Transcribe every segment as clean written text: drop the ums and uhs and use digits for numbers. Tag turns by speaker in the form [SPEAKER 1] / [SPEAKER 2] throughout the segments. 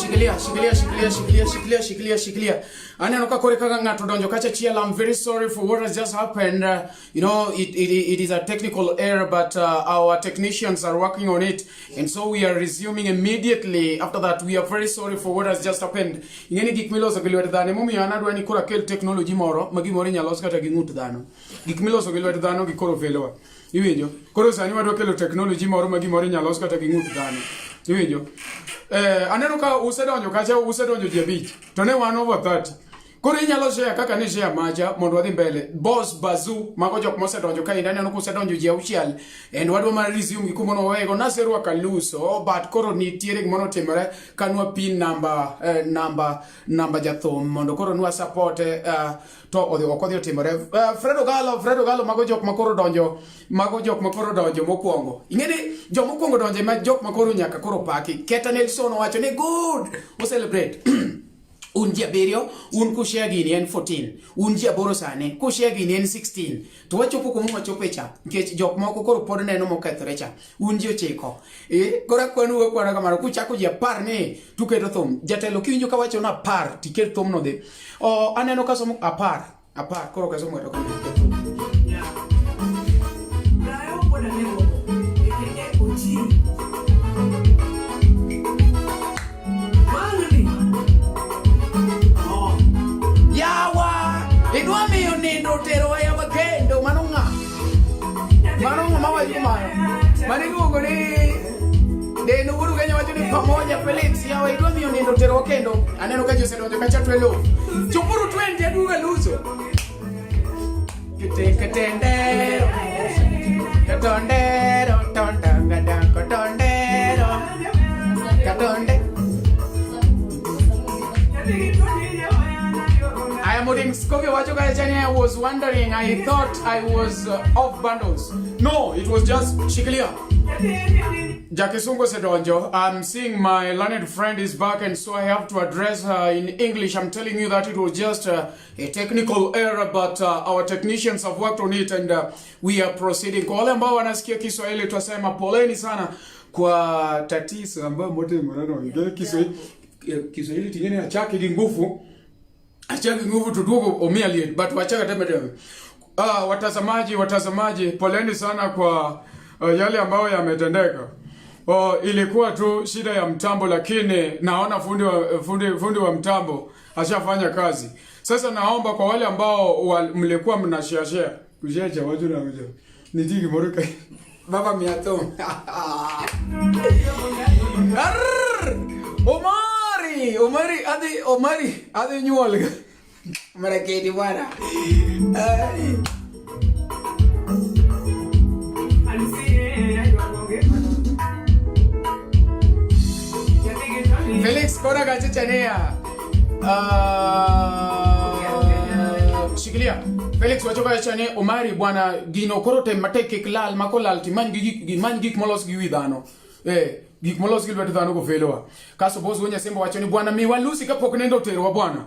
[SPEAKER 1] Shikilia, shikilia, shikilia, shikilia, shikilia, shikilia, shikilia. Aneno ka kore kaka ng'ato donjo kacha chiel. I'm very sorry for what has just happened. It is a technical error, but our technicians are working on it. And so we are resuming immediately after that. We are very sorry for what has just happened. Ing'eni gik miloso gi lwet dhano emomiyo an adwa ni koro akel technology moro ma gimoro inyalo los kata gi ng'ut dhano. Gik miloso gi lwet dhano gi koro felowa. Iwinjo? Koro sani wadwa kelo technology moro ma gimoro inyalo los kata gi ng'ut dhano. Iwinjo? Eh, aneno ka usedonjo kacha usedonjo ji abich. To ne wan over 30. Koro inyalo share kaka ni share macha mondo wadhi mbele. Boss Bazoo mago jok mosedonjo ka aneno kusedonjo ji auchiel and wadwa mar resume gi kuma nowego naserwako aluso but koro nitiere gima notimore kanwa pin namba eh, namba namba jathum mondo koro nwa support eh, to odhi ok odhi otimore. Fred Ogalo, Fred Ogalo mago jok ma koro donjo mago jok ma koro donjo mokwongo. Ing'e ni jok mokwongo donjo ema jok ma koro nyaka koro paki. Keta Nelson owacho ni good, o celebrate. Un ji abiriyo, un kushare gini en 14, un ji aboro sani, kushare gini en 16. To wachopo kuma wachope cha, nikech jok moko koro pod neno mokethore cha. Un ji ochiko. Eh, koro akwanu akwana kamano, kuchako ji apar ni tuketo thum. Jatelo kiwinjo kawacho na apar, tiket thumno dhi. O, aneno ka somo apar, apar, koro kasomo ng'ato kamano.
[SPEAKER 2] Yeah. Brayo wuod Alego, aka Ochiri. Wang'ni. Oh.
[SPEAKER 1] Yawa, idwa miyo nindo oterowa yawa kendo, mano ng'a? Mano ng'a mawacho mano? Mano iluongo ni Deno wuod Ugenya wacho ni pamoja Felix yawa idwa miyo nindo oterowa kendo. Aneno ka ji osedonjo kacha 12. Chopuru 20 aduogo aluso. Ketendero. Katondero, tondanga, katondero. Katonde. I am Oding Scovie wacho kacha ni I was wondering, I thought I was off bundles. No, it was just shikilia. Jakisungu osedonjo. I'm seeing my learned friend is back and so I have to address her in English. I'm telling you that it was just a technical error but our technicians have worked on it and we are proceeding. Kwa wale ambao wanasikia Kiswahili twasema poleni sana kwa tatizo ambayo motimore no. Kiswahili Kiswahili tingene achaki gi nguvu. Achaki nguvu tuduogo omia liet but wachaka teme teme. Watazamaji, watazamaji, poleni sana kwa yale ambayo yametendeka. Oh, ilikuwa tu shida ya mtambo, lakini naona fundi wa mtambo ashafanya kazi. Sasa naomba kwa wale ambao mlikuwa mnashare share, kushare cha watu na mjo. Nitiki moruka. Baba miato. Arr! Omari, Omari, adhi Omari, adhi nyuol. Maraketi bwana. Ai. Felix kona kachechania. Shikilia. Felix wacho kacha ni Omari bwana gino koro tem matek kik lal mako lal timany gi gik gimany gik molos gi wi dhano. Gik molos gi lwet dhano go felowa. Kaso boss wuon Nyasembo wacho ni bwana miwa Lucy kapok nendo oterowa bwana.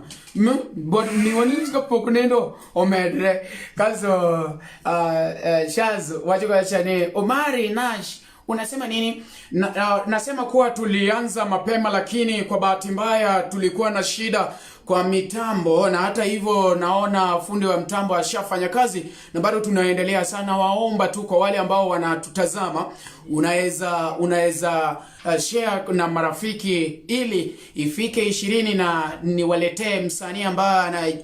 [SPEAKER 1] Bwana miwa Lucy kapok nendo omedre. Kaso Shaz wacho kacha ni Omari Nash unasema nini? Nasema kuwa tulianza mapema lakini kwa bahati mbaya tulikuwa na shida kwa mitambo, na hata hivyo naona fundi wa mtambo ashafanya kazi na bado tunaendelea sana. Waomba tu kwa wale ambao wanatutazama, unaweza share na marafiki ili ifike 20 na niwaletee msanii ambaye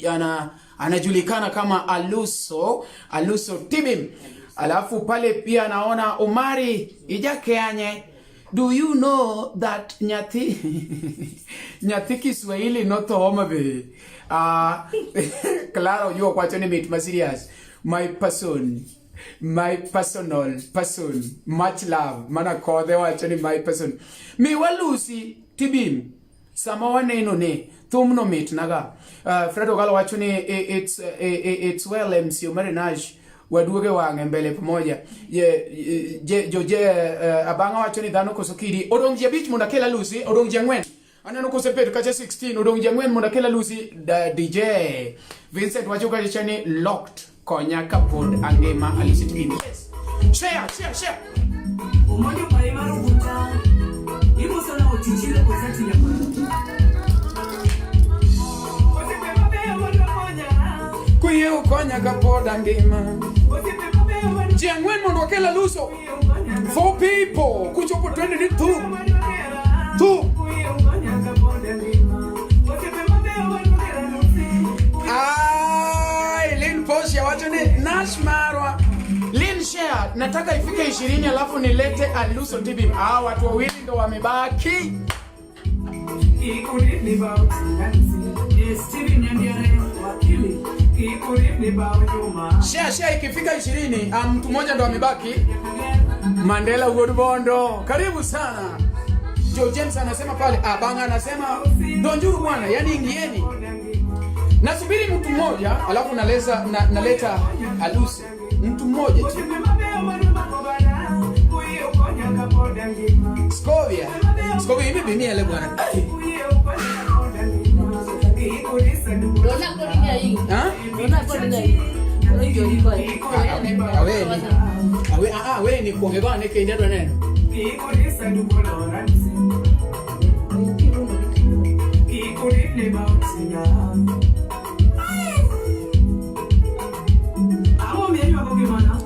[SPEAKER 1] anajulikana kama Aluso, Aluso Tibim. Alafu pale pia naona Omari Ijakeanye. Do you know that nyathi Kiswahili notho Homa Bay? Claro, you wacho ni mit ma serious. My person, my personal person, much love. Mana kodhe wacho ni my person. Mi walusi Tibim. Sama waneno ne thumno mit naga. Fred Ogalo wacho ni it's well MC Omari Nash waduoge wang'e mbele pamoja. Abang'a wacho ni dhano koso kidi. Odong' ji abich mondo akel Alusi, odong' ji ang'wen. Aneno kosebedo kacha 16, odong' ji ang'wen mondo akel Alusi. DJ Vincent wacho kacha ni locked. Konya kapod angima Alusi TV. Yes. Share, share, share.
[SPEAKER 2] Umoja kwa imara ukuta. Imo sana otichile kwa sati ya kwa.
[SPEAKER 1] ukonya kapod angima. Ji ang'wen mondo wakel aluso. Four people. Kuchopo 20 ni thum. Thum. Ai, Lin Posha wacho ni Nash Marwa. Lin share, nataka ifike 20 alafu nilete Aluso TV. Ah, watu wawili ndo wamebaki. Share share ikifika 20, mtu mmoja ndo amebaki. Mandela Wuod Bondo, karibu sana. Joe James anasema pale, Abanga anasema donjuru bwana, yani ingieni. Nasubiri mtu mmoja alafu naleza naleta Alusi. Mtu mmoja tu. Scovia. Scovia hivi bimia le bwana. Ai.
[SPEAKER 3] Dona kodi hii.
[SPEAKER 1] Ha?
[SPEAKER 3] Dona kodi hii.
[SPEAKER 1] Awe ni. Awe we ni kuonge bana ke ndio neno.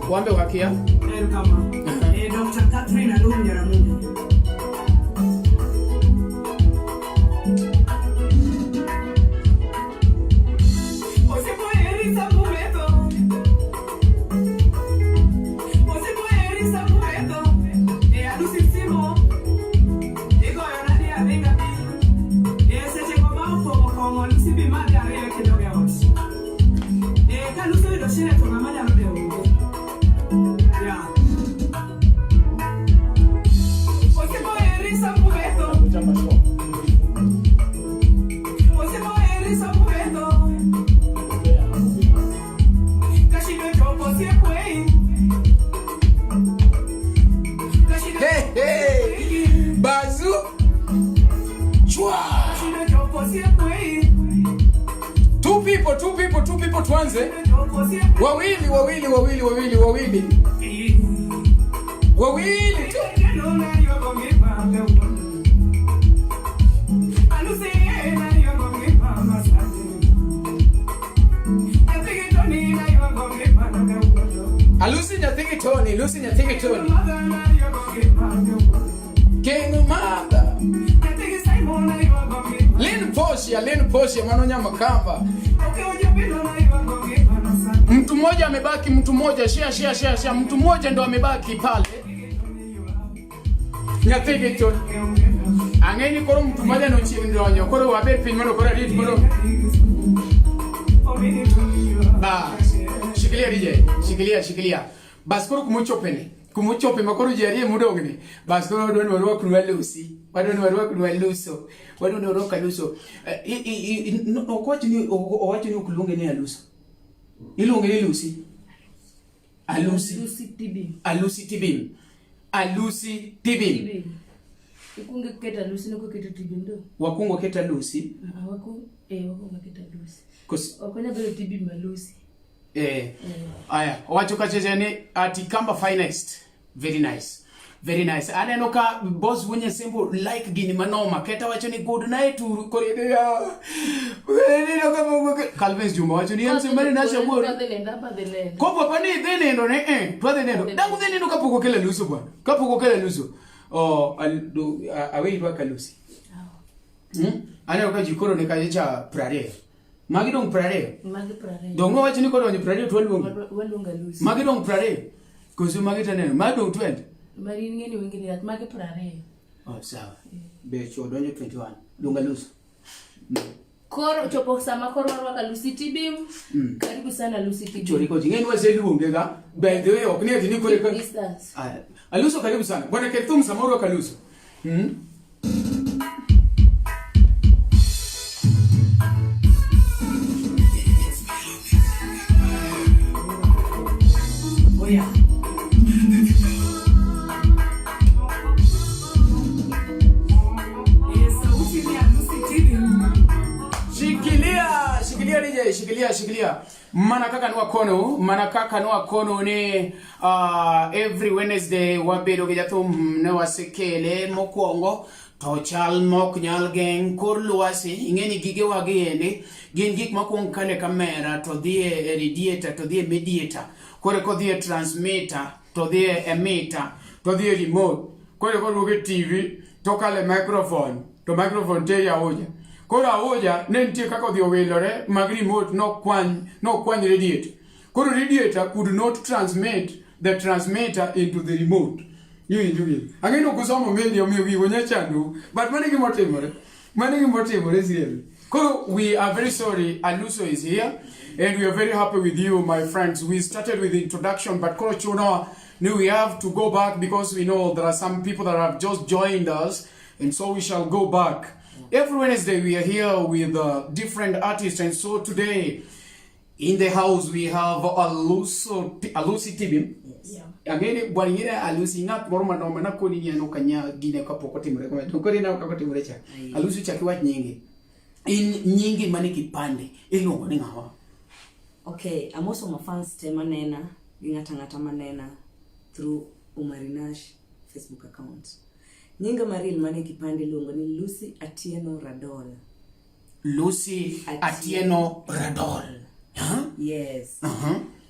[SPEAKER 1] Wambe wakia.
[SPEAKER 2] Dr. Catherine Alum Nyaramunde.
[SPEAKER 1] Hey, hey. Bazu. Chwa. Two people, two people, two people tuanze. Wawili, wawili, wawili, wawili, wawili. Wawili tu. Alusi nyathigi Tony, Lucy nyathigi Tony. King Mother. Lin Poshia, Lin Poshia mano nyama kamba. Mtu mmoja amebaki, mtu mmoja, share share share share, mtu mmoja ndo amebaki pale. Nyathigi Tony. Ang'eni koro mtu mmoja no chiegni donjo, koro wabet piny mondo koro arit mondo. Bas. Shikilia DJ, shikilia, shikilia. Bas koro kumuchope ni. Kumuchope makoro ji ariyo modong' ni. Bas koro wadwa ni warwak Lucy. Wadwa ni warwak Aluso. Wadwa ni warwak Aluso. Ok wach ni owacho ni ok luonge ni Aluso. Iluonge ni Lucy. Alusi.
[SPEAKER 3] Lucy Tibim.
[SPEAKER 1] Alusi Tibim. Alusi Tibim.
[SPEAKER 3] Tibim. Ikunge keta Lucy no keto Tibim do.
[SPEAKER 1] Wakwongo keta Lucy.
[SPEAKER 3] Ah, wako wakwongo keta Lucy.
[SPEAKER 1] Kos
[SPEAKER 3] Ok onyal bedo Tibim ma Lucy.
[SPEAKER 1] Aya, owacho kacha ni ati Kamba finest. Very nice. Very nice. Aneno ka boss Wunye Sembo like gini manoma. Keta wacho ni good night uru kore ya. Neno kama Calvin Juma wacho ni MC mari nasha wuoro.
[SPEAKER 3] Adhi nindo, apa dhi nindo.
[SPEAKER 1] Kopo pa ni dhi nindo ne to adhi nindo. Dangu dhi nindo kapok okelo luso bwana. Kapok okelo luso. Oh, awe irwaka Lucy. Aneno ka ji koro ne kacha cha 20. Magi dong 20.
[SPEAKER 3] Magi 20.
[SPEAKER 1] Dong wacho ni kodonjo 20 to waluongo.
[SPEAKER 3] Waluongo Lucy.
[SPEAKER 1] Magi dong 20. Koso magi taneno, magi dong 20.
[SPEAKER 3] Mari in ng'eni wengeni rach, magi 20.
[SPEAKER 1] Oh, sawa. Be chuo donjo 21. Luonga Lucy.
[SPEAKER 3] Koro chopo sama koro warwako Lucy Tibim. Karibu sana Lucy Tibim.
[SPEAKER 1] Chori kochi ng'eni waseluonge ga. By the way, ok ni ati ni kore ka.
[SPEAKER 3] Distance.
[SPEAKER 1] Aya. Aluso karibu sana. Bwana Kethum samoro kaluso.
[SPEAKER 2] Oh yeah.
[SPEAKER 1] Shikilia, shikilia DJ, shikilia, shikilia. Mana kaka nwakono, mana kaka nwakono ni every Wednesday wabedo gi jathum ne wasekele mokwongo to chal mok nyal geng' kor lwasi. Ing'e ni gigewa gi endi gin gik makwong kale kamera to dhi e radiator to dhi e mediator, koro kodhi e transmitter to dhi e emitter to dhi e remote, koro koduogo e TV to kalo e microphone to microphone teri ahuja. Koro ahuja ne nitie kaka odhi owilore mag remote nokwany radiator. Koro radiator could not transmit the transmitter into the remote. Iwinjo gini? Ang'e ni ok usomo media omiyo gigo nya chandou. But mano e gima otimore. Mano e gima otimore seriously. Koro we are very sorry Aluso is here and we are very happy with you, my friends. We started with introduction, but koro chuno ni we have to go back because we know there are some people that have just joined us, and so we shall go back. Every Wednesday we are here with different artists, and so today in the house we have Aluso, Alusi Tibim.
[SPEAKER 2] Yes.
[SPEAKER 1] Ang'e ni bwana ing'e ni Alusi ng'at moro manoma nakoni ni en ok anya gine kapok otimore kama. To koro ineno kaka otimore cha. Alusi chak iwach nyingi. In nyingi mane kipande iluongo ni ng'awa?
[SPEAKER 2] Okay, amoso mafans te manena gi ng'ata ng'ata manena through Umarinash Facebook account. Nyinga maril mane kipande iluongo ni Lucy Atieno Radol.
[SPEAKER 1] Lucy Atieno Radol. Huh?
[SPEAKER 2] Yes.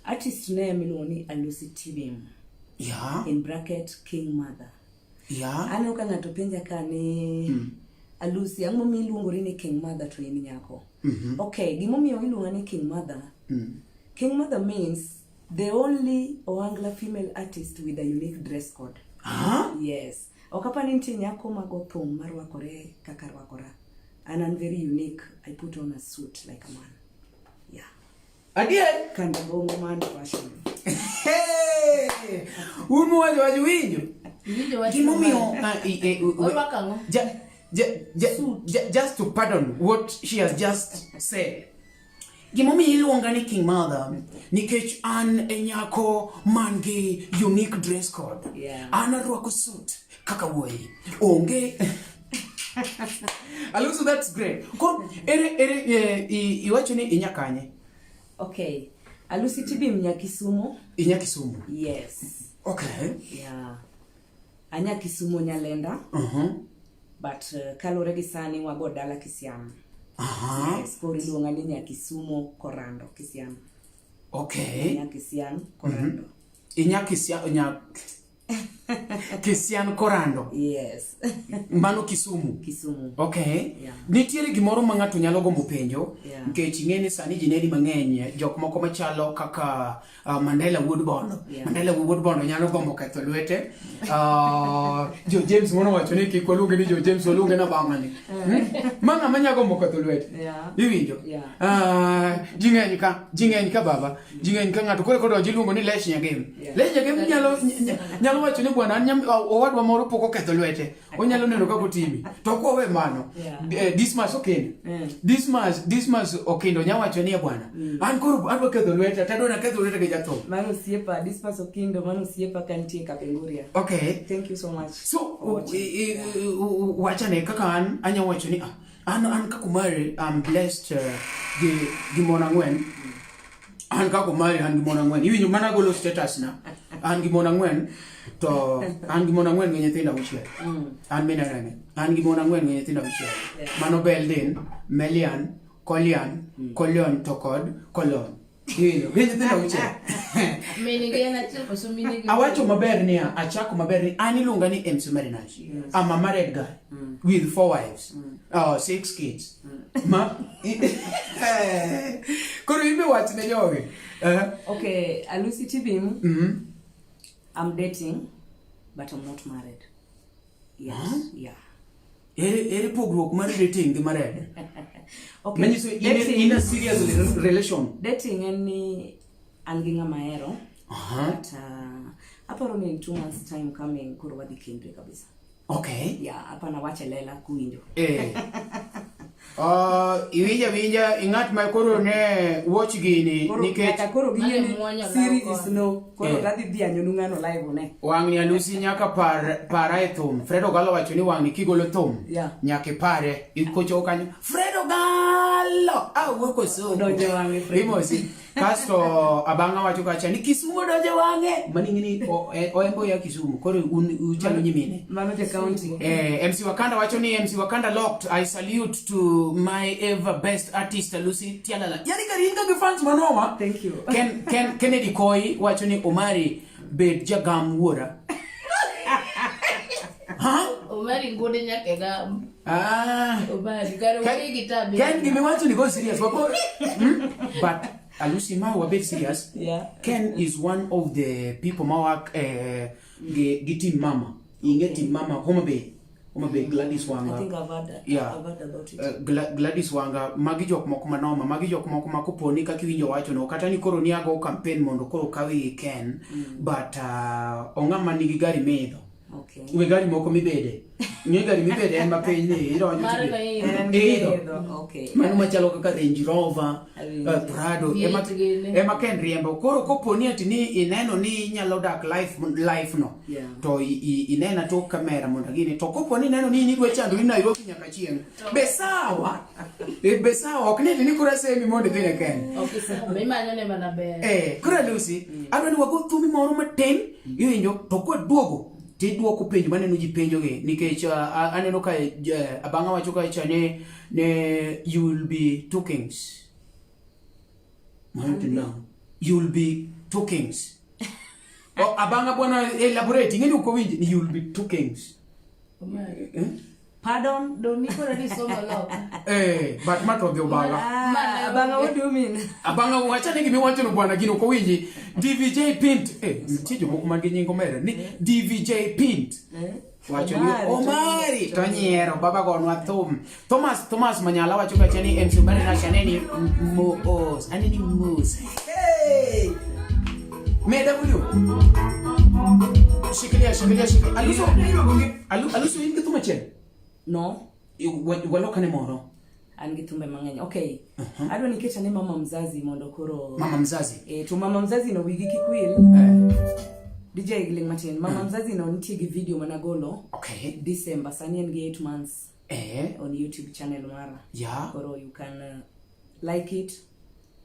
[SPEAKER 2] Artist name iluongo ni Alusi Tibim.
[SPEAKER 1] Yeah.
[SPEAKER 2] In bracket King Mother.
[SPEAKER 1] Yeah.
[SPEAKER 2] Aneno ka ng'ato penja ka ni Alusi, ang'o momiyo iluongori ni King Mother to in nyako? Okay, gimomiyo iluonga ni King Mother. King Mother means the only Oangla female artist with a unique dress code.
[SPEAKER 1] Huh?
[SPEAKER 2] Yes. Ok apar ni nitie nyako mago thum marwakore kaka rwakora. And I'm very unique. I put on a suit like a man. Yeah.
[SPEAKER 1] Adier.
[SPEAKER 2] Kanda bongo man fashion.
[SPEAKER 1] Hey! Un wacho wach winjo.
[SPEAKER 3] Iwinjo wach
[SPEAKER 1] Gimomiyo
[SPEAKER 3] mabaya. Orwako ang'o?
[SPEAKER 1] Just to pardon what she has just said. Gimomiyo iluonga ni King Mother nikech an e nyako man gi unique dress code.
[SPEAKER 2] Yeah.
[SPEAKER 1] An arwako suit kaka wuoyi. Onge Aluso, that's great. Koro ere ere iwacho ni inya kanye?
[SPEAKER 2] Okay. Alusi Tibim nya Kisumu.
[SPEAKER 1] Inya Kisumu.
[SPEAKER 2] Yes.
[SPEAKER 1] Okay.
[SPEAKER 2] Yeah. Anya Kisumu Nyalenda. But kaluwore gi sani wago dala Kisiam. Yes, koro iluonga ni nya Kisumu Korando Kisiam.
[SPEAKER 1] Okay.
[SPEAKER 2] Nya Kisiam Korando.
[SPEAKER 1] Inya Kisiam nya Kisian Korando.
[SPEAKER 2] Yes.
[SPEAKER 1] Mano Kisumu.
[SPEAKER 2] Kisumu.
[SPEAKER 1] Okay.
[SPEAKER 2] Yeah.
[SPEAKER 1] Nitiere gimoro ma ng'ato nyalo gombo penjo
[SPEAKER 2] Yeah.
[SPEAKER 1] nikech ing'e ni sani ji neni mang'eny jok moko machalo kaka Mandela Wuod Bondo.
[SPEAKER 2] Yeah.
[SPEAKER 1] Mandela Wuod Bondo nyalo gombo ketho lwete. Jo James moro wacho ni kik waluonge ni Jo James waluonge na bang'ani. Ma ng'ama nyalo gombo ketho lwete.
[SPEAKER 2] Yeah.
[SPEAKER 1] Iwinjo?
[SPEAKER 2] Yeah.
[SPEAKER 1] Ji ng'eny ka baba. Ji ng'eny ka ng'ato koro kodonjo iluongo ni Lesh Nyagem.
[SPEAKER 2] Yeah.
[SPEAKER 1] Lesh Nyagem nyalo wacho ni bwana an owadwa moro pok oketho lwete. Onyalo neno kaka otimi. To kwa mano.
[SPEAKER 2] Yeah.
[SPEAKER 1] Dismas Okindo. Dismas Okindo nya wacho ni bwana. An koro adwa ketho lweta, to adwa naketho lweta gi jathum.
[SPEAKER 2] Mano osiepa, Dismas Okindo, mano osiepa ka nitie Kapenguria.
[SPEAKER 1] Okay.
[SPEAKER 2] Thank you so much.
[SPEAKER 1] So,
[SPEAKER 2] for watching.
[SPEAKER 1] wachane kaka an anya wacho ni an kaka Umari, I'm blessed gi mon ang'wen. An kaka Umari an gi mon ang'wen. Iwinjo mana golo status na. An gi mon ang'wen to an gi mon ang'wen gi nyithindo auchiel. An min areme. An gi mon ang'wen gi nyithindo auchiel.
[SPEAKER 2] Yeah.
[SPEAKER 1] Mano Beldin, Melian, Kolian, Kolion to kod Kolon. Iwinjo gi nyithindo auchiel.
[SPEAKER 3] Min gi en achiel koso mine gi
[SPEAKER 1] Awacho maber niya, achako maber ni an iluonga ni MC Marinash. I'm a married guy with 4 wives, 6 kids. Ma koro imbe wach ne jogi.
[SPEAKER 2] Okay, Alusi Tibim. I'm dating, but I'm not married. Yes.
[SPEAKER 1] Huh?
[SPEAKER 2] Yeah.
[SPEAKER 1] Ere pogruok mar dating gi married?
[SPEAKER 2] Okay.
[SPEAKER 1] Manyiso in a serious relation.
[SPEAKER 2] Dating en ni an gi ng'ama ahero. But aparo ni in 2 months time coming koro wadhi kendre kabisa.
[SPEAKER 1] Okay.
[SPEAKER 2] Yeah, hapana wache lela kuwinjo.
[SPEAKER 1] Iwinja winja ing'at ma koro ne watch gini
[SPEAKER 2] Koro
[SPEAKER 1] nikech
[SPEAKER 2] nyaka koro ging'e
[SPEAKER 3] Mane
[SPEAKER 2] ni
[SPEAKER 3] muonyo
[SPEAKER 2] Siri
[SPEAKER 3] law
[SPEAKER 2] is
[SPEAKER 3] koni.
[SPEAKER 2] no. Koro radhi dhianyo nu ng'ano live ne.
[SPEAKER 1] Wang'ni Alusi nyaka para e thum. Fred Ogalo wacho ni wang'ni kigolo thum.
[SPEAKER 2] Yeah.
[SPEAKER 1] Nyaka ipare. Ikochopo kanyo. Fred Ogalo awuok Kosoko.
[SPEAKER 2] Donjo wang'e, Fred.
[SPEAKER 1] Imosi. Kasto abang'a wacho kacha ni Kisumu donjo wang'e. Mani ng'ini oembo ya Kisumu. Koro un uchalo nyimine.
[SPEAKER 2] Mano ja county.
[SPEAKER 1] MC Wakanda wacho ni MC Wakanda locked. I salute to my ever best artist Lucy Tialala. Yani kari in gi fans manoma.
[SPEAKER 2] Thank you.
[SPEAKER 1] Ken Kennedy Koi wacho ni Omari bed jagam wuora. Ha?
[SPEAKER 3] Omari ngude nyaka e gam.
[SPEAKER 1] Ah.
[SPEAKER 3] Omari kare onge gi tabi.
[SPEAKER 1] Ken gimiwacho ni go serious. Wako. Hmm? But Alusi ma wabed serious.
[SPEAKER 2] Yeah.
[SPEAKER 1] Ken is one of the people ma work gi team mama. Inge team mama Homa Bay. Homa Bay Gladys Wanga.
[SPEAKER 2] I think I've heard,
[SPEAKER 1] Yeah.
[SPEAKER 2] I've heard about it.
[SPEAKER 1] Gladys Wanga magi jok moko manoma magi jok moko ma koponi kaka iwinjo wacho no kata ni koro niago campaign mondo koro kawi gi Ken but ong'ama nigi gari miidho.
[SPEAKER 2] Okay.
[SPEAKER 1] We gari moko mibede. Ng'e gari mibede en mapiny ni idonjo
[SPEAKER 3] Mare
[SPEAKER 1] tidhi.
[SPEAKER 3] no idho.
[SPEAKER 2] En
[SPEAKER 1] Idho.
[SPEAKER 2] idho, Okay.
[SPEAKER 1] Mano machalo kaka Range Rover,
[SPEAKER 2] Awinjo.
[SPEAKER 1] Prado
[SPEAKER 3] V8 gini.
[SPEAKER 1] ema Ken riembo. Koro koponi ati ni ineno ni inyalo dak life no
[SPEAKER 2] Yeah.
[SPEAKER 1] to inena tok kamera mondo gini to koponi ineno ni in idwa chandori Nairobi nyaka chieng' be sawa. Be sawa ok ni ni koro asemi mondo idhi ne Ken.
[SPEAKER 3] Ok iseme, imanyo ne mana ber.
[SPEAKER 1] Koro Lucy, adwa ni wago thumi moro matin iwinjo to kwaduogo tiduoko penjo maneno ji penjogi nikech aneno ka abang'a wacho kacha ne you will be two kings. Mano to now you will be two kings. Oh, abang'a bwana elaborate ing'eni ok owinj ni you will be two kings.
[SPEAKER 3] Omari.
[SPEAKER 2] Pardon?
[SPEAKER 3] Don't ni koro ni somo loka.
[SPEAKER 1] But ma to dhi obaga.
[SPEAKER 2] Abang'a, what do you mean?
[SPEAKER 1] Abang'a wacha ni gimiwacho no bwana gino ok owinji. DVJ Pint. Nitie jomoko man gi nying omera ni DVJ Pint. Wacho ni
[SPEAKER 2] Omari,
[SPEAKER 1] Omari to nyiero baba gonwa thum. Thomas Manyala wacho kacha ni MC Omari Nasha neni moos. Aneni moos. Hey! Me W. Shikilia, shikilia, shikilia. Aluso, Aluso in gi thum achiel?
[SPEAKER 2] No.
[SPEAKER 1] Walokane moro.
[SPEAKER 2] An gi thumbe mang'eny. Okay. Adwa ni ket ane mama mzazi mondo koro
[SPEAKER 1] Mama mzazi.
[SPEAKER 2] To mama mzazi no wigi kik wil. DJ ling matin. Mama mzazi no nitie gi video managolo.
[SPEAKER 1] Okay.
[SPEAKER 2] December sani en gi 8 months. On YouTube channel mara.
[SPEAKER 1] Yeah.
[SPEAKER 2] Koro you can like it,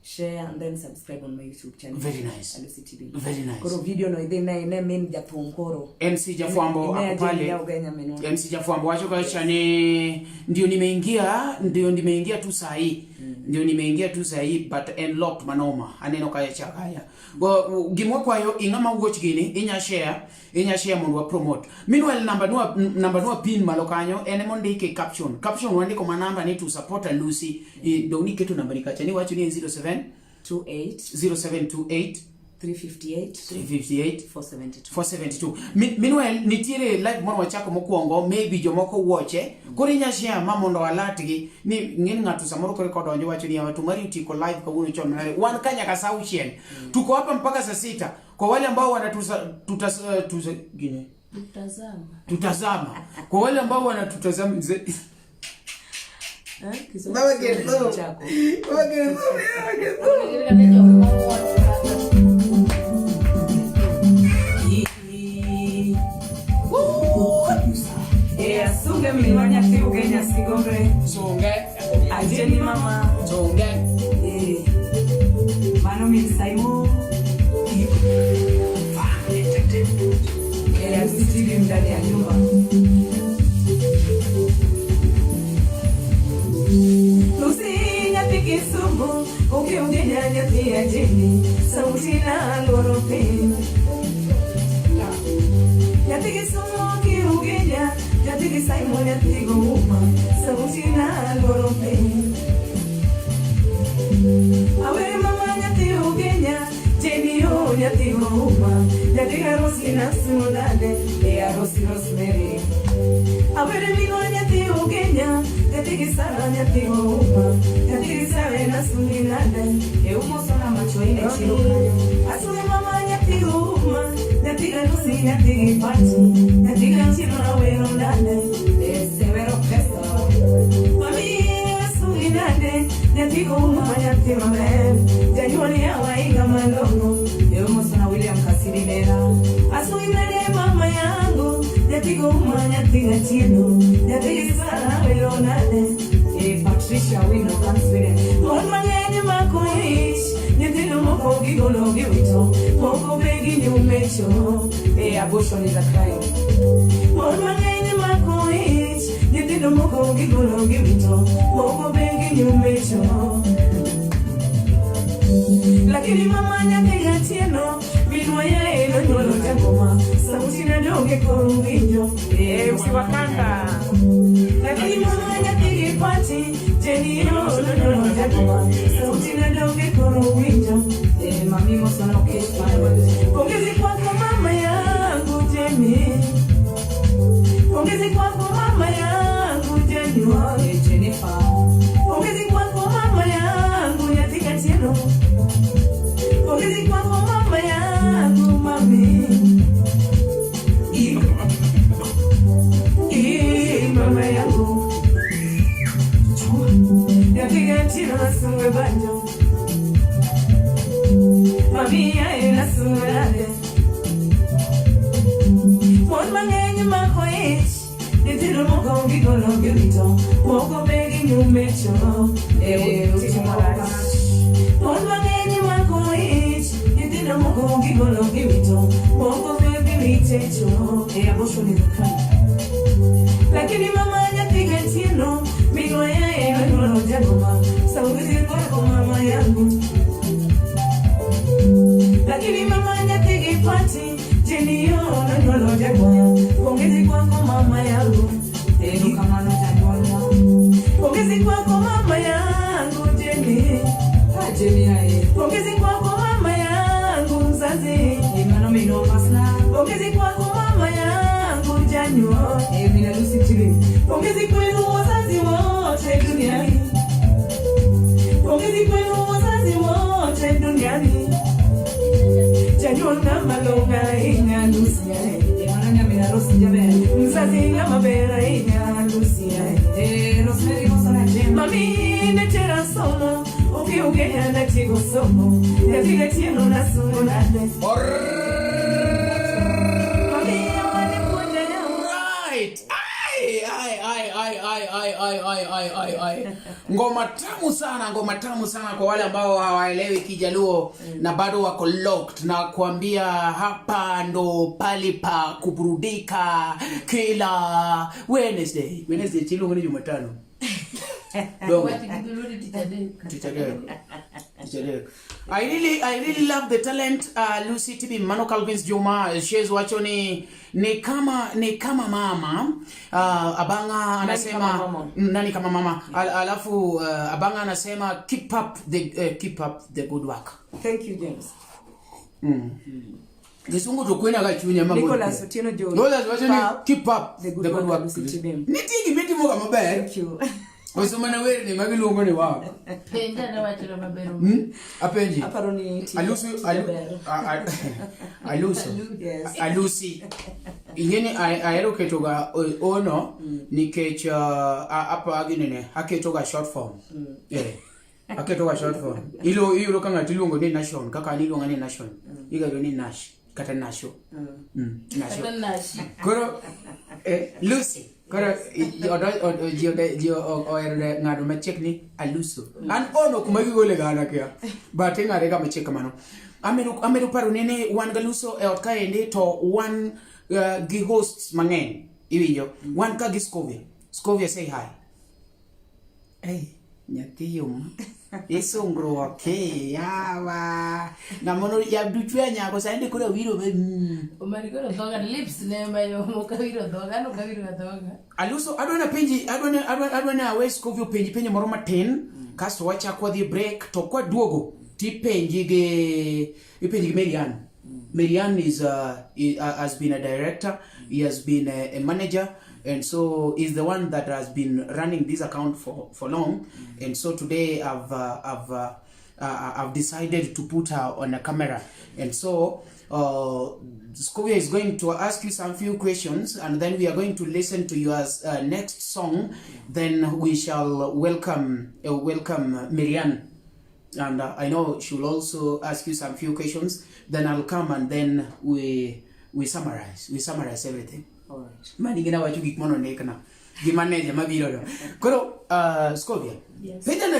[SPEAKER 2] share and then subscribe on my YouTube channel.
[SPEAKER 1] Very nice.
[SPEAKER 2] Alusi TV.
[SPEAKER 1] Very nice.
[SPEAKER 2] Koro video no idhi ne min jathum koro.
[SPEAKER 1] MC Jafwambo
[SPEAKER 2] Ine
[SPEAKER 1] ako pale.
[SPEAKER 2] ajeni ya Ugenya minwa.
[SPEAKER 1] MC Jafwambo wacho kacha ni ndio nimeingia tu saa hii. Ndio nimeingia tu saa hii but unlocked manoma. Aneno kaya cha kaya. Gimwa kwayo ing'ama wuoch gini inya share mondo wa promote. Meanwhile namba nwa pin malo kanyo en mondike caption. Caption wandiko ma namba ni to support Lucy. Dong niketo namba ni kacha ni wacho ni en 07
[SPEAKER 2] 28
[SPEAKER 1] 0728
[SPEAKER 2] 358
[SPEAKER 1] 358
[SPEAKER 2] 472.
[SPEAKER 1] 472. Meanwhile nitiere live moro wachako mokwongo maybe jomoko wuoche koro inya share ma mondo alatgi ni ng'en ng'ato samoro koro kodonjo wacho ni yawa to mari otiko live kawuono chon manade wan ka nyaka saa auchiel. Tuko hapa mpaka saa 6 kwa wale ambao wanatusa tutas, tusa, gine.
[SPEAKER 3] Tutazama.
[SPEAKER 1] Tutazama. Kwa wale ambao wanatutazama mzee.
[SPEAKER 2] Kiswahili
[SPEAKER 1] Baba Gertrude.
[SPEAKER 2] chako.
[SPEAKER 1] Baba Gertrude, Baba Gertrude.
[SPEAKER 2] Asunge minwa nyathi Ugenya sigombre.
[SPEAKER 1] Sunge.
[SPEAKER 2] Ajeni mama.
[SPEAKER 1] Sunge.
[SPEAKER 2] Mano min Saimo. Alusi TV ndani ya nyumba. Lucy nyathi Kisumu, uki Ugenya nyathi Ajeni, sauti na loro piny. Nyathi Kisumu ki Ugenya, nyathi gi Simon nyathi go uma, sauti na loro piny. Awere mama nyathi Ugenya, Jenny o nyathi go uma, nyathi ga Rosi na sunade, e a Rosi Rosemary. Awere minwa nyathi Ugenya, nyathi gi Sara nyathi go uma, nyathi gi Sara na sunade, e umo sona macho ine chiro kanyo. Asume mama nyathi go uma, nyathi ga Lucy nyathi gi Pati, nyathi ga Chiro na wero nade, e severo pesa. Mami asunginade, nyathi go uma nyathi maber, janyuol yawa inga malong'o, e umo sona William Kasidi nera. Asunginade mama yangu, nyathi go uma nyathi ga Chieno, nyathi gi Sara wero nade, e Patricia William. moko gigolo giwito, moko be ginyumecho. E abortion is a crime. Mon mang'eny mako ich, nyithindo moko gigolo giwito, moko be ginyumecho. Lakini mama nyathi Atieno, minwa yae nonyuolo jangoma, sauti na donge koro winjo, eh usiwakanda. Lakini mama nyathi gi pati, Jeni yo nonyuolo jangoma, sauti na donge koro winjo, eh mami mosono kesh Pongezi kwako mama yangu Jeni, pongezi kwako mama yangu Jeni wangu Jennifer. Pongezi kwako mama yangu nyathi Atieno. Pongezi kwako mama yangu mami. I, I mama yangu. Nyathi Atieno nasungwe banjo. Mami yae nasungwe nade. Mon mang'eny mako ich, nyithindo moko gigolo giwito, moko be ginyumecho. E utimo marach. Mon mang'eny mako ich, nyithindo moko gigolo giwito, moko be giwitecho. E abortion is a crime. Lakini mama nyathi Atieno, minwa yae nonyuolo jangoma, sauti kwako mama yangu. Lakini mama nyathi gi pati, Jeni yo nonyuolo jangoma, pongezi kwako mama yangu. Erokamano janyuolna. Pongezi kwako mama yangu Jeni. Ah, Jeni ae. Pongezi kwako mama yangu mzazi. Eh, mano minwa masna. Pongezi kwako mama yangu janyuol. Eh, mina Lucy TV. Pongezi kwenu wazazi wote duniani. Pongezi kwenu wazazi wote duniani. Janyuol ng'ama long'o ahinya Lucy ae. Eh, mano nyamina Rosi jaber. Mzazi ng'ama ber ahinya Lucy ae. Eh, Rosemary mosona Jane. Mami ne tera somo, ukiugenya natigo somo. Nyathi Atieno nasungo nade. Mami wane puonja yawa.
[SPEAKER 1] Right. Ai, ai, ai, ai, ai, ai, ai, ai, ai, ai, ai. Ngoma tamu sana, ngoma tamu sana kwa wale ambao hawaelewi Kijaluo na bado wako locked na kuambia hapa ndo pali pa kuburudika kila Wednesday. Wednesday chiluongo ni Jumatano. Dongo.
[SPEAKER 3] Wach gi dholuo ni tich adek.
[SPEAKER 1] Tich adek. Tich adek. I really love the talent Lucy TB Mano Calvins Juma Shez wacho ni kama mama Abanga anasema
[SPEAKER 2] kama mama?
[SPEAKER 1] Nani kama mama? Alafu Abanga anasema keep up the good work.
[SPEAKER 2] Thank you James.
[SPEAKER 1] Kisungu to kwena ga chunya ma
[SPEAKER 2] Nicholas Otieno Jones.
[SPEAKER 1] Nicholas wacho ni keep up
[SPEAKER 2] the good work, Lucy TB.
[SPEAKER 1] Nitie gimitimo ga maber.
[SPEAKER 2] Thank you.
[SPEAKER 1] Osomana werni magiluongo ni work.
[SPEAKER 3] Penja ne wachno maber.
[SPEAKER 1] Apenji.
[SPEAKER 2] Aparo ni tija-
[SPEAKER 1] Alusu
[SPEAKER 2] tija ber.
[SPEAKER 1] aluso.
[SPEAKER 2] Yes.
[SPEAKER 1] Alusi. Ingeni ahero ketoga ono nikech apa ginene aketoga short form. Eh. Aketoga short form. Ilo iyudo ka ng'ato iluongo ni Nation kaka an iluonga ni Nation. Igayo ni Nash kata Nasho. Nasho.
[SPEAKER 3] Kata nashi.
[SPEAKER 1] Koro Lucy koro ji ohero ng'ado machiek ni aluso. An ono kuma gigole ga an akia. But ing'ade ga machiek kamano. Amedo paro ni wan galuso e ot kaendi to wan gi hosts mang'eny. Iwinjo? Wan ka gi Scovia. Scovia say hi. Hey, nyathi yom. Isungruok e yawa. Ng'amono ya duchwe nyako sani koro wiro be.
[SPEAKER 3] Omari koro dhoga lips ne mayom ok awiro dhoga an ok awiro ga dhoga.
[SPEAKER 1] Aluso adwa na penji adwa na awe Scovia penji penjo moro matin kasto wachako wadhi break to kwaduogo tipenji gi ipenji gi Marianne. Marianne is has been a director, he has been a manager, and so is the one that has been running this account for long. And so today I've decided to put her on a camera. And so Scovia is going to ask you some few questions, and then we are going to listen to your next song. Then we shall welcome Marianne. And I know she will also ask you some few questions. Then I'll come and then we summarize everything.
[SPEAKER 2] All right.
[SPEAKER 1] Mani gina wacho gik mono ndikna gi manager mabiro no. Koro Scovia,
[SPEAKER 3] Yes.
[SPEAKER 1] penja na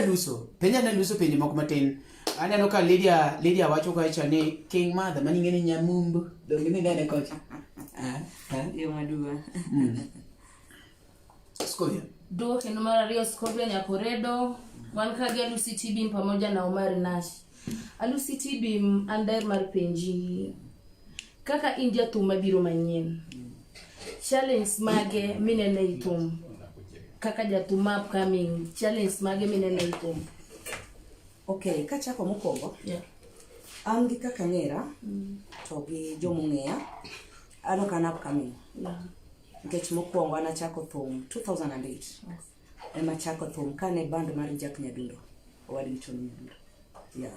[SPEAKER 1] Luso penjo moko matin. Aneno ka Lydia Lydia wacho kacha ni King Mother mani ng'eni nyamumbu. Donge ni nene kocha. Ah, ah.
[SPEAKER 2] Yo madua.
[SPEAKER 1] Skovia.
[SPEAKER 3] Duo kendo mar ariyo Scovia Nyakoredo wan ka gi Alusi Tibim pamoja na Omari Nash. Alusi Tibim an daher mar penji kaka in jathum mabiro manyien challenge mage mineno ei thum kaka jathum ma upcoming challenge mage mineno ei thum
[SPEAKER 2] Okay, kachako mokwongo,
[SPEAKER 3] yeah.
[SPEAKER 2] an gi kaka ng'era to gi jomong'eya, an ok an upcoming.
[SPEAKER 3] Yeah.
[SPEAKER 2] Nikech mokwongo an achako thum 2008. Ema achako thum kane band mar Jack Nyadundo, owadgi Tony Nyadundo. Yeah.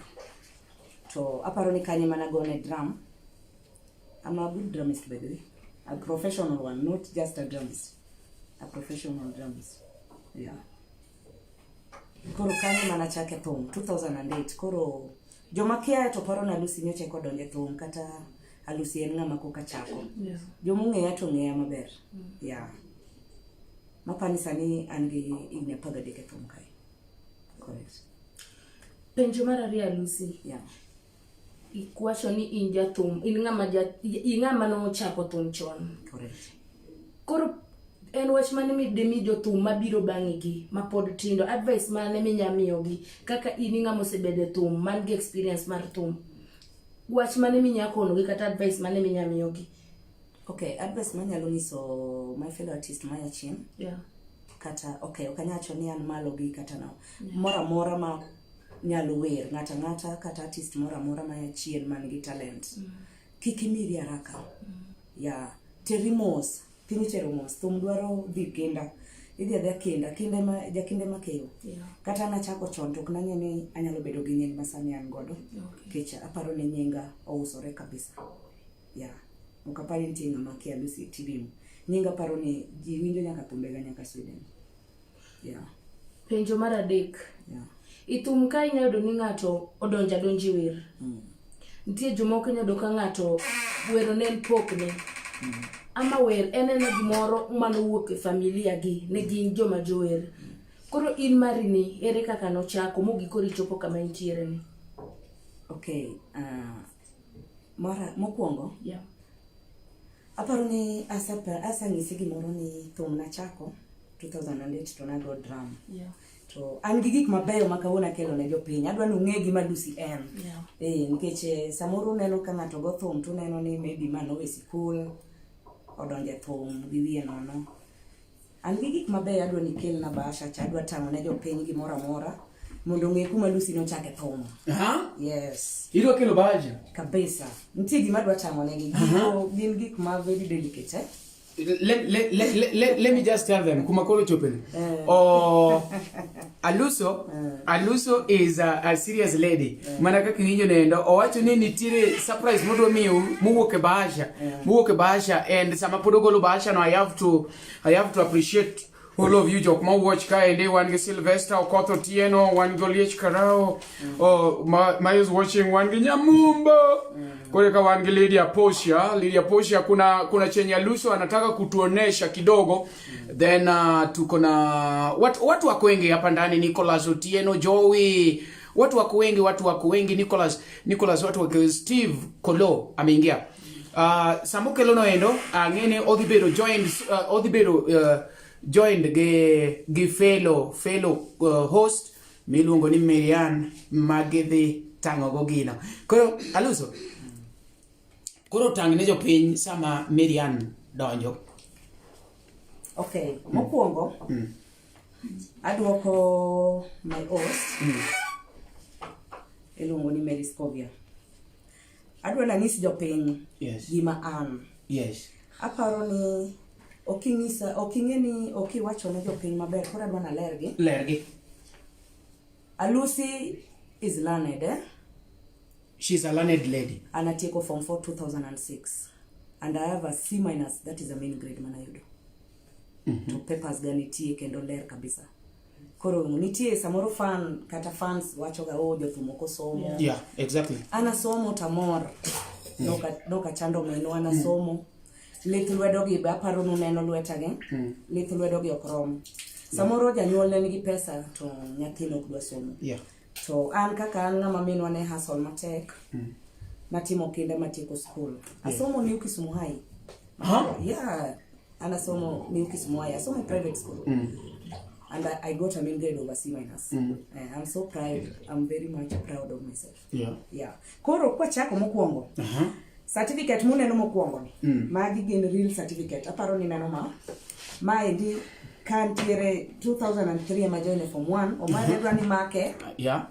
[SPEAKER 2] To aparo ni kanyo ema nagone drum. I'm a good drummist by the way. A professional one, not just a drummist. A professional drummist. Yeah. Koro kanyo mana chake thum 2008. Koro joma kia to paro na Lucy nyocha eka odonjo e thum kata Alusi en ng'ama koka chako.
[SPEAKER 3] Yeah.
[SPEAKER 2] Joma ong'eya to ong'eya maber. Yeah. Mapani sani an gi higni 13 e thum kae. Correct.
[SPEAKER 3] Penjo mar ariyo Alusi
[SPEAKER 2] Yeah.
[SPEAKER 3] Iwacho ni in jathum, in ng'ama ja, in ng'ama nochako thum chon.
[SPEAKER 2] Correct.
[SPEAKER 3] Koro en wach mane midimi jothum mabiro bang'egi mapod tindo, advice mane minya miyogi kaka in ng'ama osebedo e thum man gi experience mar thum? Wach mane minya konogi kata advice mane minya miyogi?
[SPEAKER 2] Okay, advice manyalo nyiso my fellow artist maya chien
[SPEAKER 3] Yeah.
[SPEAKER 2] kata okay, ok anyal wacho ni an malo gi kata no. Moro amora ma nyalo wer, ng'ata ng'ata kata artist moro amora maya chien man gi talent. Kik imiri haraka. Yeah, teri mos, piny itero mos, thum dwaro dhi kinda. Idhi adhiya kinda, kinda ema jakinde ema keyo.
[SPEAKER 3] Yeah.
[SPEAKER 2] Kata nachako chon to ok nang'e ni anyalo bedo gi nying masani an godo.
[SPEAKER 3] Okay.
[SPEAKER 2] Nikech aparo ni nyinga ousore kabisa. Yeah. Ok apar ni nitie ng'ama kia Lucy Tibim. Nyinga aparo ni ji winjo nyaka thumbega nyaka Sweden. Yeah.
[SPEAKER 3] Penjo mar adek.
[SPEAKER 2] Yeah.
[SPEAKER 3] I thum ka inya yudo ni ng'ato odonjo adonja e wer. Nitie jomoko inya yudo ka ng'ato wero ne en pokne. Ama wer en ena gimoro manowuok e familia gi, ne gin joma jower. Koro in mari ni, ere kaka nochako mogik koro ichopo kama intiere ni?
[SPEAKER 2] Okay. Mara mokwongo
[SPEAKER 3] Yeah.
[SPEAKER 2] aparo ni asanyisi gimoro ni thum nachako 2008 to nago drum.
[SPEAKER 3] Yeah.
[SPEAKER 2] To an gi gik mabeyo ma kawuono akelo ne jopiny. Adwa ni ung'e gima Lucy en.
[SPEAKER 3] Yeah.
[SPEAKER 2] Nikech samoro uneno ka ng'ato go thum to uneno ni maybe ma nowe sikul, odonjo e thum gi wiye nono. An gi gik mabeyo adwa ni kelna bahasha cha, adwa tang'o ne jopiny gimoro amora mondo ong'e kuma Lucy nochake thum.
[SPEAKER 1] Aha.
[SPEAKER 2] Yes.
[SPEAKER 1] Idwa kelo bahasha?
[SPEAKER 2] Kabisa. Nitie gima adwa tang'o negi. Gigo gin gik ma very delicate, eh?
[SPEAKER 1] Let me just tell them kuma koro chopeni. Oh, Aluso, Aluso is a serious lady. Mana kaka iwinjo nendo, owacho ni nitiere surprise modwa miyou mowuok e bahasha. Mowuok e bahasha and sama pod ogolo bahasha no I have to appreciate all of you jok ma watch kaendi. Wan gi Sylvester Okoth Otieno, wan gi Oliech Karao, oh, ma is watching, wan gi Nyamumbo. Kore ka wan gi Lydia Portia, Lydia Portia kuna chenye Aluso anataka kutuonesha kidogo. Then tuko na watu wako wengi hapa ndani, Nicholas Otieno, Joey, watu wako wengi, watu wako wengi, Nicholas, watu wako, Steve Kolo ameingia. Samokelo no endo, ang'ene odhi bedo joined, odhi bedo joined gi fellow host miluongo ni Marianne magidhi tang'o go gino. Koro Aluso, koro tang' ne jopiny sama Marianne donjo.
[SPEAKER 2] Okay, mokwongo aduoko my host iluongo ni Mary Scovia. Adwa nanyis jopiny
[SPEAKER 1] Yes.
[SPEAKER 2] gima an.
[SPEAKER 1] Yes.
[SPEAKER 2] Aparo ni oking'isa, oking'e ni okiwacho ne jopiny maber, koro adwa nalergi.
[SPEAKER 1] Lergi.
[SPEAKER 2] Alusi is learned, eh?
[SPEAKER 1] She's a learned lady.
[SPEAKER 2] Anatieko form 4 2006 and I have a C minus, that is a main grade manayudo. To papers ga nitie kendo ler kabisa. Koro nitie samoro fan kata fans wachoga oh jothum ok osomo.
[SPEAKER 1] Yeah, exactly.
[SPEAKER 2] An asomo tamor. Noka chando minwa an asomo. Lith lwedo gi be aparo nuneno lweta gi. Lith lwedo gi ok rom. Samoro janyuol ne nigi pesa to nyathino ok dwa somo.
[SPEAKER 1] Yeah.
[SPEAKER 2] To an kaka an ng'ama minwa ne hustle matek. Natimo kinda matieko school. Asomo New Kisumu High.
[SPEAKER 1] Huh?
[SPEAKER 2] Yeah. An asomo New Kisumu High. Asomo e private school. And I got a mean grade over C minus. I'm so proud. I'm very much proud of myself.
[SPEAKER 1] Yeah.
[SPEAKER 2] Yeah. Koro kwachako mokwongo. Certificate muneno mokwongo ni. Magi gin real certificate. Aparo ni neno ma. Maendi ka ntiere 2003 ema join e form 1. Omari adwa ni make.
[SPEAKER 1] Yeah.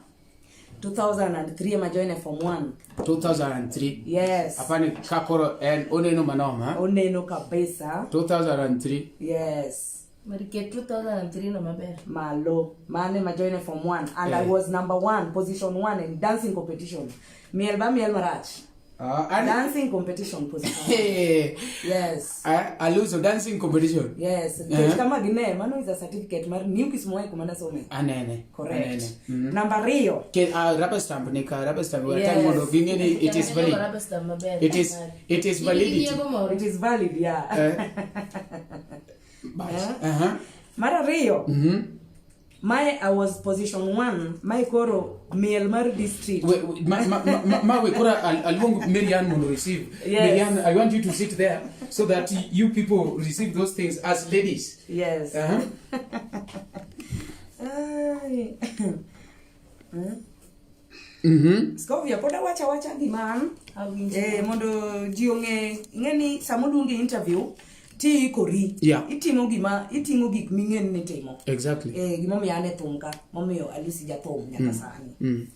[SPEAKER 2] 2003 ema join e form 1.
[SPEAKER 1] 2003.
[SPEAKER 2] Yes.
[SPEAKER 1] Apani ka koro en oneno manoma.
[SPEAKER 2] Oneno kabisa.
[SPEAKER 1] 2003.
[SPEAKER 2] Yes.
[SPEAKER 3] Marike 2003 no maber.
[SPEAKER 2] Malo. Mane ma join e form 1 and I
[SPEAKER 1] Eh.
[SPEAKER 2] was number 1, position 1 in dancing competition. Miel ba miel marach.
[SPEAKER 1] And
[SPEAKER 2] Dancing competition position. one.
[SPEAKER 1] hey,
[SPEAKER 2] Yes.
[SPEAKER 1] Aluso dancing competition.
[SPEAKER 2] Yes.
[SPEAKER 1] Eh.
[SPEAKER 2] Nikech kama gine, mano is a certificate mar New Kisumu High kuma nasome.
[SPEAKER 1] Anene.
[SPEAKER 2] Correct.
[SPEAKER 1] Anene. Mm.
[SPEAKER 2] Namba ariyo.
[SPEAKER 1] Ke rubber stamp ni ka rubber stamp.
[SPEAKER 2] Yes.
[SPEAKER 1] Yes. Mondo ging'e ni it is valid.
[SPEAKER 3] Rubber stamp maber.
[SPEAKER 1] It is validity.
[SPEAKER 3] Nyiego moro.
[SPEAKER 2] It is valid, yeah.
[SPEAKER 1] Eh. But, uh-huh.
[SPEAKER 2] Mar ariyo. Mae I was position 1, mae koro miel mar district.
[SPEAKER 1] We, we, ma, ma, ma, ma we kora aluong Marianne mondo receive.
[SPEAKER 2] Yes.
[SPEAKER 1] Marianne, I want you to sit there so that you people receive those things as ladies.
[SPEAKER 2] Yes.
[SPEAKER 1] Uh-huh.
[SPEAKER 2] Ai.
[SPEAKER 1] Mm-hmm.
[SPEAKER 2] Scovia, pod awacho awacha gima an.
[SPEAKER 3] Awinjo.
[SPEAKER 2] Eh, mondo ji ong'e, ing'e ni sama oluongi interview, tiikori.
[SPEAKER 1] Yeah.
[SPEAKER 2] Itimo gima, iting'o gik ming'e ni itimo.
[SPEAKER 1] Exactly.
[SPEAKER 2] Eh, gimomiyo an e thum ka, momiyo Alusi jathum nyaka sani.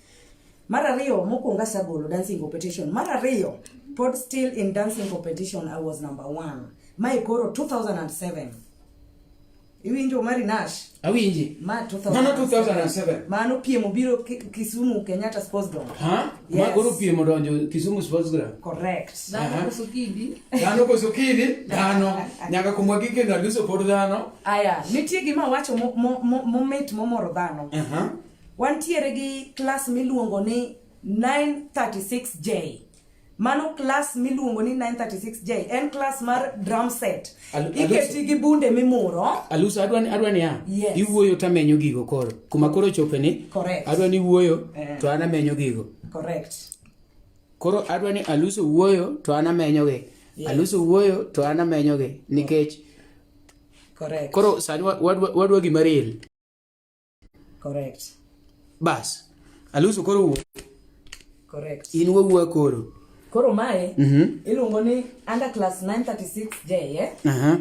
[SPEAKER 2] Mar ariyo, mokwongo asegolo dancing competition. Mar ariyo, pod still in dancing competition, I was number 1. Mae koro 2007. Iwinjo Mari Nash?
[SPEAKER 1] Awinji.
[SPEAKER 2] Ma 2007.
[SPEAKER 1] Mano 2007.
[SPEAKER 2] Mano piem obiro Kisumu Kenyatta Sports Ground.
[SPEAKER 1] Ha?
[SPEAKER 2] Yes.
[SPEAKER 1] Ma koro piem odonjo Kisumu Sports Ground.
[SPEAKER 2] Correct.
[SPEAKER 3] Dhano koso kidi.
[SPEAKER 1] Dhano koso kidi, dhano. Nyaka kumwa gikendo Aluso pod dhano.
[SPEAKER 2] Aya, nitie gima awacho momit momoro dhano.
[SPEAKER 1] Uh-huh.
[SPEAKER 2] Wantiere gi class miluongo ni 936J. Mano class miluongo ni 936J en class mar drum set. Iketi gi bunde mimuro.
[SPEAKER 1] Aluso adwa ni ya.
[SPEAKER 2] Yes.
[SPEAKER 1] Iwuoyo to amenyo gigo koro. Kuma koro chope ni.
[SPEAKER 2] Correct.
[SPEAKER 1] Adwa ni wuoyo
[SPEAKER 2] Eh.
[SPEAKER 1] to an amenyo gigo.
[SPEAKER 2] Correct.
[SPEAKER 1] Koro adwa ni Aluso wuoyo to an amenyo gi.
[SPEAKER 2] Yes.
[SPEAKER 1] Aluso wuoyo to an amenyo gi nikech
[SPEAKER 2] Correct.
[SPEAKER 1] koro sani wadwa gima real.
[SPEAKER 2] Correct.
[SPEAKER 1] Bas. Aluso koro wuo.
[SPEAKER 2] Correct.
[SPEAKER 1] In wawuoyo koro.
[SPEAKER 2] Koro mae iluongo ni under class 936J eh?
[SPEAKER 1] Uh-huh.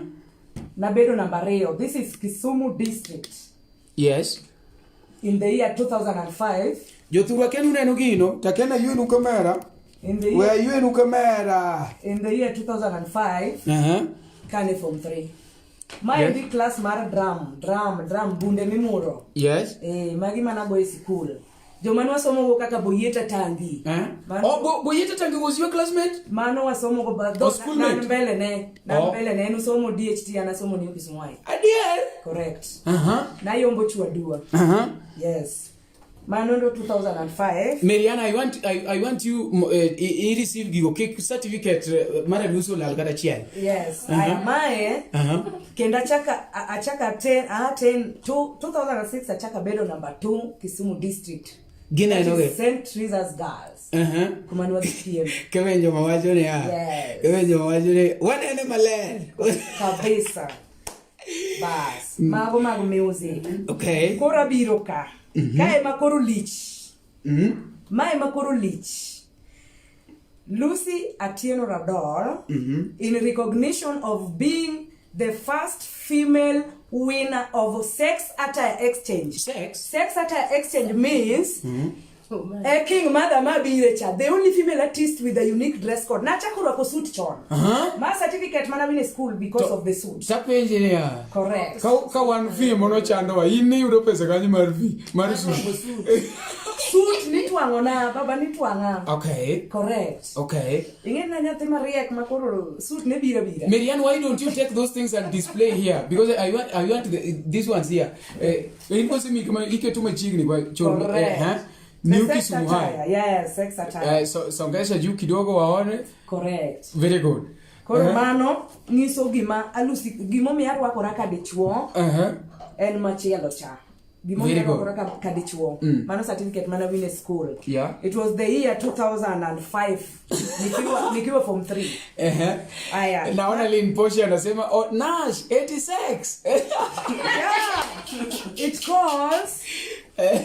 [SPEAKER 2] Nabedo namba ariyo. This is Kisumu district.
[SPEAKER 1] Yes.
[SPEAKER 2] In the year 2005.
[SPEAKER 1] Jothurwa kendo uneno gino, to akia ni ayuenu kamera.
[SPEAKER 2] In the
[SPEAKER 1] We
[SPEAKER 2] year,
[SPEAKER 1] ayuenu kamera.
[SPEAKER 2] in the year 2005.
[SPEAKER 1] Uh-huh.
[SPEAKER 2] Kane form 3. Mae
[SPEAKER 1] Yes.
[SPEAKER 2] yes. class mar drum bunde mimuro.
[SPEAKER 1] Yes.
[SPEAKER 2] Magi mana go e sikul. Joma ne wasomogo kaka Boyieta Tangi.
[SPEAKER 1] Eh?
[SPEAKER 2] Mano,
[SPEAKER 1] Oh, Boyieta Tangi was your classmate?
[SPEAKER 2] Mano wasomogo ba
[SPEAKER 1] Oh, schoolmate?
[SPEAKER 2] nan mbele ne. Nan
[SPEAKER 1] Oh.
[SPEAKER 2] mbele ne en osomo DHT an asomo New Kisumu High.
[SPEAKER 1] Adier.
[SPEAKER 2] Correct.
[SPEAKER 1] Uh-huh.
[SPEAKER 2] Nayombo chwadua.
[SPEAKER 1] Uh-huh.
[SPEAKER 2] Yes. Mano ndo 2005.
[SPEAKER 1] Mariana, I want you i receive gigo kik certificate mar Aluso lal kata achiel.
[SPEAKER 2] Yes.
[SPEAKER 1] Uh-huh.
[SPEAKER 2] Aya, mae
[SPEAKER 1] Uh-huh.
[SPEAKER 2] kendo achaka 2006 achaka bedo number 2 Kisumu district.
[SPEAKER 1] Gineno
[SPEAKER 2] That
[SPEAKER 1] ge.
[SPEAKER 2] is St. Teresa's Girls.
[SPEAKER 1] Uh-huh.
[SPEAKER 2] Kuma ne wadhi piem.
[SPEAKER 1] Kewenjo mawacho ni ya.
[SPEAKER 2] Yes.
[SPEAKER 1] Kewenjo mawacho ni wanene maler.
[SPEAKER 2] Kabisa. Bas. Mago mag music.
[SPEAKER 1] Okay.
[SPEAKER 2] Koro abiro ka. Ka ema koro lich. Ma ema koro lich. Lucy Atieno Rador, in recognition of being the first female winner of sex attire exchange.
[SPEAKER 1] Sex?
[SPEAKER 2] Sex attire exchange means a king mother ma bire cha, the only female artist with a unique dress code. Nachako rwako suit chon. Ma certificate mana win e school because of the suit.
[SPEAKER 1] Tapenje niya.
[SPEAKER 2] Correct.
[SPEAKER 1] Ka wan fee mono chandowa, in niyudo pesa kanyo mar fee, mar suit.
[SPEAKER 2] Suit nitwang'o na, baba nitwang'a.
[SPEAKER 1] Okay.
[SPEAKER 2] Correct.
[SPEAKER 1] Okay.
[SPEAKER 2] Ing'e na nyathi mariek ma koro suit ne biro bira.
[SPEAKER 1] Marianne, why don't you take those things and display here? Because I want these ones here. In kosi mi kama iketo machiegni kwa chon.
[SPEAKER 2] Correct. The
[SPEAKER 1] New
[SPEAKER 2] sex
[SPEAKER 1] Kisumu High.
[SPEAKER 2] attire. Yes, sex attire.
[SPEAKER 1] So, songesha juu kidogo waone.
[SPEAKER 2] Correct.
[SPEAKER 1] Very good.
[SPEAKER 2] Koro mano nyiso gima Alusi, gimomiyo arwakora ka dichuo en machielo cha.
[SPEAKER 1] Very good.
[SPEAKER 2] Gimomiyo ka, ka dichuo. Mano certificate mana win e school.
[SPEAKER 1] Yeah.
[SPEAKER 2] It was the year 2005. Nikiwa form 3.
[SPEAKER 1] Ehe.
[SPEAKER 2] Aya.
[SPEAKER 1] Naona Lynn Poshi anasema oh, Nash 86.
[SPEAKER 2] Yeah. It calls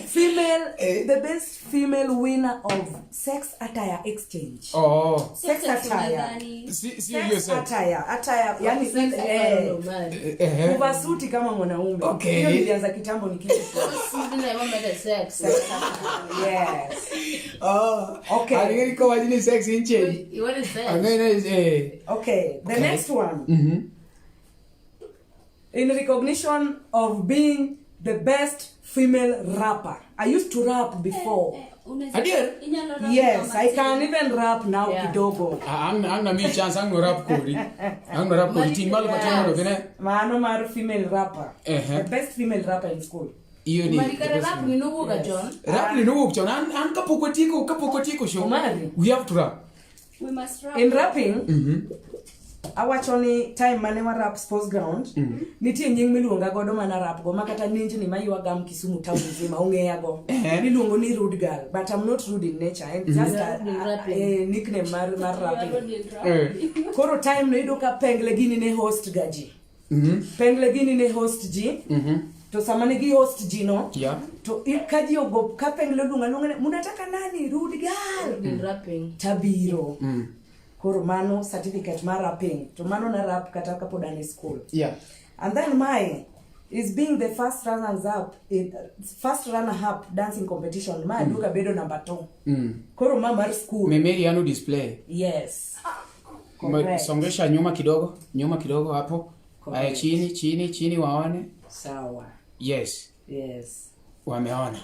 [SPEAKER 2] female the best female winner of sex attire exchange.
[SPEAKER 1] Oh.
[SPEAKER 2] Sex attire.
[SPEAKER 4] Nadhani.
[SPEAKER 1] Si si hiyo
[SPEAKER 2] Sex
[SPEAKER 1] sex.
[SPEAKER 2] attire. Attire yani
[SPEAKER 3] Sex
[SPEAKER 2] eh,
[SPEAKER 3] Omari.
[SPEAKER 1] Ehe.
[SPEAKER 2] kuvaa suti kama mwanaume.
[SPEAKER 1] Okay.
[SPEAKER 2] Hiyo nilianza kitambo nikiwa
[SPEAKER 3] Sisi na mama ya sex.
[SPEAKER 2] Yes.
[SPEAKER 1] Oh.
[SPEAKER 2] Okay.
[SPEAKER 1] Alingeni kwa wajini sex inche.
[SPEAKER 3] You want sex?
[SPEAKER 1] Angeni eh.
[SPEAKER 2] Okay, the
[SPEAKER 1] Okay.
[SPEAKER 2] next one. In recognition of being the best female rapper. I used to rap before.
[SPEAKER 4] Unaweza-
[SPEAKER 1] Adier?
[SPEAKER 4] inyalo rap
[SPEAKER 2] Yes,
[SPEAKER 4] kama
[SPEAKER 2] I can even rap now
[SPEAKER 3] Yeah.
[SPEAKER 2] kidogo.
[SPEAKER 1] Ang ang na mi chance ang no rap kori. Ang no rap kori. Ting malo patino no kene.
[SPEAKER 2] Maano mar female rapper.
[SPEAKER 1] Uh-huh.
[SPEAKER 2] The best female rapper in school.
[SPEAKER 1] Iyo ni.
[SPEAKER 3] Omari kare rap ni nowuok chon.
[SPEAKER 1] Rap ni nowuok chon. An kapok watieko show.
[SPEAKER 2] Omari.
[SPEAKER 1] We have to rap.
[SPEAKER 4] We must rap.
[SPEAKER 2] In rapping, awacho ni time mane wa rap sports ground, nitie nying miluonga godo mana rap go makata ninjni mayuagam Kisumu town nzima ong'eyago.
[SPEAKER 1] Eh.
[SPEAKER 2] Miluongo ni rude girl, but I'm not rude in nature. And just
[SPEAKER 3] You are rude in rapping.
[SPEAKER 2] a nickname mar
[SPEAKER 4] You are
[SPEAKER 2] rapping.
[SPEAKER 4] rude in rap.
[SPEAKER 1] Eh.
[SPEAKER 2] Koro time no iyudo ka Pengle gini ne host ga ji. Pengle gini ne host ji. To sama ne gi host ji no,
[SPEAKER 1] Yeah.
[SPEAKER 2] to ka ji ogo ka Pengle oluongo aluonga ni munataka nani rude girl.
[SPEAKER 3] In rapping.
[SPEAKER 2] Tabiro. Koro mano certificate mar rapping. To mano na rap kata kapod an e school.
[SPEAKER 1] Yeah.
[SPEAKER 2] And then my is being the first runners up in first runner up dancing competition. Ma aduogo abedo number 2. Koro ma mar school.
[SPEAKER 1] Memeri yanu display.
[SPEAKER 2] Yes. Correct.
[SPEAKER 1] Songesha nyuma kidogo, nyuma kidogo hapo.
[SPEAKER 2] Correct.
[SPEAKER 1] Aya chini, chini, chini waone.
[SPEAKER 2] Sawa.
[SPEAKER 1] Yes,
[SPEAKER 2] Yes.
[SPEAKER 1] wameona.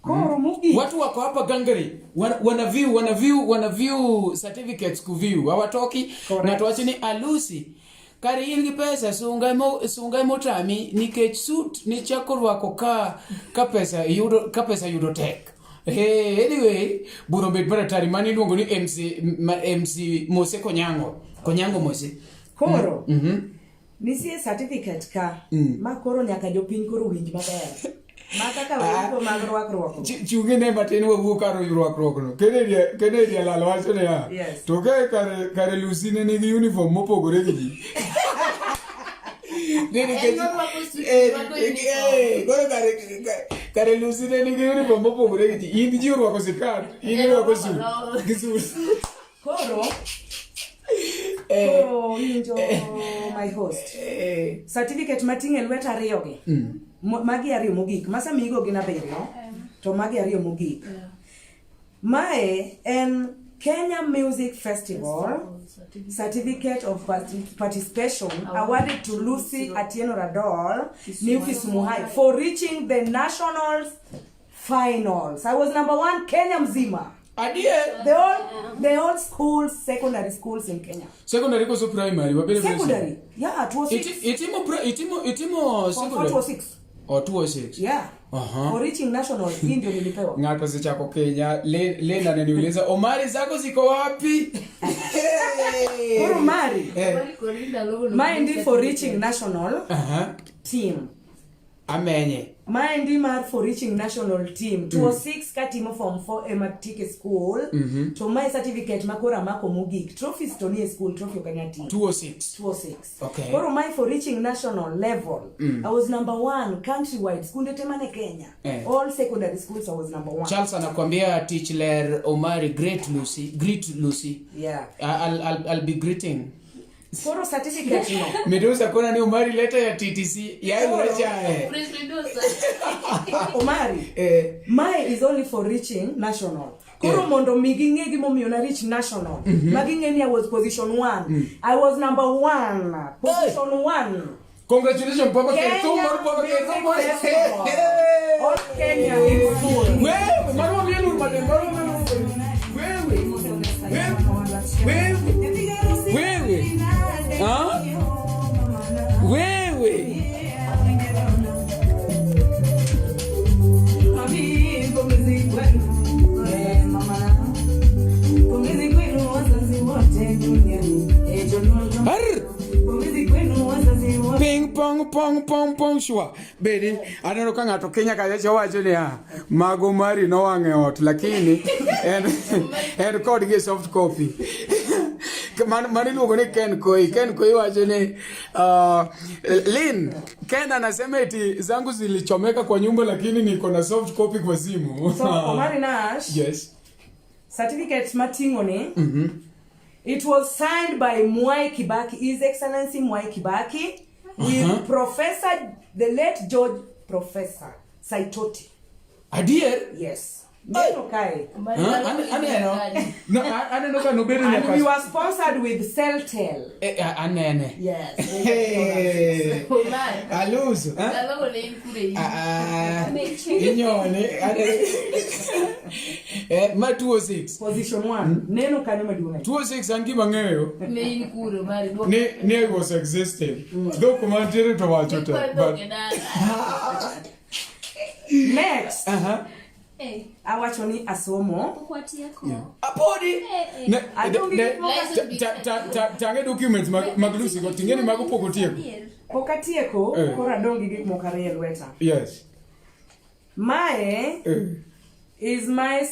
[SPEAKER 2] Koro mogik.
[SPEAKER 1] Watu wako hapa gangari wana view certificates ku view hawatoki.
[SPEAKER 2] Correct.
[SPEAKER 1] Na tuache ni Alusi kare in gi pesa sunga motami nikech suit ni chako rwako ka pesa yudo ka pesa yudo tek. Hey, anyway, buro bet maratari mani iluongo ni MC MC Mose Konyango. Konyango Mose.
[SPEAKER 2] Koro. Nitie certificate ka ma koro nyaka jopiny koro winj maber. Ma kaka weko mag rwakruok.
[SPEAKER 1] Chunge ne matin wawuo kar rwakruok no. Kennedy Alal wacho niya.
[SPEAKER 2] Yes.
[SPEAKER 1] To ka kare Lucy ne nigi uniform mopogore gi ji. Ne nikech-
[SPEAKER 3] En norwako suit, orwako uniform.
[SPEAKER 1] Koro kare Lucy ne nigi uniform mopogore gi ji. In ji orwako sikat, in
[SPEAKER 3] En
[SPEAKER 1] irwako
[SPEAKER 3] orwako
[SPEAKER 1] suit.
[SPEAKER 3] long.
[SPEAKER 1] Gi suit.
[SPEAKER 2] Koro koro winjo my host. Certificate mating'o e lweta ariyo gi. Magi ariyo mogik. Masamigo gin abiriyo. To magi ariyo mogik. Mae en Kenya Music Festival Certificate of Participation awarded to Lucy Atieno Radol, New Kisumu High, for reaching the nationals finals. I was number 1 Kenya mzima.
[SPEAKER 1] Adier.
[SPEAKER 2] The all schools, secondary schools in Kenya.
[SPEAKER 1] Secondary koso primary? Wabere
[SPEAKER 2] Secondary. Yeah, 206.
[SPEAKER 1] Itimo secondary.
[SPEAKER 2] 206.
[SPEAKER 1] Oh, 206.
[SPEAKER 2] Yeah. For reaching national, hii ndio nilipewa.
[SPEAKER 1] Ng'ato osechako Kenya, Lena ananiuliza Omari zako ziko wapi?
[SPEAKER 2] Koro Mari.
[SPEAKER 3] Omari Korinda logo no
[SPEAKER 2] Maendi for reaching national team.
[SPEAKER 1] Amenye.
[SPEAKER 2] Maendi mar for reaching national team. 206 katimo form 4 ema tike school. To my certificate makoro amako mogik. Trophies to nie school, trophy ok anyal ting'o.
[SPEAKER 1] 206.
[SPEAKER 2] 206.
[SPEAKER 1] Okay.
[SPEAKER 2] Koro my for reaching national level. I was number 1 countrywide. Skunde te mane Kenya. All secondary schools I was number 1.
[SPEAKER 1] Charles anakuambia teach ler Omari great Lucy, greet Lucy.
[SPEAKER 2] Yeah.
[SPEAKER 1] I'll be greeting.
[SPEAKER 2] Koro certificate no.
[SPEAKER 1] Medusa kona ni Omari leta ya TTC. Ya urecha.
[SPEAKER 3] Prince Medusa.
[SPEAKER 2] Omari. My is only for reaching national. Koro mondo mi ging'e gimomiyo na reach national. Maging'e ni I was position 1. I was number 1. Position 1.
[SPEAKER 1] Congratulations, Papa
[SPEAKER 2] Kenya
[SPEAKER 1] Keto, Papa Keto.
[SPEAKER 2] Music Festival. All Kenya in full.
[SPEAKER 1] Wewe, marwa mielu, marwa mielu. Wewe. Wewe. Wewe. Ha? Wewe. Arr! Ping pong pong pong pong pong shwa bedi aneno ka ng'ato Kenya kacha cha wacho niya mago mari nowang' e ot lakini en en kod gi soft copy mano mano iluongo ni Ken Koi. Ken Koi wacho ni Lin Ken anasema eti zangu zilichomeka kwa nyumba lakini niko na soft copy kwa simu.
[SPEAKER 2] So Omari Nash,
[SPEAKER 1] Yes.
[SPEAKER 2] Certificate mating'o ni it was signed by Mwai Kibaki, His Excellency Mwai Kibaki, with Professor, the late George Professor Saitoti.
[SPEAKER 1] Adier?
[SPEAKER 2] Yes. Neno kae.
[SPEAKER 3] Omari
[SPEAKER 1] Huh?
[SPEAKER 3] Nash
[SPEAKER 1] Aneno. No, aneno ka nobedo
[SPEAKER 2] And
[SPEAKER 1] nyaka
[SPEAKER 2] we were sponsored with Celtel.
[SPEAKER 1] Eh, anene.
[SPEAKER 2] Yes.
[SPEAKER 1] Hey.
[SPEAKER 3] Omari.
[SPEAKER 1] Aluso. Eh?
[SPEAKER 3] Ndalogo ne in kure in.
[SPEAKER 1] Ah, inyone. Eh, ma 206.
[SPEAKER 2] Position 1. Neno kanyo maduong'.
[SPEAKER 1] 206 an gima ng'eyo
[SPEAKER 3] Ne in kure Omari. Dwok-
[SPEAKER 1] ni I was existing. Dhok kuma ntiere to wacho te.
[SPEAKER 3] Nikwa
[SPEAKER 1] But
[SPEAKER 3] dhok e dala.
[SPEAKER 2] Next,
[SPEAKER 1] aha.
[SPEAKER 4] Eh,
[SPEAKER 2] awacho ni asomo.
[SPEAKER 4] pok watieko.
[SPEAKER 1] Apodi.
[SPEAKER 4] Eh, eh.
[SPEAKER 1] Ne,
[SPEAKER 2] Adong' gi
[SPEAKER 1] ne,
[SPEAKER 2] gik moko-
[SPEAKER 1] tange documents mag Lucy go ting'eni mago pok otieko.
[SPEAKER 4] Adier.
[SPEAKER 2] Pok atieko,
[SPEAKER 1] Eh.
[SPEAKER 2] koro adong' gi gik moko ariyo e lweta.
[SPEAKER 1] Yes.
[SPEAKER 2] Mae
[SPEAKER 1] Eh.
[SPEAKER 2] is my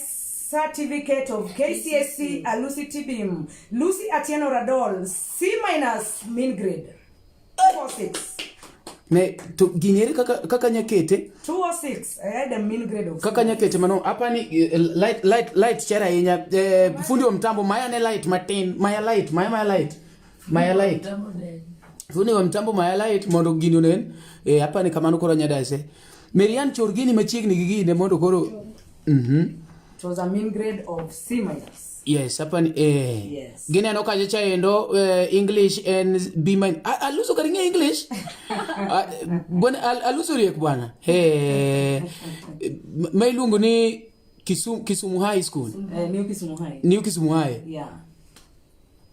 [SPEAKER 2] certificate of KCSE Alusi Tibim. Lucy Atieno Radol, C minus mean grade. 206.
[SPEAKER 1] Ne to gini ere kaka nyakete
[SPEAKER 2] 206. I had a mean grade of
[SPEAKER 1] kaka nyakete mano apani light light light chera ahinya eh, fundi wa mtambo maya ne light matin maya light maya maya light maya light fundi wa mtambo maya light mondo gini onen eh, apani kamano koro nyadase Marian chor gini machiegni gi gine mondo koro
[SPEAKER 2] It was a mean grade of C minus.
[SPEAKER 1] Yes, apani eh.
[SPEAKER 2] Yes.
[SPEAKER 1] Gineno kacha cha endo English en B minus. Aluso kar ing'e English? Bwana aluso riek bwana. He. Ma iluongo ni Kisumu High School.
[SPEAKER 2] New Kisumu High.
[SPEAKER 1] New Kisumu High.
[SPEAKER 2] Yeah.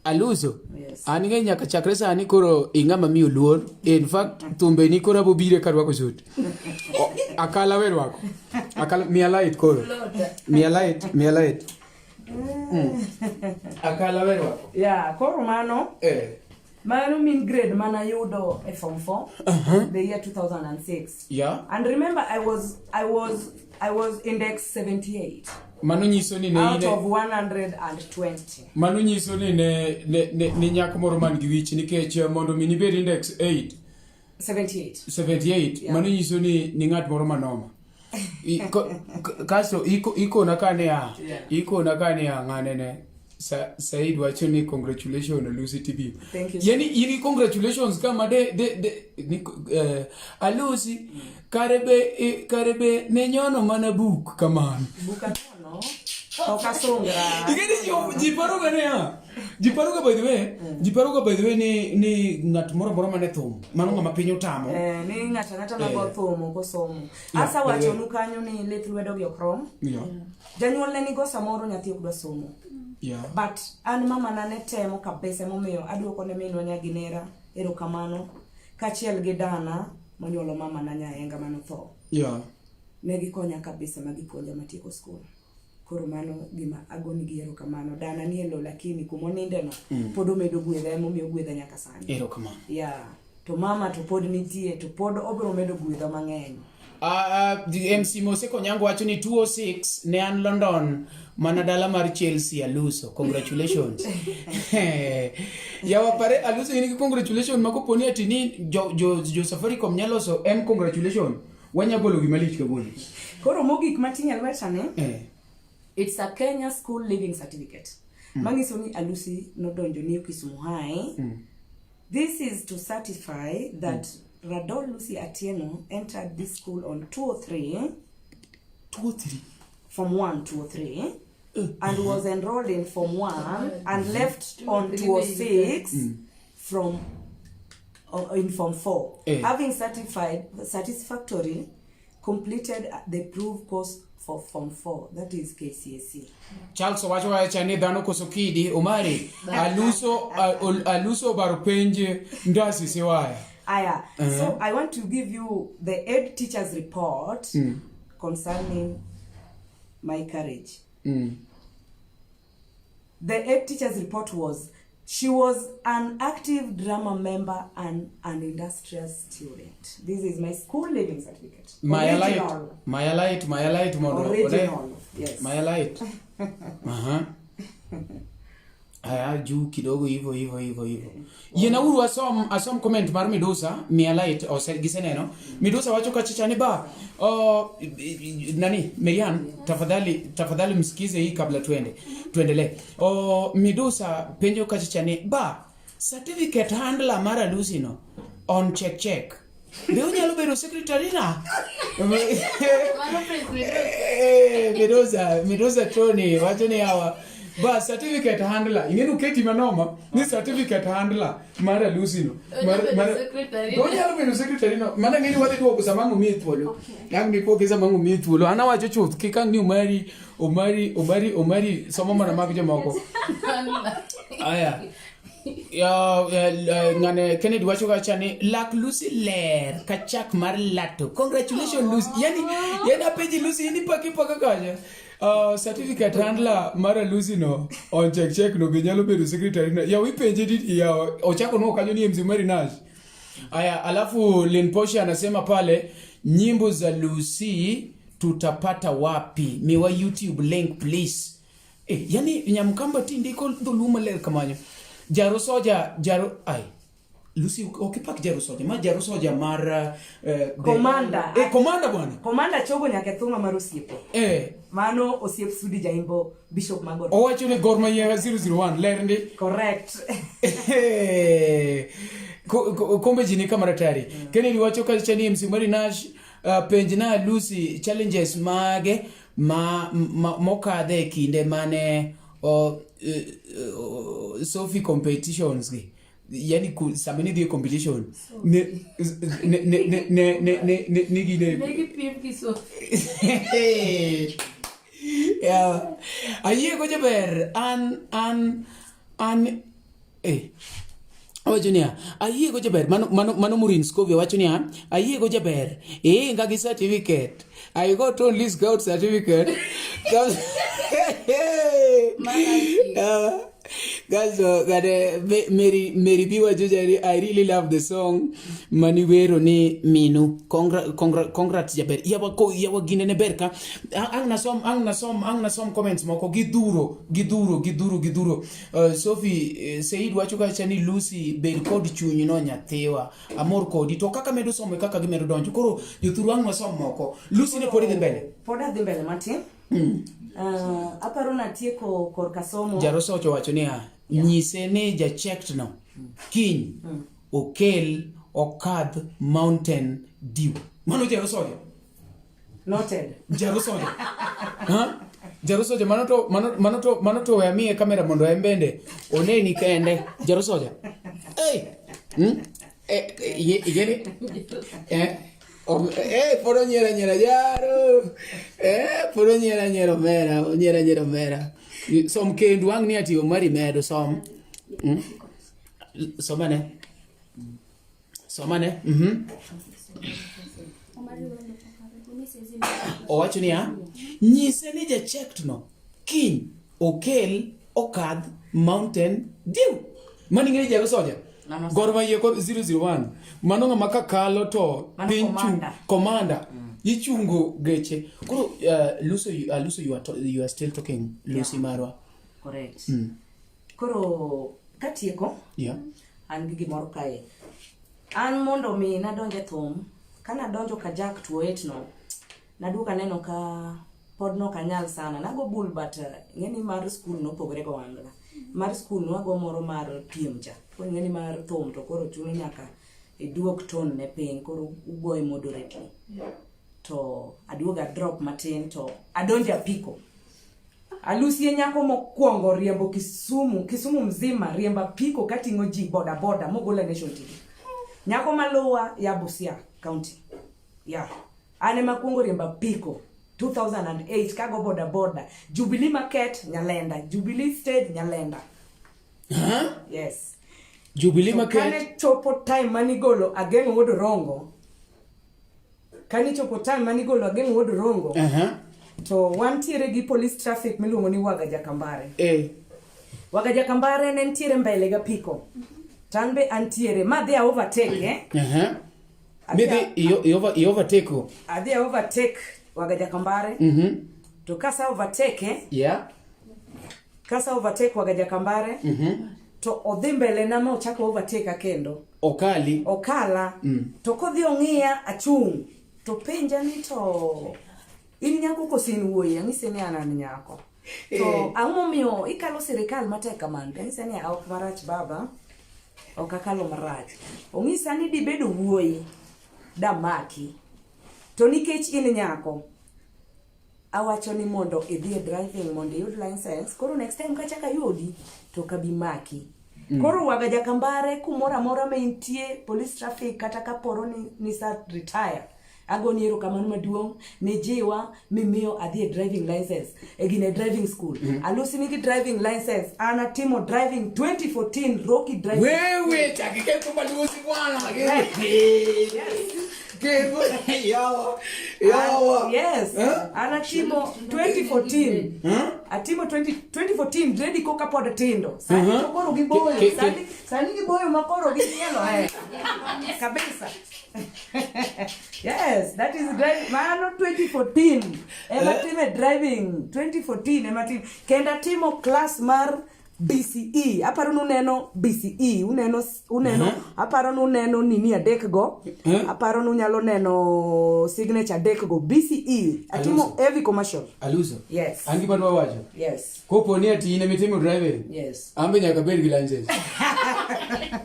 [SPEAKER 1] Aluso.
[SPEAKER 2] Yes.
[SPEAKER 1] An ing'e nyaka chakre sani koro ing'ama miyo luor. In fact, thumbe ni koro abobire karwako suit. Akala we rwako. Akala miya light koro. Miya light, miya light. Akala we rwako.
[SPEAKER 2] Yeah, koro mano.
[SPEAKER 1] Eh.
[SPEAKER 2] Mano mean grade mana yudo e form 4 the year 2006.
[SPEAKER 1] Yeah.
[SPEAKER 2] And remember I was index 78.
[SPEAKER 1] Mano nyiso ni ne
[SPEAKER 2] out
[SPEAKER 1] in
[SPEAKER 2] of 120.
[SPEAKER 1] Mano nyiso ni ne nyako moro man gi wich nikech mondo mi nibed index 8
[SPEAKER 2] 78.
[SPEAKER 1] 78
[SPEAKER 2] Yeah.
[SPEAKER 1] Mano nyiso ni ng'at moro manoma. Kasto ikona kane a
[SPEAKER 2] Yeah.
[SPEAKER 1] ikona kane a ng'ane ne Said wacho ni congratulations Lucy TV.
[SPEAKER 2] Thank you.
[SPEAKER 1] Yani in congratulations kama de ni, Alusi karebe ne nyono mana buk kamano.
[SPEAKER 2] Buk anyono ok asungra.
[SPEAKER 1] Ingeni ji paroga ne ya. Ji paroga by the way, ji paroga by the way ni ng'at moro moro mane thum. Mano ng'ama piny otamo.
[SPEAKER 2] Ni ng'ato ang'ata ma go thum ok osomo.
[SPEAKER 1] Yeah,
[SPEAKER 2] Asa wachonu kanyo ni lith lwedo gi ok rom.
[SPEAKER 1] Yeah.
[SPEAKER 2] Janyuol ne nigo samoro nyathi ok dwa somo.
[SPEAKER 1] Yeah.
[SPEAKER 2] But an mama na ne temo kabisa emomiyo aduoko ne minwa Nyaginera erokamano kaachiel gi dana monyuolo mama na Nyaenga manotho.
[SPEAKER 1] Yeah.
[SPEAKER 2] Ne gikonya kabisa ma gipuonja matieko skul. Koro mano gima agonigi erokamano. Dana nie lo lakini kumonindeno pod omedo gwedha emomiyo ogwedha nyaka sani.
[SPEAKER 1] Erokamano.
[SPEAKER 2] Yeah. To mama to pod nitie to pod obiro medo gwedha mang'eny.
[SPEAKER 1] The MC Mose Konyango wacho ni 206 ne an London mana dala mar Chelsea Aluso. Congratulations. Yawa pare Aluso in gi congratulations ma kopo ni ati ni jo Safaricom nyalo loso M congratulations. Wanya golo gima lich kawuono.
[SPEAKER 2] Koro mogik mating'o e lweta ni, It's a Kenya School Leaving Certificate. Manyiso ni Alusi nodonjo New Kisumu High. This is to certify that Radol Lucy Atieno entered this school on 203.
[SPEAKER 1] 203.
[SPEAKER 2] Form 1, 203. And was enrolled in Form 1 and left on 206 from in Form 4. Having satisfactory completed the proof course for Form 4, that is KCSE.
[SPEAKER 1] Charles owacho wacha ni dhano koso kidi Omari Aluso obaro penj ndasi siwaya.
[SPEAKER 2] Aya. So I want to give you the head teacher's report concerning my courage. The head teacher's report was She was an active drama member and an industrious student. This is my school leaving certificate.
[SPEAKER 1] Maya light
[SPEAKER 2] Original.
[SPEAKER 1] Maya light Maya light mondo one.
[SPEAKER 2] Original. Yes.
[SPEAKER 1] Maya light. Aha. Aya juu kidogo hivyo hivyo hivyo hivyo. Yienauru asom asom comment mar Midusa, Mia Light ose giseneno. Midusa wacho kachicha ni ba oh, nani Marian tafadhali tafadhali msikize hii kabla tuende tuendelee. Oh, Midusa penjo kachicha ni ba certificate handler mar Alusi no on check check. Be onyalo bedo secretary na?
[SPEAKER 3] Mano Prince Midusa.
[SPEAKER 1] Eh, Midusa, Midusa Tony wacho ni hawa ba certificate handler ing'eni uketi manoma ni certificate handler mar Alusi no
[SPEAKER 3] Onyalo bedo secretary.
[SPEAKER 1] To onyalo bedo secretary no mana ng'eni wadhi duoko sama ang' omiyi thuolo ang' dipo sama ang' omiyi thuolo an awacho chuth kik ang' ni Omari Omari Omari Omari somo mana mag jomoko aya Ya, ya, ya, ng'ane Kennedy wacho kacha ni lak Lucy ler ka chak mar lato. Congratulations Lucy. Yani yani apenji Lucy in ipaki paka kacha. Certificate handler mara Lucy no on check check no be nyalo bedo secretary no. Ya wipenje di ya ochako no kanyo ni MC Mary Nash. Aya, alafu Lin Posha anasema pale nyimbo za Lucy tutapata wapi? Miwa YouTube link please. Eh, yani Nyamkamba ti ndiko dholuo maler kamanyo. Jaro soja, jaro ai. Lucy ok ipak jaro soja, ma jaro soja mar
[SPEAKER 2] Commander.
[SPEAKER 1] Eh, commander bwana.
[SPEAKER 2] Commander chogo nyaka e thuma mar osiepe.
[SPEAKER 1] Eh,
[SPEAKER 2] Mano osiep Sudi Jaimbo, Bishop Magor.
[SPEAKER 1] owacho ni Gor Mahia 001 ler ndi.
[SPEAKER 2] Correct.
[SPEAKER 1] Kombe ji ni kama tayari. Kennedy wacho kacha ni MC Mari Nash penj na Lucy challenges mage ma, ma mokadhe e kinde mane o, Sophie competitions gi. Yani ku, sama nidhi e competition ne ne ne ne ne ne ne ne ne gine
[SPEAKER 3] Ne gipiem gi Sophie.
[SPEAKER 1] yeah. Ayiego jaber an an an eh Owacho niya, ayiego jaber, mano, mano, mano Maureen Scovia wacho niya, ayiego jaber, iinga gi certificate. I got only scout certificate. Guys, gade, Mary, Mary B wacho jari, I really love the song maniwero ni minu. Congra, congra, congrats jaber. Yawa ko yawa gine ne ber ka. Ang nasom ang nasom ang nasom comments moko gidhuro gidhuro gidhuro gidhuro. Sophie Said wacho kacha ni Lucy bed kod chuny no nyathiwa. Amor kodi to kaka medo somo e kaka gimedo donjo. Koro jothuru ang wasom moko. Lucy ne pod idhi mbele.
[SPEAKER 2] Pod adhi mbele matin. Aparo natieko korka somo.
[SPEAKER 1] Jarosocho wacho niya, nyise ni jachect no kiny okel okadh Mountain Dew. Mano Jarosojo.
[SPEAKER 2] Noted.
[SPEAKER 1] Jarosojo. Ha? Jarosojo mano to mano mano to mano to we amiye kamera mondo en bende oneni kende. Jarosojo. Hey. Hmm? Eh, eh, igeni? Eh. Eh, pod onyiero anyiera jaro. Eh, pod onyiero anyiera omera, onyiero anyiera omera. Som kendu ang' ni ati Omari medo som. Somane. Somane. Owacho niya, nyise ni jachect no kiny okel okadh Mountain Dew. Mano ing'e ni Jago Soja? Gor Mahia kod 001. Mano ng'ama kakalo to
[SPEAKER 2] Mano
[SPEAKER 1] piny chung
[SPEAKER 2] commander.
[SPEAKER 1] commander. Ichungo geche. Koro Lucy, Lucy you are, you are still talking Lucy
[SPEAKER 2] Yeah.
[SPEAKER 1] Marwa.
[SPEAKER 2] Correct. Koro katieko
[SPEAKER 1] Yeah.
[SPEAKER 2] an gi gimoro kae. An mondo mi nadonj e thum, kanadonjo Kajak 208 no, naduogo aneno ka pod nok anyal sana. Nago bul but ing'eni mar school nopogore go wangla. Mar school nwago moro mar piem cha. Koro ing'eni mar thum to koro chuno nyaka iduok tone ne piny, koro ugoye moderately. To aduogo a drop matin to adonjo e apiko. Alusi e nyako mokwongo riembo Kisumu, Kisumu mzima riembo apiko kating'o ji boda boda mogola Nation TV. Nyako maluwa ya Busia County. Yeah. An ema akwongo riembo apiko 2008 kago boda boda. Jubilee Market Nyalenda, Jubilee Stage Nyalenda.
[SPEAKER 1] Huh?
[SPEAKER 2] Yes.
[SPEAKER 1] Jubilee
[SPEAKER 2] To
[SPEAKER 1] Market.
[SPEAKER 2] Kane chopo time manigolo Ageng'o Wuod Orongo. Kane chopo time manigolo Ageng'o Wuod Orongo. To wantiere gi police traffic miluongo ni Waga Jakambare. Wagaja Kambare ne nitiere mbele ga piko. To an be antiere ma dhi a overtake eh.
[SPEAKER 1] Aha. Midhi i overtake.
[SPEAKER 2] Adhi a overtake Wagaja Kambare. To kasa overtake eh,
[SPEAKER 1] Yeah.
[SPEAKER 2] kasa overtake Wagaja Kambare. To odhi mbele na ma ochako overtake kendo.
[SPEAKER 1] Okali.
[SPEAKER 2] Okala. To kodhi ong'iya achung'. To penja ni to in nyako koso in wuoyi? Ang'ise ni an an nyako. To ang'o momiyo ikalo sirikal matek kamano? To ang'ise ni "Ah, ok marach baba. Ok akalo marach. Ong'isa ni dibedo wuoyi damaki. To nikech in nyako, awacho ni mondo idhi e driving mondo iyud license. Koro next time kachak ayudi to ok abi maki. Koro Waga Jakambare kumoro amora ma intie, police traffic kata kaporo ni nisa retire. Agoni erokamano maduong' nijiwa mimiyo adhi e driving license e gine driving school. Alusi nigi driving license. An atimo driving 2014 Rocky driving.
[SPEAKER 1] Wewe chaki kepo malusi bwana. Kepo yawa. Yawa.
[SPEAKER 2] Yes.
[SPEAKER 1] Eh?
[SPEAKER 2] An atimo 2014. Atimo 20, 2014 ready koka pod tindo. Sani to koro giboyo. Sani sani giboyo ma koro gimielo eh. Kabisa. Yes, that is drive mano 2014. Ema time driving 2014 ema time. Kendo atimo class mar BCE. Aparo ni uneno BCE, uneno uneno aparo ni uneno nini adek go. Aparo ni unyalo neno signature adek go. BCE. Atimo
[SPEAKER 1] Aluso.
[SPEAKER 2] heavy commercial.
[SPEAKER 1] Aluso.
[SPEAKER 2] Yes.
[SPEAKER 1] An gima dwa wacho.
[SPEAKER 2] Yes.
[SPEAKER 1] Kopo ni ati in emitimo driving.
[SPEAKER 2] Yes.
[SPEAKER 1] An be nyaka abed gi license.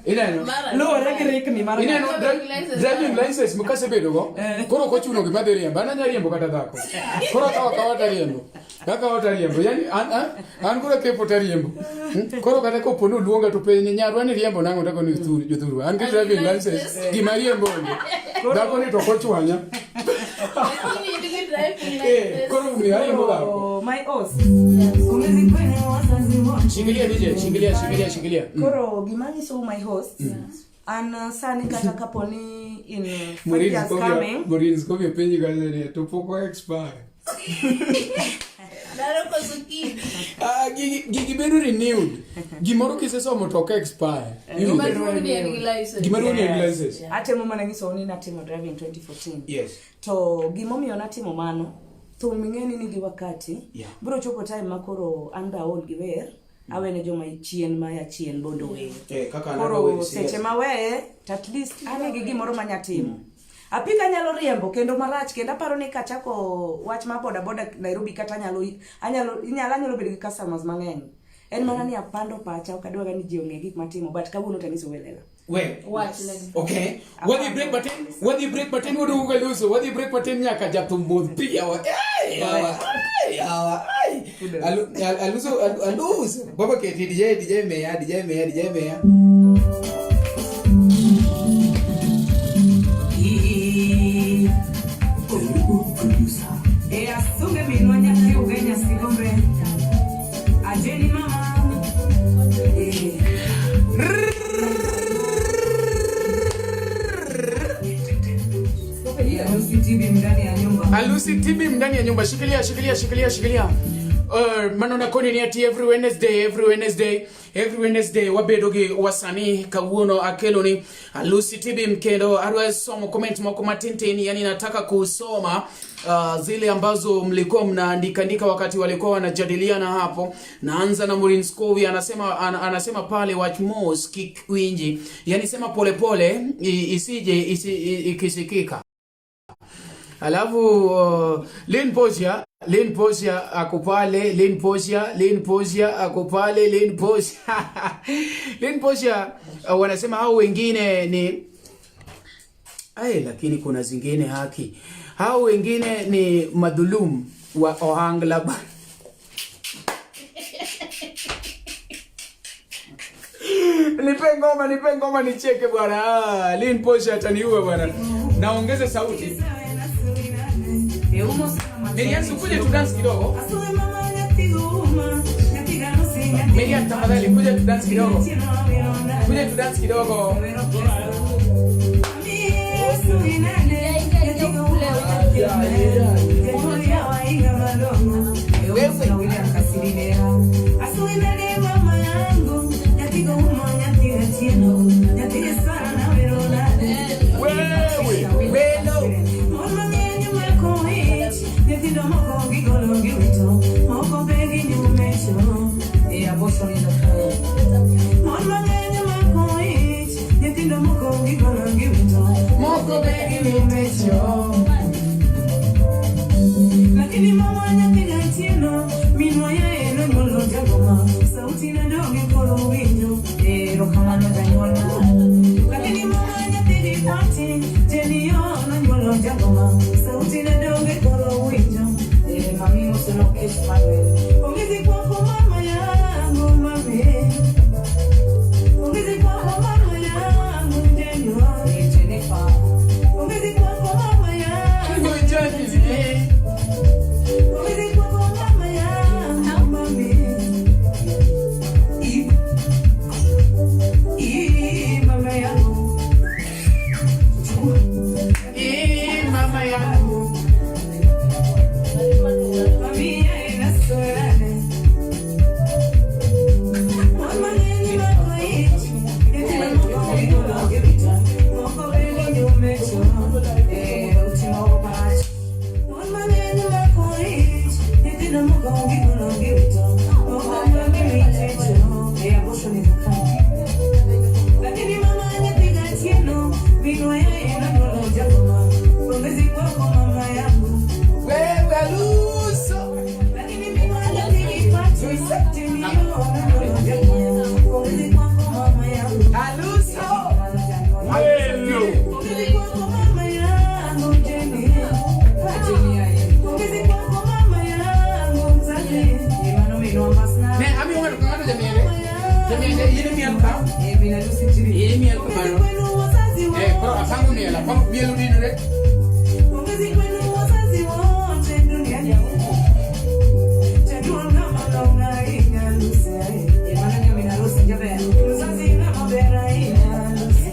[SPEAKER 1] Ineno?
[SPEAKER 2] Luwore gi rikni mar
[SPEAKER 1] Ineno
[SPEAKER 3] Driving license.
[SPEAKER 1] driving license makasebedo go. Koro ok ochuno gima dhi riembo. An anya riembo kata dhako. Koro akawo akawa tariembo. Akawo tariembo. Yani an koro kepo tariembo. Koro kata kopo ni oluonga to penj ni nyarwa ni riembo nang'o to akoni jothurwa. An gi driving license gima riembo onge. Dhako ni to ok ochwanya.
[SPEAKER 3] Lakini in gi driving
[SPEAKER 1] Eh,
[SPEAKER 3] license.
[SPEAKER 1] koro omiyo ariembo dhako.
[SPEAKER 2] Oh, my host.
[SPEAKER 1] Shikilia DJ, shikilia, shikilia, shikilia.
[SPEAKER 2] Koro gima nyiso my host. An sani kata kapo ni in 5
[SPEAKER 1] Maureen
[SPEAKER 2] years
[SPEAKER 1] Scovia,
[SPEAKER 2] coming.
[SPEAKER 1] Maureen Scovia penji kacha ni to pok o expire.
[SPEAKER 3] Daro koso kidi.
[SPEAKER 1] Ah, gigi bedo renewed. Gimoro kisesomo to ok expire.
[SPEAKER 3] Gima duong' ni en gi license.
[SPEAKER 1] Gima duong' ni en gi license.
[SPEAKER 2] Atemo mana nyisou ni natimo driving 2014.
[SPEAKER 1] Yes.
[SPEAKER 2] To gimomiyo natimo mano, thum ing'e ni nigi wakati.
[SPEAKER 1] Yeah.
[SPEAKER 2] Biro chopo time ma koro an be aol gi wer, awene joma chien ma ya chien mondo ower.
[SPEAKER 1] Eh, kaka an adwa
[SPEAKER 2] Koro
[SPEAKER 1] wer,
[SPEAKER 2] seche
[SPEAKER 1] serious.
[SPEAKER 2] ma weye, to at least an gi gimoro manya timo. Apika anyalo riembo kendo marach kendo aparo ni kachako wach mar boda boda Nairobi kata anyalo anyalo inyalo anyalo bedo gi customers mang'eny. En mana ni apando pacha ok adwa ni ji ong'e gik matimo but kawuono to anyisou e lela.
[SPEAKER 1] We.
[SPEAKER 3] Wach negi.
[SPEAKER 1] Okay. Wadhi break matin, wadhi break matin waduogo ka luso, wadhi break matin nyaka jathum modh pi yawa. Ay, yawa. Ay, yawa. Ay. Aluso, aluso. Baba keti DJ, DJ meya, DJ meya, DJ meya.
[SPEAKER 2] E asunge minwa nyathi ugenya sigombe. Ajeni mama. Eh. Alusi TV ndani ya nyumba.
[SPEAKER 1] Alusi TV ndani ya nyumba. Shikilia, shikilia, shikilia, shikilia. Mano nakoni ni ati every Wednesday, every Wednesday, every Wednesday wabedo gi wasanii kawuono akelo ni Alusi TV kendo adwa somo comment moko matin tin, yani nataka kusoma zile ambazo mlikuwa mnaandika andika wakati walikuwa wanajadiliana hapo. Naanza na Maureen Scovia anasema, anasema pale wach mos kik winji, yani sema polepole isije ikisikika. Alafu Lynn Posia, Lynn Posia ako pale, Lynn Posia, Lynn Posia ako pale, Lynn Posia. Lynn Posia wanasema hao wengine ni ai, lakini kuna zingine haki. Hao wengine ni madhulum wa Ohangla. Nipe ngoma, nipe ngoma nicheke bwana. Lynn Posia ataniua bwana. Naongeze sauti. Miriam, kuja tu dance kidogo. Miriam, tafadhali kuja tu dance kidogo. Kuja tu dance kidogo.
[SPEAKER 2] Sauti na donge koro winjo. Eh, mami mosono kesh Manuel. Pongezi kwako mama yangu mami. Pongezi kwako mama yangu Jennifer. Eh, Jennifer. Pongezi kwako mama yangu. Pongezi kwako mama yangu mami. I mama yangu.
[SPEAKER 1] Ii, mama yangu.
[SPEAKER 2] Mami inasorane. Mama neni makoichi. Yetina moko igolo gebita. Moko belo nyumecho. Eh, utimo pacho. Mama neni makoichi. Yetina moko igolo gebita. Moko belo nyumecho. Eh, abosho ni mukani. Lakini mama anapiga tieno, minwa yeye inanolo jagoma. Pongezi kwako mama yangu.
[SPEAKER 1] Wewe Aluso.
[SPEAKER 2] Lakini minwa anapiga pacho, tienio inanolo jagoma. Pongezi kwako mama yangu.
[SPEAKER 1] Aluso.
[SPEAKER 2] Pongezi kwako mama yangu Jenny. Pongezi kwako mama yangu mzazi.
[SPEAKER 1] Ne, ami ng'ato ka ng'ato jamiele. Jamiele, in imiel ka. In imiel
[SPEAKER 2] Pongezi
[SPEAKER 1] kamano.
[SPEAKER 2] kwenu wazazi
[SPEAKER 1] Eh, koro apango miel, apango miel odinore.
[SPEAKER 2] Pongezi kwenu wazazi wote duniani. Chaguo kama longa ina Lucy. Mzazi na mabera ina Lucy.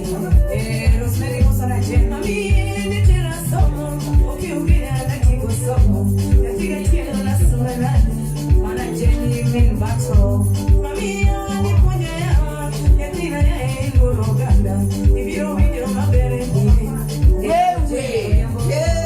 [SPEAKER 2] Eh, Rosemary Musana Jema. Mimi ni tena somo. Ukiubira natigo somo. Natiga tieno na sumenani. Mana Jenny min bato. Mami aniponya ya. Yatina ya ingoro ganda. Ibiro winjo mabere ni.
[SPEAKER 1] Wewe. Yeah.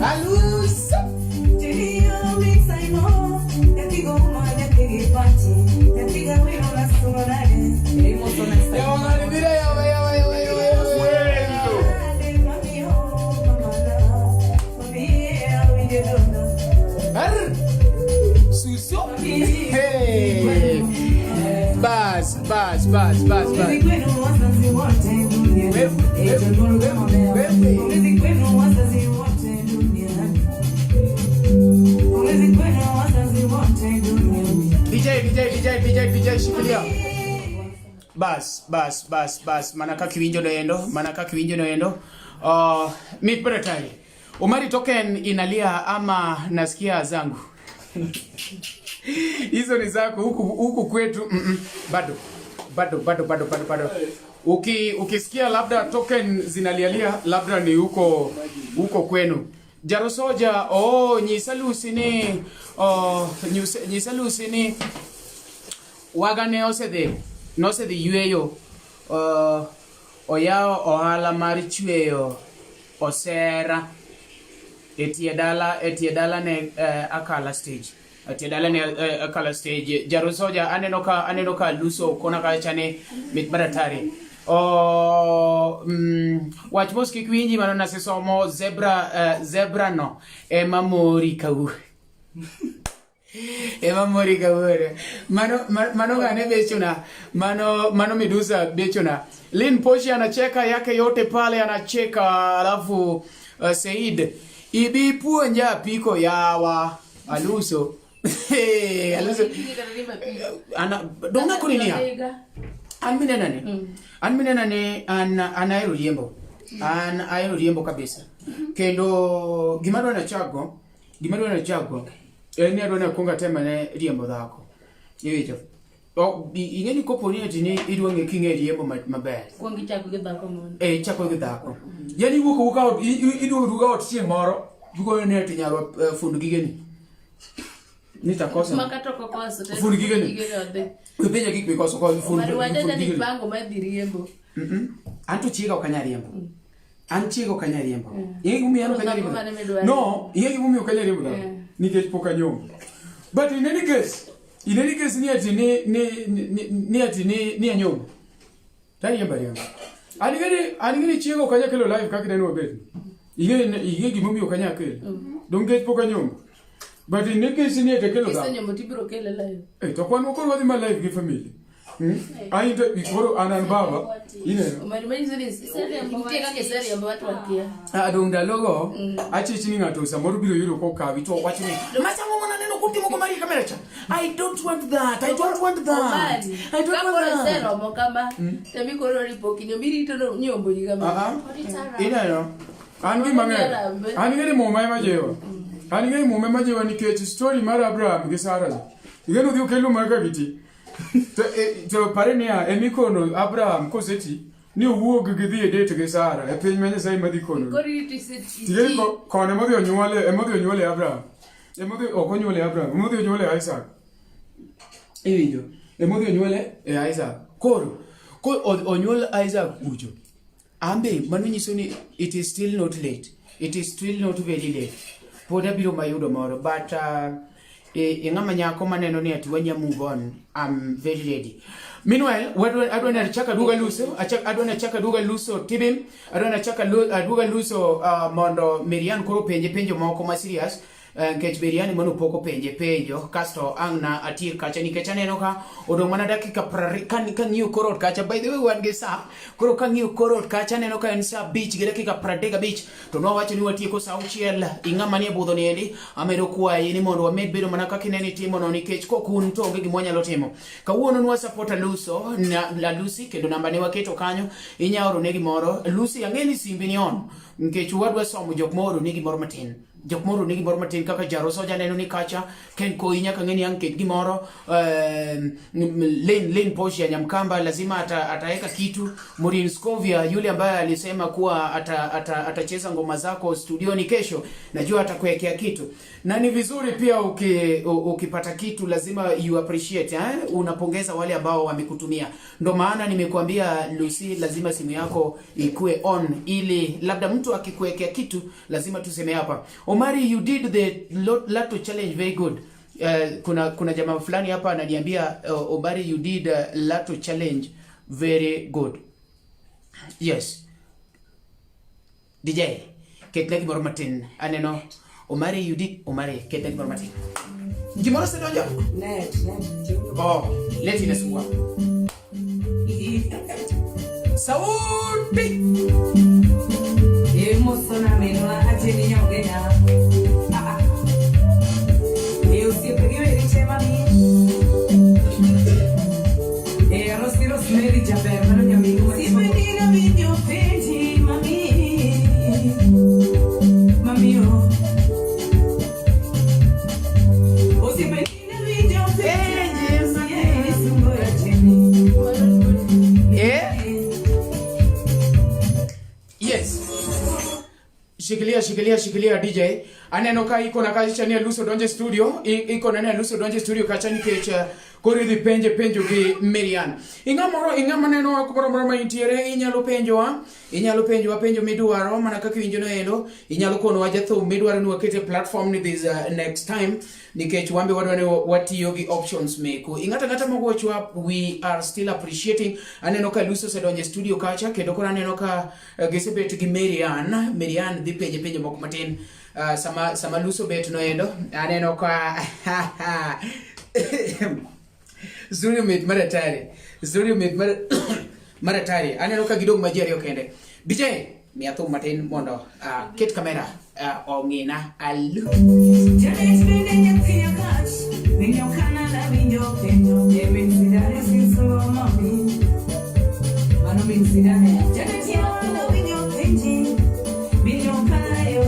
[SPEAKER 1] Aluso. Yawa, mira, yawa, yawa, yawa, yawa, yawa. Arr. Suso. Hey. Bas, bas, bas, bas, bas. DJ, DJ, DJ, DJ, DJ, shikilia. Bas, bas, bas, bas. Mana kaka iwinjo noendo, mana kaka iwinjo noendo. Mit beratari. Omari token inalia ama nasikia zangu. Hizo ni zako huku huku kwetu bado. Bado bado bado bado bado. Ukisikia labda token zinalialia labda ni huko huko kwenu. Jarosoja, oh, nyisa Lucy ni oh, nyisa Lucy ni waga ne osedhi nosedhi yweyo oyawo ohala mar chweyo osera e tie dala e tie dala ne Akala stage e tie dala ne Akala stage. Jarosoja aneno ka Luso kona kacha ni mit maratari. Oh, wach mos kik winji mano nasesomo zebra zebra no ema mori kawuono. Ema mori kawuono. Mano mano ng'ane bechona mano mano Medusa bechona. Lin Poshi anacheka yake yote pale anacheka alafu Said ibi puonja apiko yawa Aluso. Hey, Aluso. Ana donga koni niya. An minena ni. An minena ni an ahero riembo. An ahero riembo kabisa. Kendo gima adwa nachago, gima adwa nachago en ni adwa nakuong atem ane riembo dhako. Iwinjo? Ok, ing'e ni kopo ni ati ni idwa ng'e king'e riembo maber.
[SPEAKER 3] Kuong ichako gi dhako mondo.
[SPEAKER 1] Eh, ichako gi dhako. Yani iwuok awuoka ot, iduogo duoga ot chieng' moro, igoyo ni ati nyarwa fund gigeni. Nitakosa.
[SPEAKER 3] Ma kata ok okoso, to
[SPEAKER 1] Fund gigeni.
[SPEAKER 3] gigeni odhi.
[SPEAKER 1] Ipenja gik mikoso ko fund.
[SPEAKER 3] Omar wacha
[SPEAKER 1] Fund
[SPEAKER 3] ni
[SPEAKER 1] gigeni.
[SPEAKER 3] pango mar dhi riembo.
[SPEAKER 1] An to chiega ok anyal riembo. An chiega ok anyal riembo. Ing'e gimomiyo an ok anyal
[SPEAKER 3] Dhako
[SPEAKER 1] riembo?
[SPEAKER 3] mane midwaro?
[SPEAKER 1] No, ing'e gimomiyo ok anyal riembo dhako? Nikech pok anyombo. But in any case, in any case ni ati ni ni ni ni ati ni ni anyombo. Tariembo ariemba. An ing'e an ing'e ni chiego ok anyal kelo live kaka ineno wabet. Ing'e ing'e gimomiyo ok anyal kelo. Dong nikech pok anyombo. But in case ni to kelo dhako.
[SPEAKER 3] Kisenyombo tibiro kele live.
[SPEAKER 1] Eh, to kwan koro wadhi ma live gi family. Hmm? Ai to koro an an baba. Ineno.
[SPEAKER 3] Omari manyiso ni nitie kaka iseriembo watu wakia.
[SPEAKER 1] Ah, dong ndalogo achich ni ng'ato samoro biro yudo kokawi to wacho ni machango mana neno kutimo ko mari kamera cha. I don't want that. I don't want that.
[SPEAKER 3] Omari,
[SPEAKER 1] I don't
[SPEAKER 3] ka
[SPEAKER 1] want
[SPEAKER 3] koro
[SPEAKER 1] that.
[SPEAKER 3] iseromo kama, to mi koro ripo kinyo mirito no nyombo ni kama.
[SPEAKER 1] Ah, ah. Ineno. An gi mang'eny. An gi ni muma ema jiwa. An gi muma ema jiwa nikech story mar Abraham gi Sarah. cha. Ing'e ni odhi okelo mar ka giti. To, to pare niya, emikono Abraham koseti ni owuog gidhi e date gi Sarah e piny ma Nyasaye madhi kono.
[SPEAKER 3] Koro irito ise-
[SPEAKER 1] Tigeni kono emodhi onyuole, emodhi onyuole Abraham. Emodhi ok onyuole Abraham, emodhi onyuole Isaac. Iwinjo? Emodhi onyuole e Isaac. Koro, ko onyuol Isaac kucho. Ambe mano nyiso ni it is still not late. It is still not very late. Pod abiro mayudo moro but e ng'ama nyako maneno ni ati wanya move on. I'm very ready. Meanwhile, wadwa adwa ni achak aduoga luso, achak adwa ni achak aduoga luso tibim, adwa ni achak aduoga luso mondo Miriam koro penje penjo moko ma serious. Nikech Miriam mano pok openje penjo kasto ang' na atiek kacha nikech aneno ka odong' mana dakika kang'iyo kor ot kacha by the way wan gi sa koro kang'iyo kor ot kacha aneno ka en sa 5 gi dakika 35 to nwawacho ni watieko sa 6 ing'ama nie budho ni endi amedo kwayi ni mondo wamed bedo mana kaka ineno itimono nikech kok un to onge gima wanyalo timo kawuono nwa support Aluso na Lucy kendo namba ne waketo kanyo inya oro ne gimoro Lucy ang'e ni simbi ni on nikech wadwa somo jok ma oro ne gimoro matin jok moro ni gimoro matin kaka Jaroso janeno ni kacha Ken Koi nyaka ng'e ni ang' ket gimoro Lin Portia Nyamkamba lazima ataweka kitu Maureen Scovia yule ambaye alisema kuwa atacheza ngoma zako studioni kesho najua atakuwekea kitu na ni vizuri pia ukipata kitu lazima you appreciate eh? Unapongeza wale ambao wamekutumia. Ndo maana nimekuambia Lucy, lazima simu yako ikue on ili labda mtu akikuwekea kitu lazima tuseme hapa. Omari, you did the Lato challenge very good. Kuna jamaa fulani hapa ananiambia Omari, you did Lato challenge very good. Yes. DJ, ketna gimoro matin. Aneno Omari, you did Omari, ketna gimoro matin. Gimoro osedonjo?
[SPEAKER 2] Net, net.
[SPEAKER 1] Oh, net inasumbua. Sauti.
[SPEAKER 2] Emosona minwa acheni nyogena. Ah, ah. E osiepe gi weri te mami. E Rosi Rosemary jaber mano nyaminwa. Osiepe ni winjo penji mami. Mami o. Osiepe ni winjo penji mami. Sungo ya chini.
[SPEAKER 1] Eh? Yes. Shikilia, shikilia, shikilia DJ. Aneno ka iko na kacha ni Aluso donje studio. Iko na ni Aluso donje studio kacha nikech koro idhi penje penjo gi Miriam. Ing'amoro ing'ama neno kumoro amora ma intiere inyalo penjowa. Inyalo penjowa penjo midwaro mana kaka iwinjo no endo. Inyalo konowa jathum midwaro ni waket e platform ni this next time nikech wan be wadwa ni watiyo gi options meku. Ing'ato ang'ata mogochwa we are still appreciating. Aneno ka Aluso osedonjo e studio kacha kendo koro aneno ka gisebet gi Marian. Marian dhi penje penjo moko matin. Sama Luso bet no endo aneno ka studio mit mar hatari. Studio mit mar hatari. Aneno ka gidong' ma ji ariyo kende. DJ, miya thum matin mondo ket kamera ong'ina alu.
[SPEAKER 2] Janet bende nyathi akach, winjo Canada winjo penjo, e min sidane sinsungo mami. Mano min sidane. Janet yondo winjo penji, winjo kayo,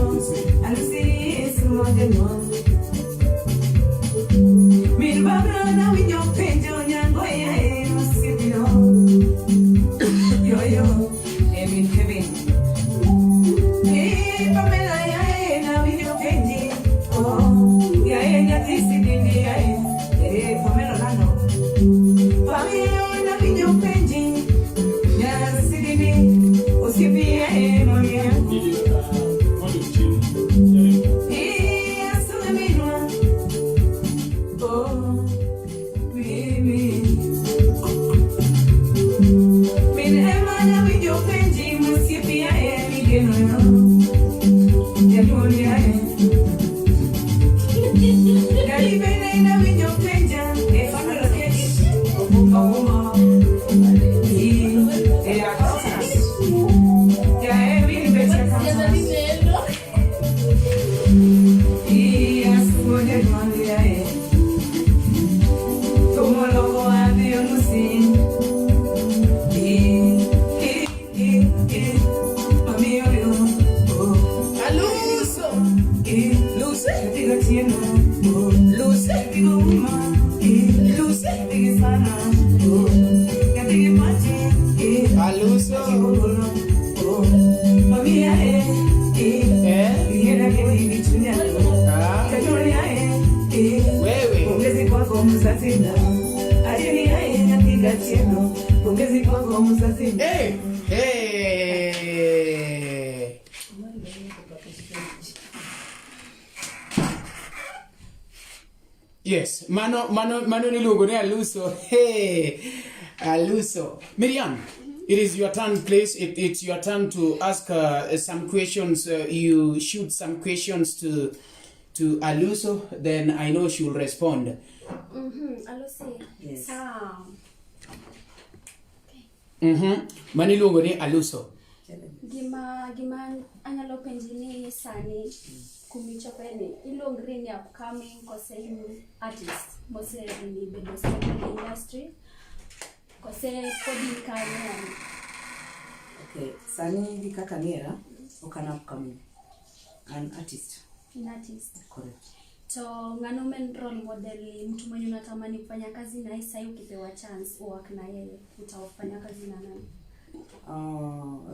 [SPEAKER 2] alusi sungo janyuol. Min babra na winjo penjo nyango yae osiepino. Yo yo, e min Kevin. Eh, Pamela yae na winjo penji. Oh, yae nyathi sidindi yae. Eh, Pamela lano. Pamela na winjo penji. Nyar sidindi. Osiepi yae mami yangu. Eh, asume minwa. Oh, mimi. Min penji mosiepi ae migeno yo. Jaduong' yae. Dadi bende nawinjo penja e Lokesh Ouma. E accountant. Jae win beche accountant. Iya sugo jaduong' yae. Tomoloko adhi onusi. I, i, i, mami oyo. Oh.
[SPEAKER 1] Aluso.
[SPEAKER 2] I,
[SPEAKER 1] Luce.
[SPEAKER 2] nyathi gotieno. Oh.
[SPEAKER 1] Luce.
[SPEAKER 2] Nyathi gouma. I,
[SPEAKER 1] Luce.
[SPEAKER 2] nyathi gi sana. Oh. Nyathi gi pache. I,
[SPEAKER 1] Aluso.
[SPEAKER 2] nyathi gogolo. Oh. Mami yae. I,
[SPEAKER 1] Eh?
[SPEAKER 2] ihera kendo gi chunya.
[SPEAKER 1] Ah.
[SPEAKER 2] Jaduong' yae. I,
[SPEAKER 1] Wewe.
[SPEAKER 2] Pongezi kwako mzazi na Ajeni yae nyathi gachieno. Pongezi kwako mzazi na
[SPEAKER 1] Hey. Hey. Yes, mano mano mano niluongo ni Aluso. Hey. Aluso. Miriam, it is your turn, please. It's your turn to ask some questions. You shoot some questions to Aluso, then I know she will respond.
[SPEAKER 4] Alusi.
[SPEAKER 2] Yes.
[SPEAKER 4] Sawa.
[SPEAKER 1] Mano iluongo ni Aluso.
[SPEAKER 4] Gima anyalo penji ni sani kumichope ni iluongri ni upcoming kose in artist mose ni bedo stable e industry kose pod in kanyo yani.
[SPEAKER 2] Okay, sani gi kaka ng'eya, ok an upcoming. An artist.
[SPEAKER 4] In artist.
[SPEAKER 2] Correct.
[SPEAKER 4] To ng'ano men role model ni mtu mwenye unatamani kufanya kazi naye sahii ukipewa chance uwork na yeye utafanya kazi na nani?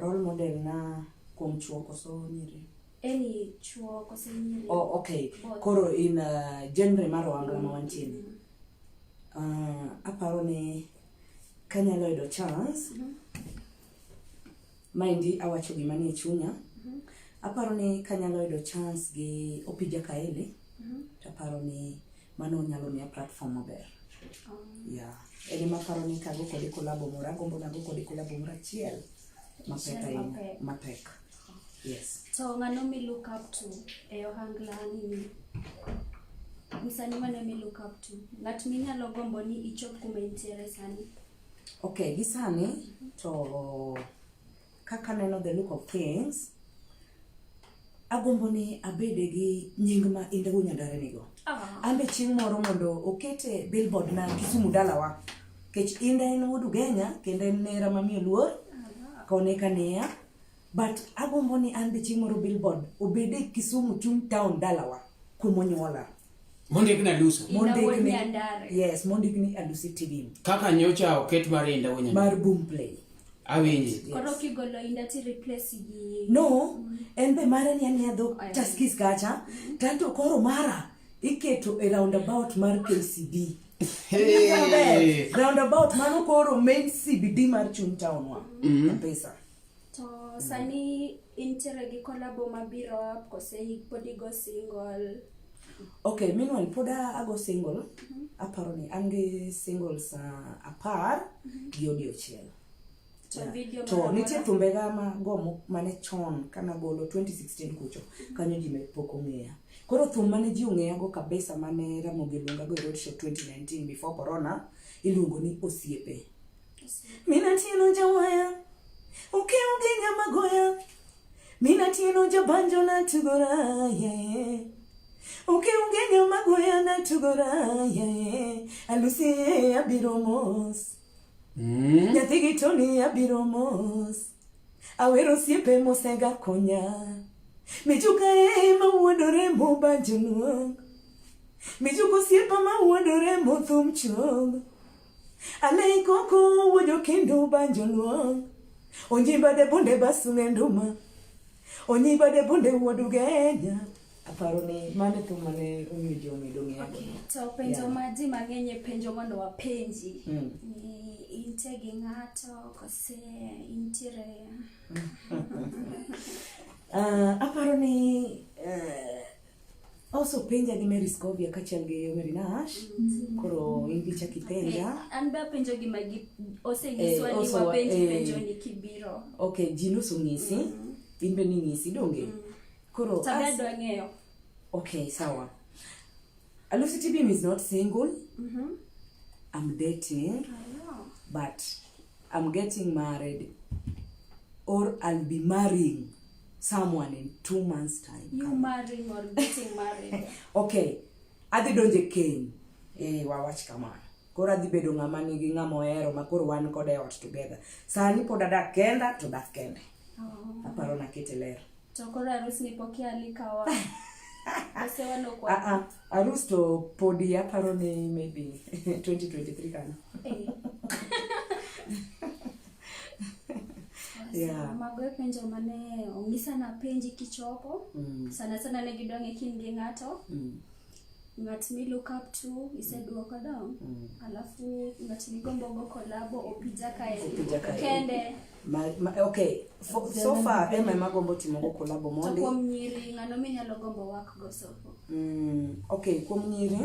[SPEAKER 2] Role model na kuom chuo koso nyiri?
[SPEAKER 4] Any chuo kose nyiri.
[SPEAKER 2] Oh, okay.
[SPEAKER 4] Both.
[SPEAKER 2] Koro in genre mar ohangla ma wantie ni. Aparo ni kanyalo yudo chance, maendi awacho gima nie chunya. Aparo ni kanyalo yudo chance gi Opija Kaeli, to aparo ni mano nyalo miya platform maber. Yeah. En ema aparo ni kago kode collabo moro, agombo nago kode collabo moro achiel mapek
[SPEAKER 4] Achiel
[SPEAKER 2] ahinya.
[SPEAKER 4] mapek.
[SPEAKER 2] Mapek. Yes.
[SPEAKER 4] To ng'ano mi look up to e ohangla nini? Msanii mane mi look up to? Ng'at minyalo gombo ni ichop kuma intiere sani?
[SPEAKER 2] Okay, gi sani to kaka neno the look of things, agombo ni abede gi nying ma Indah Wuod Nyandare nigo.
[SPEAKER 4] Ah.
[SPEAKER 2] An be chieng' moro mondo okete billboard na Kisumu dalawa. Kech Indah en wuod Ugenya kendo en nera mamiyo luor kone kaniya. But agombo ni an be chieng' moro billboard obede Kisumu chuny town dalawa kumonyuola.
[SPEAKER 1] Mondik na Aluso.
[SPEAKER 4] Indah Wuod
[SPEAKER 2] Mondik ni-
[SPEAKER 4] Nyandare.
[SPEAKER 2] Yes, mondik ni Alusi TV
[SPEAKER 1] Kaka nyocha oket mar Indah Wuod Nyandare.
[SPEAKER 2] mar Boomplay.
[SPEAKER 1] Awinji.
[SPEAKER 4] Koro kigolo Indah ti replace gi
[SPEAKER 2] No, en be mare ni aniya dho
[SPEAKER 4] Aya.
[SPEAKER 2] Tuskys kacha, tanto koro mara iketo e roundabout mar KCB.
[SPEAKER 1] Hey.
[SPEAKER 2] Roundabout mano koro main CBD mar chuny town wa. Kabisa.
[SPEAKER 4] To sani intiere gi collabo mabiro up kose pod igo single?
[SPEAKER 2] Okay, meanwhile pod ago single. Aparo ni an gi singles 10 gi odiochiel.
[SPEAKER 4] To
[SPEAKER 2] Yeah.
[SPEAKER 4] video
[SPEAKER 2] To
[SPEAKER 4] moro
[SPEAKER 2] nitie
[SPEAKER 4] amora?
[SPEAKER 2] thumbega ma go mane chon kanagolo 2016 kucho kanyo ji pok ong'eya. Koro thum mane ji ong'eyago kabisa mane Ramogi oluongago e roadshow 2019 before corona iluongo ni Osiepe. Mina tieno jawaya, okew gi nyamagoya. Mina tieno jabanjo natugora, yeah. Okew gi nyamagoya natugora, yeah. Alusi abiro mos. Nyathi gi Tony abiro mos. Awero osiepe mosega konya. Mijuka e mawuondore mobanjo nuong. Mijuka osiepa mawuondore mothum chong. Alei koko wuojo kendo banjo luong. Onjimba de bunde basunge nduma. Onyiba de bunde wuod Ugenya. Aparo ni mano e thum mane omiyo ji omedo ng'eya
[SPEAKER 4] Okay.
[SPEAKER 2] godo.
[SPEAKER 4] To penjo
[SPEAKER 2] Yeah.
[SPEAKER 4] ma ji mang'eny e penjo mondo wapenji ni intie gi ng'ato kose intiere
[SPEAKER 2] Aparo ni Koso penja gi Mary Scovia kaachiel gi Mary Nash. Koro in gi chak ipenja.
[SPEAKER 4] An be apenjo gima gi osenyiswa ni wapenji penjo ni kibiro.
[SPEAKER 2] Okay, ji nosong'isi. In be ning'isi donge? Koro
[SPEAKER 4] Tabe adwa ng'eyo.
[SPEAKER 2] Okay, sawa. Alusi Tibim is not single. I'm dating, but I'm getting married or I'll be marrying someone in 2 months' time.
[SPEAKER 4] You marrying or getting married?
[SPEAKER 2] Okay, adhi donjo e keny. Eh, wawach kamano. Koro adhi bedo ng'ama nigi ng'ama ohero ma koro wan kode e ot together. Sani pod adak kenda to dak kende.
[SPEAKER 4] Oh.
[SPEAKER 2] Aparo nakete ler.
[SPEAKER 4] To koro arus ni pok ialikawa. Kose wan ok
[SPEAKER 2] Ah, ah, arus to podi aparo ni maybe 2023 kanyo.
[SPEAKER 4] Eh.
[SPEAKER 2] Yeah.
[SPEAKER 4] Mago e penjo mane onyisa napenji kichopo. Sana sana ne gidwa ng'e kin gi ng'ato. Ng'at mi look up to iseduoko dong. Alafu ng'at migombo go kolabo Opija kae.
[SPEAKER 2] Opija kae.
[SPEAKER 4] Kende.
[SPEAKER 2] Okay, so far ema ema gombo timo go kolabo
[SPEAKER 4] To
[SPEAKER 2] mondi.
[SPEAKER 4] kuom nyiri ng'ano minyalo gombo work go soko?
[SPEAKER 2] Okay, kuom nyiri,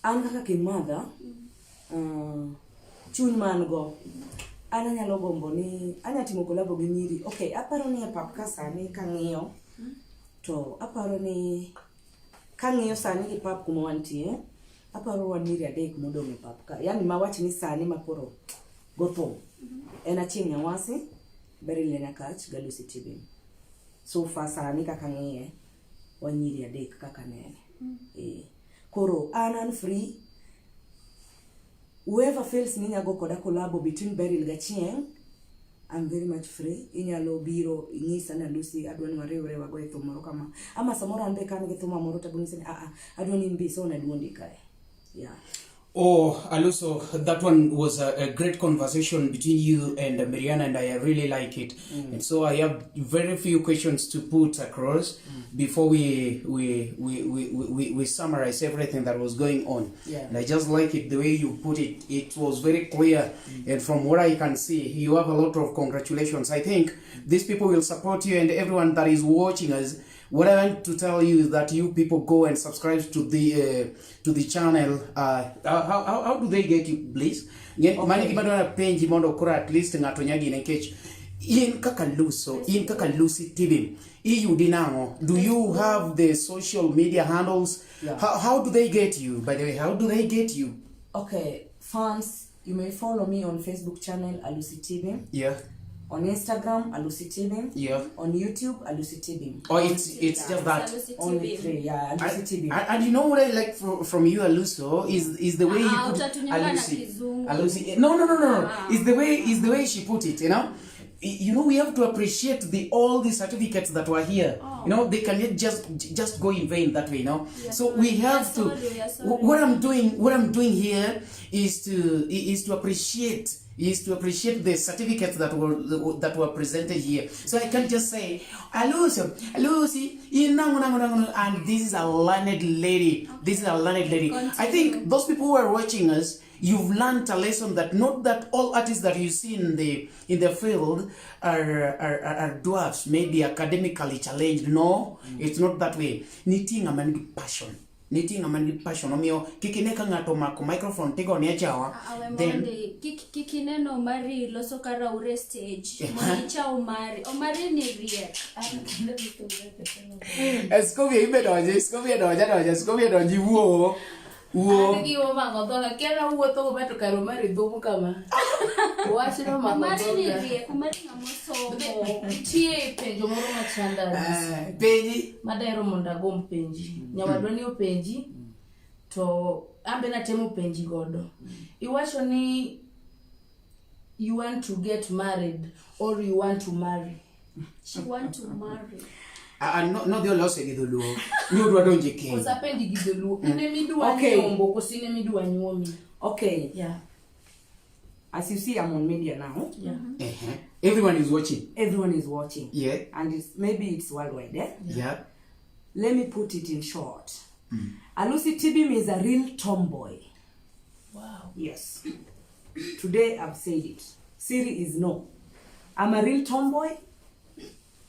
[SPEAKER 2] an kaka King Mother, chuny ma an go, an anyalo gombo ni anya timo kolabo gi nyiri. Okay, aparo ni e pap ka sani kang'iyo, to aparo ni kang'iyo sani gi pap kuma wantie, aparo wan nyiri adek modong' e pap ka. Yani mawach ni sani makoro go thum. En Achieng' Nyawasi, Beryl Nyakach, gi Lucy Tibim. So far sani kaka ng'iye, wan nyiri adek kaka nene. Eh. Koro an free. Whoever feels ni nyago koda collabo between Beryl gi Achieng', I'm very much free. Inyalo biro inyisa ni Lucy adwa ni wariwre wago e thum moro kama. Ama samoro an be ka an gi thuma moro to abiro nyisi ni ah ah adwa ni in be isona duondi kae. Yeah.
[SPEAKER 1] Oh, Aluso, that one was a great conversation between you and Mariana, and I really like it. And so I have very few questions to put across before we summarize everything that was going on.
[SPEAKER 2] Yeah.
[SPEAKER 1] And I just like it the way you put it. It was very clear. And from what I can see, you have a lot of congratulations. I think these people will support you and everyone that is watching us. What I want to tell you is that you people go and subscribe to the channel. How do they get you, please?
[SPEAKER 2] Okay.
[SPEAKER 1] Mano gima dwaro penji mondo koro at least ng'ato nyagi nikech in kaka Luso, in kaka Lucy TV, iyudi nang'o? Do you have the social media handles?
[SPEAKER 2] Yeah.
[SPEAKER 1] How do they get you? By the way, how do they get you?
[SPEAKER 2] Okay, fans, you may follow me on Facebook channel Alusi TV, on Instagram Alusi TV, on YouTube Alusi TV.
[SPEAKER 1] Oh, it's just that.
[SPEAKER 4] Alusi
[SPEAKER 2] Only
[SPEAKER 4] TV.
[SPEAKER 2] three, yeah, Alusi TV.
[SPEAKER 1] And you know what I like from you, Aluso, is the way you
[SPEAKER 4] Ah,
[SPEAKER 1] put
[SPEAKER 4] utatunyonga na
[SPEAKER 1] Alusi.
[SPEAKER 4] kizungu.
[SPEAKER 1] Alusi. No. It's the way she put it. You know, we have to appreciate the all the certificates that were here. They cannot just go in vain that way. You know,
[SPEAKER 4] We are
[SPEAKER 1] so
[SPEAKER 4] sorry.
[SPEAKER 1] we have
[SPEAKER 4] We
[SPEAKER 1] to.
[SPEAKER 4] are sorry, we are sorry.
[SPEAKER 1] What I'm doing here is to appreciate the certificates that were presented here. So I can't just say, Alusi, Alusi, inango, nango, nango, and this is a learned lady. This is a learned lady. I think those people who are watching us, you've learned a lesson that not that all artists that you see in the field are dwarfs, maybe academically challenged. No, it's not that way. Nitie ng'ama nigi passion. Nitie ng'ama nigi passion. Omiyo kik ine ka ng'ato omako microphone tigone achawa.
[SPEAKER 4] Awe
[SPEAKER 1] Then
[SPEAKER 4] mondi kik ineno Omari loso ka raure stage mondo icha Omari. Omari ni riek.
[SPEAKER 1] Scovia ibe donje, Scovia donje donje, Scovia donje wuo. Wuo.
[SPEAKER 3] An gi omako dhoga, kia nawuotho go to kar Omari dhum kama. Wachno omako
[SPEAKER 4] Omari ni
[SPEAKER 3] dhoga.
[SPEAKER 4] riek, Omari ng'ama osomo.
[SPEAKER 3] Nitie penjo moro machanda Alusi.
[SPEAKER 1] Eh, penji.
[SPEAKER 3] Madahero mondo agomb penji. Nyawadwa ni openji to an be natemo penji godo. Iwacho ni you want to get married or you want to marry.
[SPEAKER 4] She want to marry.
[SPEAKER 1] Ah, ah, no, no dhi olose gi dholuo. Ni odwa donjo e keny.
[SPEAKER 3] Koso apenji gi dholuo. In emidwa
[SPEAKER 2] Okay.
[SPEAKER 3] nyombo koso in emidwa nyuomi.
[SPEAKER 2] Okay,
[SPEAKER 3] Yeah.
[SPEAKER 2] as you see, I'm on media now.
[SPEAKER 3] Yeah.
[SPEAKER 1] Everyone is watching.
[SPEAKER 2] Everyone is watching. And it's maybe it's worldwide, eh?
[SPEAKER 1] Yeah.
[SPEAKER 2] Let me put it in short. Alusi Tibim is a real tomboy.
[SPEAKER 3] Wow.
[SPEAKER 2] Yes. Today I've said it. Siri is no. I'm a real tomboy.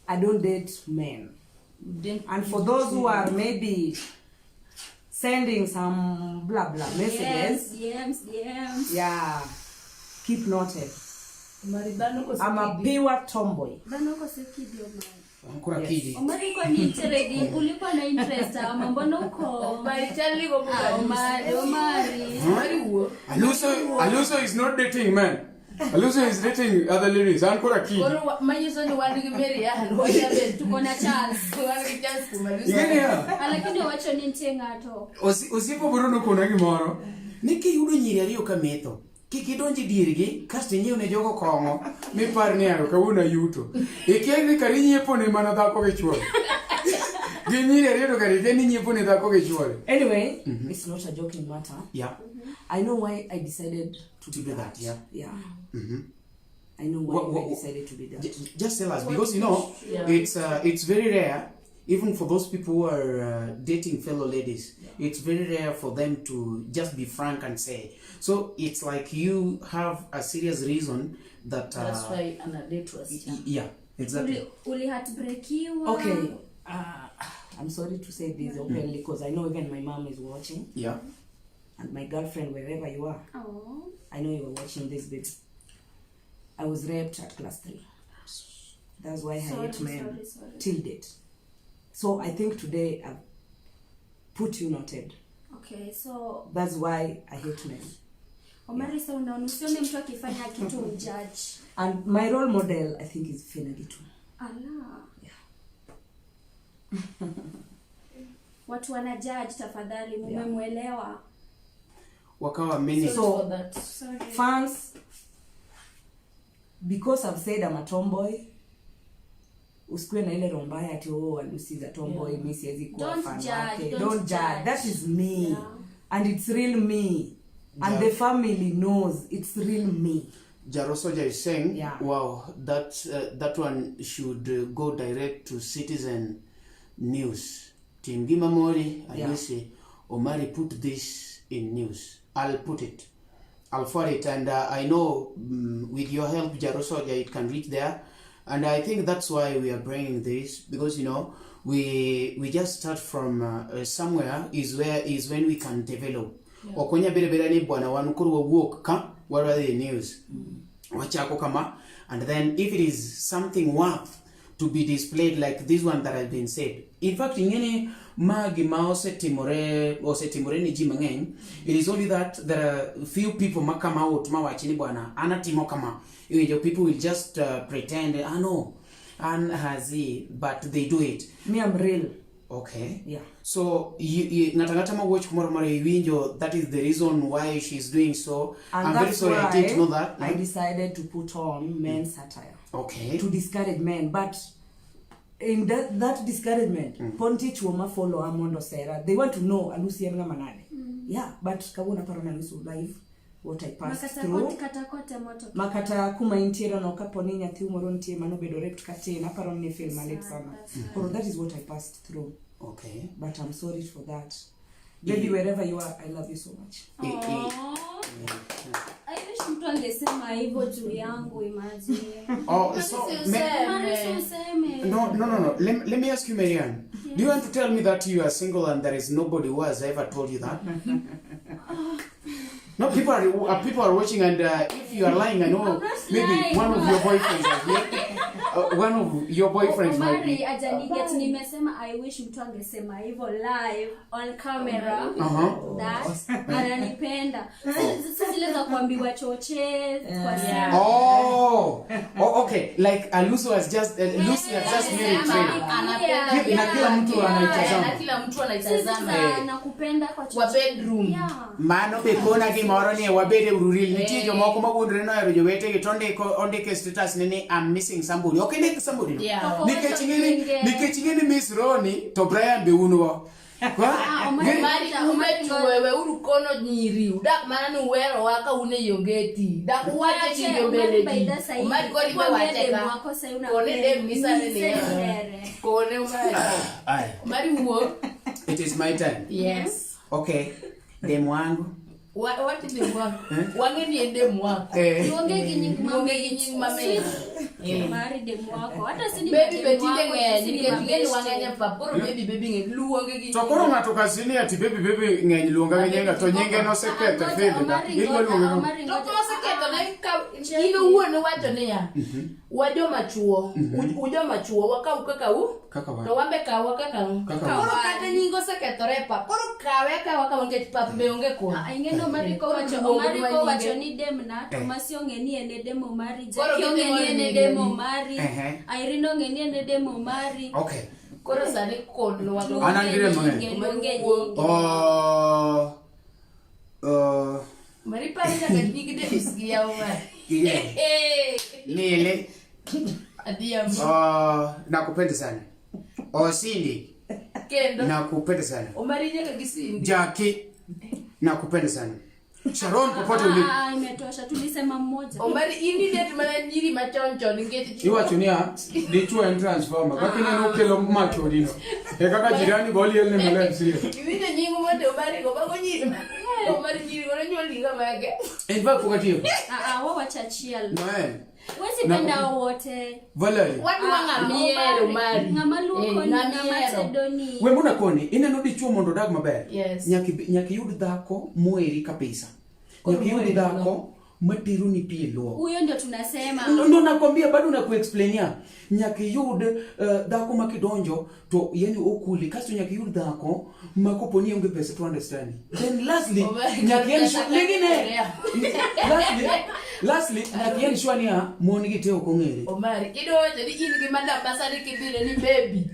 [SPEAKER 2] I don't date men. And for those who are maybe sending some blah blah messages,
[SPEAKER 4] Yes, DMs, DMs.
[SPEAKER 2] yeah, keep noted.
[SPEAKER 3] Omari dhano koso
[SPEAKER 2] I'm a
[SPEAKER 3] kidi?
[SPEAKER 2] pure tomboy.
[SPEAKER 4] Dhano koso kidi Omari.
[SPEAKER 1] Koro akidi.
[SPEAKER 4] Omari kwa ni nitiere gi ulikuwa na interest ama mbona uko?
[SPEAKER 3] Omari chal ni gombo
[SPEAKER 4] Ah,
[SPEAKER 3] ga
[SPEAKER 4] Omari, Omari.
[SPEAKER 3] Omari wuo.
[SPEAKER 1] Aluso is not dating men. Aluso is dating other ladies. An koro akidi.
[SPEAKER 3] Koro manyiso ni wan gi Marian, wajaber.
[SPEAKER 4] Tuko na chance.
[SPEAKER 3] Wan gi chance kuom Aluso.
[SPEAKER 1] Ing'e niya?
[SPEAKER 4] Ah, lakini owacho ni nitie ng'ato.
[SPEAKER 1] Osiepa moro nokona gimoro ni kiyudo nyiri ariyo ka metho kik idonj e diergi kasto inyiew ne jogo kong'o mipar ni aro kawuono ayuto ikia ni kare inyiepo ne mana dhako gi chuore gi nyiri ariyo to kare ikia ni inyiepo ne dhako gi chuore.
[SPEAKER 2] Anyway, it's not a joking matter.
[SPEAKER 1] Yeah.
[SPEAKER 2] I know why I decided to
[SPEAKER 1] To do that, yeah.
[SPEAKER 2] Yeah. I know why I decided to be that.
[SPEAKER 1] Just tell us because you know
[SPEAKER 3] Yeah.
[SPEAKER 1] it's very rare even for those people who are dating fellow ladies. It's very rare for them to just be frank and say. So it's like you have a serious reason that
[SPEAKER 3] That's why ana date wasichana.
[SPEAKER 1] Yeah, exactly.
[SPEAKER 4] Uli heartbreakiwa.
[SPEAKER 2] Okay. I'm sorry to say this openly because I know even my mom is watching
[SPEAKER 1] Yeah.
[SPEAKER 2] and my girlfriend, wherever you are,
[SPEAKER 4] Oh.
[SPEAKER 2] I know you are watching this, babe. I was raped at class 3. That's why I
[SPEAKER 4] Sorry,
[SPEAKER 2] hate men
[SPEAKER 4] sorry, sorry.
[SPEAKER 2] till date. So I think today I've put you noted.
[SPEAKER 4] Okay, so
[SPEAKER 2] That's why I hate men.
[SPEAKER 4] Omari, sa unaona usione mtu akifanya kitu mjudge.
[SPEAKER 2] And my role model, I think, is Fena Gitu.
[SPEAKER 4] Ala.
[SPEAKER 2] Yeah.
[SPEAKER 4] Watu wana judge tafadhali, mumemwelewa.
[SPEAKER 1] Wakawa many.
[SPEAKER 2] So-
[SPEAKER 3] For that.
[SPEAKER 4] Sorry.
[SPEAKER 2] Fans, because I've said I'm a tomboy, usikuwe na ile roho mbaya ati oh, Lucy is a tomboy, yeah. Mi siwezi kuwa
[SPEAKER 4] Don't
[SPEAKER 2] fan
[SPEAKER 4] judge,
[SPEAKER 2] wake.
[SPEAKER 4] don't
[SPEAKER 2] Don't judge.
[SPEAKER 4] judge.
[SPEAKER 2] That is me.
[SPEAKER 4] Yeah.
[SPEAKER 2] And it's real me. And
[SPEAKER 1] Yeah.
[SPEAKER 2] the family knows it's real me.
[SPEAKER 1] Jaro Soja is saying,
[SPEAKER 2] Yeah.
[SPEAKER 1] wow, that one should go direct to Citizen News. Tim Gimamori,
[SPEAKER 2] Yeah.
[SPEAKER 1] Alusi, Omari, put this in news. I'll put it. I'll forward it. And I know with your help, Jaro Soja, it can reach there. And I think that's why we are bringing this, because, you know, we just start from somewhere is where is when we can develop. Ok wanya bedo abeda ni bwana wan koro wawuok ka wadwa dhi e news wachako kama, and then if it is something worth to be displayed like this one that has been said. In fact, ing'eni ma gima osetimore ne ji mang'eny. It is only that there are few people ma come out ma wach ni bwana an atimo kama. Iwinjo, people will just pretend, ah no, an hazi, but they do it.
[SPEAKER 2] Me, I'm real.
[SPEAKER 1] Okay.
[SPEAKER 2] Yeah.
[SPEAKER 1] So ng'ato ang'ata ma wuoch kumoro amora iwinjo, that is the reason why she's doing so.
[SPEAKER 2] And
[SPEAKER 1] I'm very
[SPEAKER 2] that's
[SPEAKER 1] sorry,
[SPEAKER 2] why
[SPEAKER 1] I didn't know that.
[SPEAKER 2] I decided to put on men's attire.
[SPEAKER 1] Okay.
[SPEAKER 2] To discourage men, but in that discouragement, pod nitie chuo ma follow a mondo sera. They want to know Alusi en ng'ama nade. Yeah, but kawuono aparo ni anyiso live what I passed
[SPEAKER 4] Makata
[SPEAKER 2] through.
[SPEAKER 4] kata kote moto.
[SPEAKER 2] Makata kuma intiere no kapo ni nyathi moro nitie manobedo raped katin, aparo ni feel malit sana. Koro that is what I passed through.
[SPEAKER 1] Okay.
[SPEAKER 2] But I'm sorry for that. Baby, wherever you are, I love you so much.
[SPEAKER 4] Aww. I wish mtu angesema hivyo juu yangu, imagine.
[SPEAKER 1] Oh, so
[SPEAKER 4] Omari, si useme.
[SPEAKER 1] No. Let me ask you, Marianne. Do you want to tell me that you are single and there is nobody who has ever told you that? No, people are watching, and if you are lying, I know
[SPEAKER 4] I'm not
[SPEAKER 1] maybe
[SPEAKER 4] lying.
[SPEAKER 1] one of your boyfriends are here. One of your boyfriends might
[SPEAKER 4] Omari
[SPEAKER 1] be.
[SPEAKER 4] ajaniget nimesema I wish mtu angesema hivyo live on camera that ananipenda. Si zile za kuambiwa choche kwa simu.
[SPEAKER 1] Oh, okay. Like Aluso has just Lucy has just made it clear.
[SPEAKER 3] Anapenda
[SPEAKER 1] Na kila mtu anaitazama.
[SPEAKER 3] Na kila mtu
[SPEAKER 4] Si zile
[SPEAKER 3] anaitazama.
[SPEAKER 4] za nakupenda kwa
[SPEAKER 3] Kwa
[SPEAKER 4] choche.
[SPEAKER 3] bedroom.
[SPEAKER 4] Yeah.
[SPEAKER 1] Mano be kona gimoro ni wabede ururil nitie jomoko ma wuondore nohero jowetegi to ondiko ondiko e status ne ni I'm missing somebody. Ok indik somebody no.
[SPEAKER 3] Yeah.
[SPEAKER 1] Nikech ing'eni nikech ing'eni Miss Roni to Brian be un go. Kwa?
[SPEAKER 4] Ah, Omari-
[SPEAKER 3] Omari ume tuwewe uru kono nyiri udak mana ni uwerowa ka un e yongeti dak uwache nyiri
[SPEAKER 4] Omari
[SPEAKER 3] obede
[SPEAKER 4] by
[SPEAKER 3] ji
[SPEAKER 4] the side.
[SPEAKER 3] Omari koro ibe
[SPEAKER 4] Kuambia
[SPEAKER 3] wache
[SPEAKER 4] demu
[SPEAKER 3] ka
[SPEAKER 4] wako sasa una
[SPEAKER 3] kone dem ni sani ni
[SPEAKER 4] Mzee.
[SPEAKER 3] kone Omari.
[SPEAKER 1] Aya.
[SPEAKER 3] Omari wuo.
[SPEAKER 1] It is my time.
[SPEAKER 3] Yes.
[SPEAKER 1] Okay. Demu wangu.
[SPEAKER 3] Wach dem wako. Wang'e ni en dem wako.
[SPEAKER 1] Eh.
[SPEAKER 4] Luonge gi nying
[SPEAKER 3] Luonge gi nying mamit.
[SPEAKER 4] Sweet. Mari dem wako. Hata si ni
[SPEAKER 3] Baby
[SPEAKER 4] dem
[SPEAKER 3] be tinde
[SPEAKER 4] wako,
[SPEAKER 3] ng'eny
[SPEAKER 4] si ni
[SPEAKER 3] nikech ing'e ni
[SPEAKER 4] mabeste.
[SPEAKER 3] wang'eny e pap. Koro baby baby ng'eny. Luonge gi
[SPEAKER 1] To koro ng'ato kasini ati baby baby ng'eny luonga gi nyinga to nyinge noseketho
[SPEAKER 4] Ah,
[SPEAKER 1] fedha.
[SPEAKER 4] Omari
[SPEAKER 1] Idwa
[SPEAKER 4] ngoja,
[SPEAKER 1] luonge go.
[SPEAKER 4] Omari
[SPEAKER 3] To
[SPEAKER 4] ngoja.
[SPEAKER 3] koseketho ne ka in owuon iwacho niya wajoma chuo ujoma chuo wakaw kaka u
[SPEAKER 1] Kaka wan.
[SPEAKER 3] to wambe kawa kaka u
[SPEAKER 1] Kaka wan.
[SPEAKER 3] koro kata nying osekethore e pap koro kawe akawa kama nikech pap be onge kuno
[SPEAKER 4] Ah, ing'e ni Omari
[SPEAKER 3] Koro
[SPEAKER 4] kowacho
[SPEAKER 3] luongo
[SPEAKER 4] Omari
[SPEAKER 3] dwa
[SPEAKER 4] kowacho
[SPEAKER 3] nyinge.
[SPEAKER 4] ni dem na to
[SPEAKER 1] Eh.
[SPEAKER 4] Masi ong'e ni en e dem Omari,
[SPEAKER 3] Koro
[SPEAKER 4] Jackie ong'e ni en e
[SPEAKER 3] gitimo
[SPEAKER 4] dem
[SPEAKER 3] nyinge.
[SPEAKER 4] Omari,
[SPEAKER 1] Ehe.
[SPEAKER 4] Irene ong'e ni en e dem Omari.
[SPEAKER 1] Okay.
[SPEAKER 3] Koro sani konwa
[SPEAKER 1] An an gi rem mang'eny.
[SPEAKER 4] Luonge nyinge, luonge nyinge.
[SPEAKER 1] Oh. Oh.
[SPEAKER 3] Mari pari nyaka nying Davis gi yaw mar.
[SPEAKER 1] Yeah. Nile.
[SPEAKER 3] Adhiambo.
[SPEAKER 1] Oh, nakupenda sana. Oh, Cindy.
[SPEAKER 3] Kendo.
[SPEAKER 1] Nakupenda sana.
[SPEAKER 3] Omari nyaka gi Cindy.
[SPEAKER 1] Jackie. Nakupenda sana. Sharon popote ulipo.
[SPEAKER 4] Ah, imetosha tulisema mmoja.
[SPEAKER 3] Omari in idet mana nyiri machon chon nikech
[SPEAKER 1] Iwacho niya, dichuo en transformer. Kaka ineno okelo mach odino. E kaka jirani go liel ne maler sio.
[SPEAKER 3] Iwinjo nying mondo Omari go mago nyiri. Omari nyiri go nonyuol higa mage.
[SPEAKER 1] In fact pok atieko.
[SPEAKER 4] Ah, ah, wawacho achiel.
[SPEAKER 1] No eh.
[SPEAKER 4] Wezi
[SPEAKER 1] Na-
[SPEAKER 4] penda wote.
[SPEAKER 1] Valerie.
[SPEAKER 3] Wadwa ng'ama ihero Omari.
[SPEAKER 4] Ng'ama luoko
[SPEAKER 3] Eh,
[SPEAKER 4] ni,
[SPEAKER 3] ng'ama
[SPEAKER 4] ng'ama
[SPEAKER 3] ihero.
[SPEAKER 4] tedo ni.
[SPEAKER 1] We mbona koni ineno dichuo mondo odag maber.
[SPEAKER 3] Yes.
[SPEAKER 1] Nyaka nyaka iyud dhako moheri kabisa.
[SPEAKER 3] Koro
[SPEAKER 1] Nyaka iyud
[SPEAKER 3] moheri
[SPEAKER 1] dhako matero ni pi e luok.
[SPEAKER 4] Huyo ndio tunasema.
[SPEAKER 1] Ndo nakwambia bado nakuexplainia. Nyaka iyud dhako ma kidonjo to yani okuli kasto nyaka iyud dhako ma kopo ni onge pesa to understand. Then lastly
[SPEAKER 3] Omari,
[SPEAKER 1] nyaka yen
[SPEAKER 3] pesa
[SPEAKER 1] lingine.
[SPEAKER 3] kaka
[SPEAKER 1] Lastly lastly nyaka yen sure niya mon gi te ok ong'ere.
[SPEAKER 3] Omari, kidwa wacho ni in gi madam masani kibiro ni baby.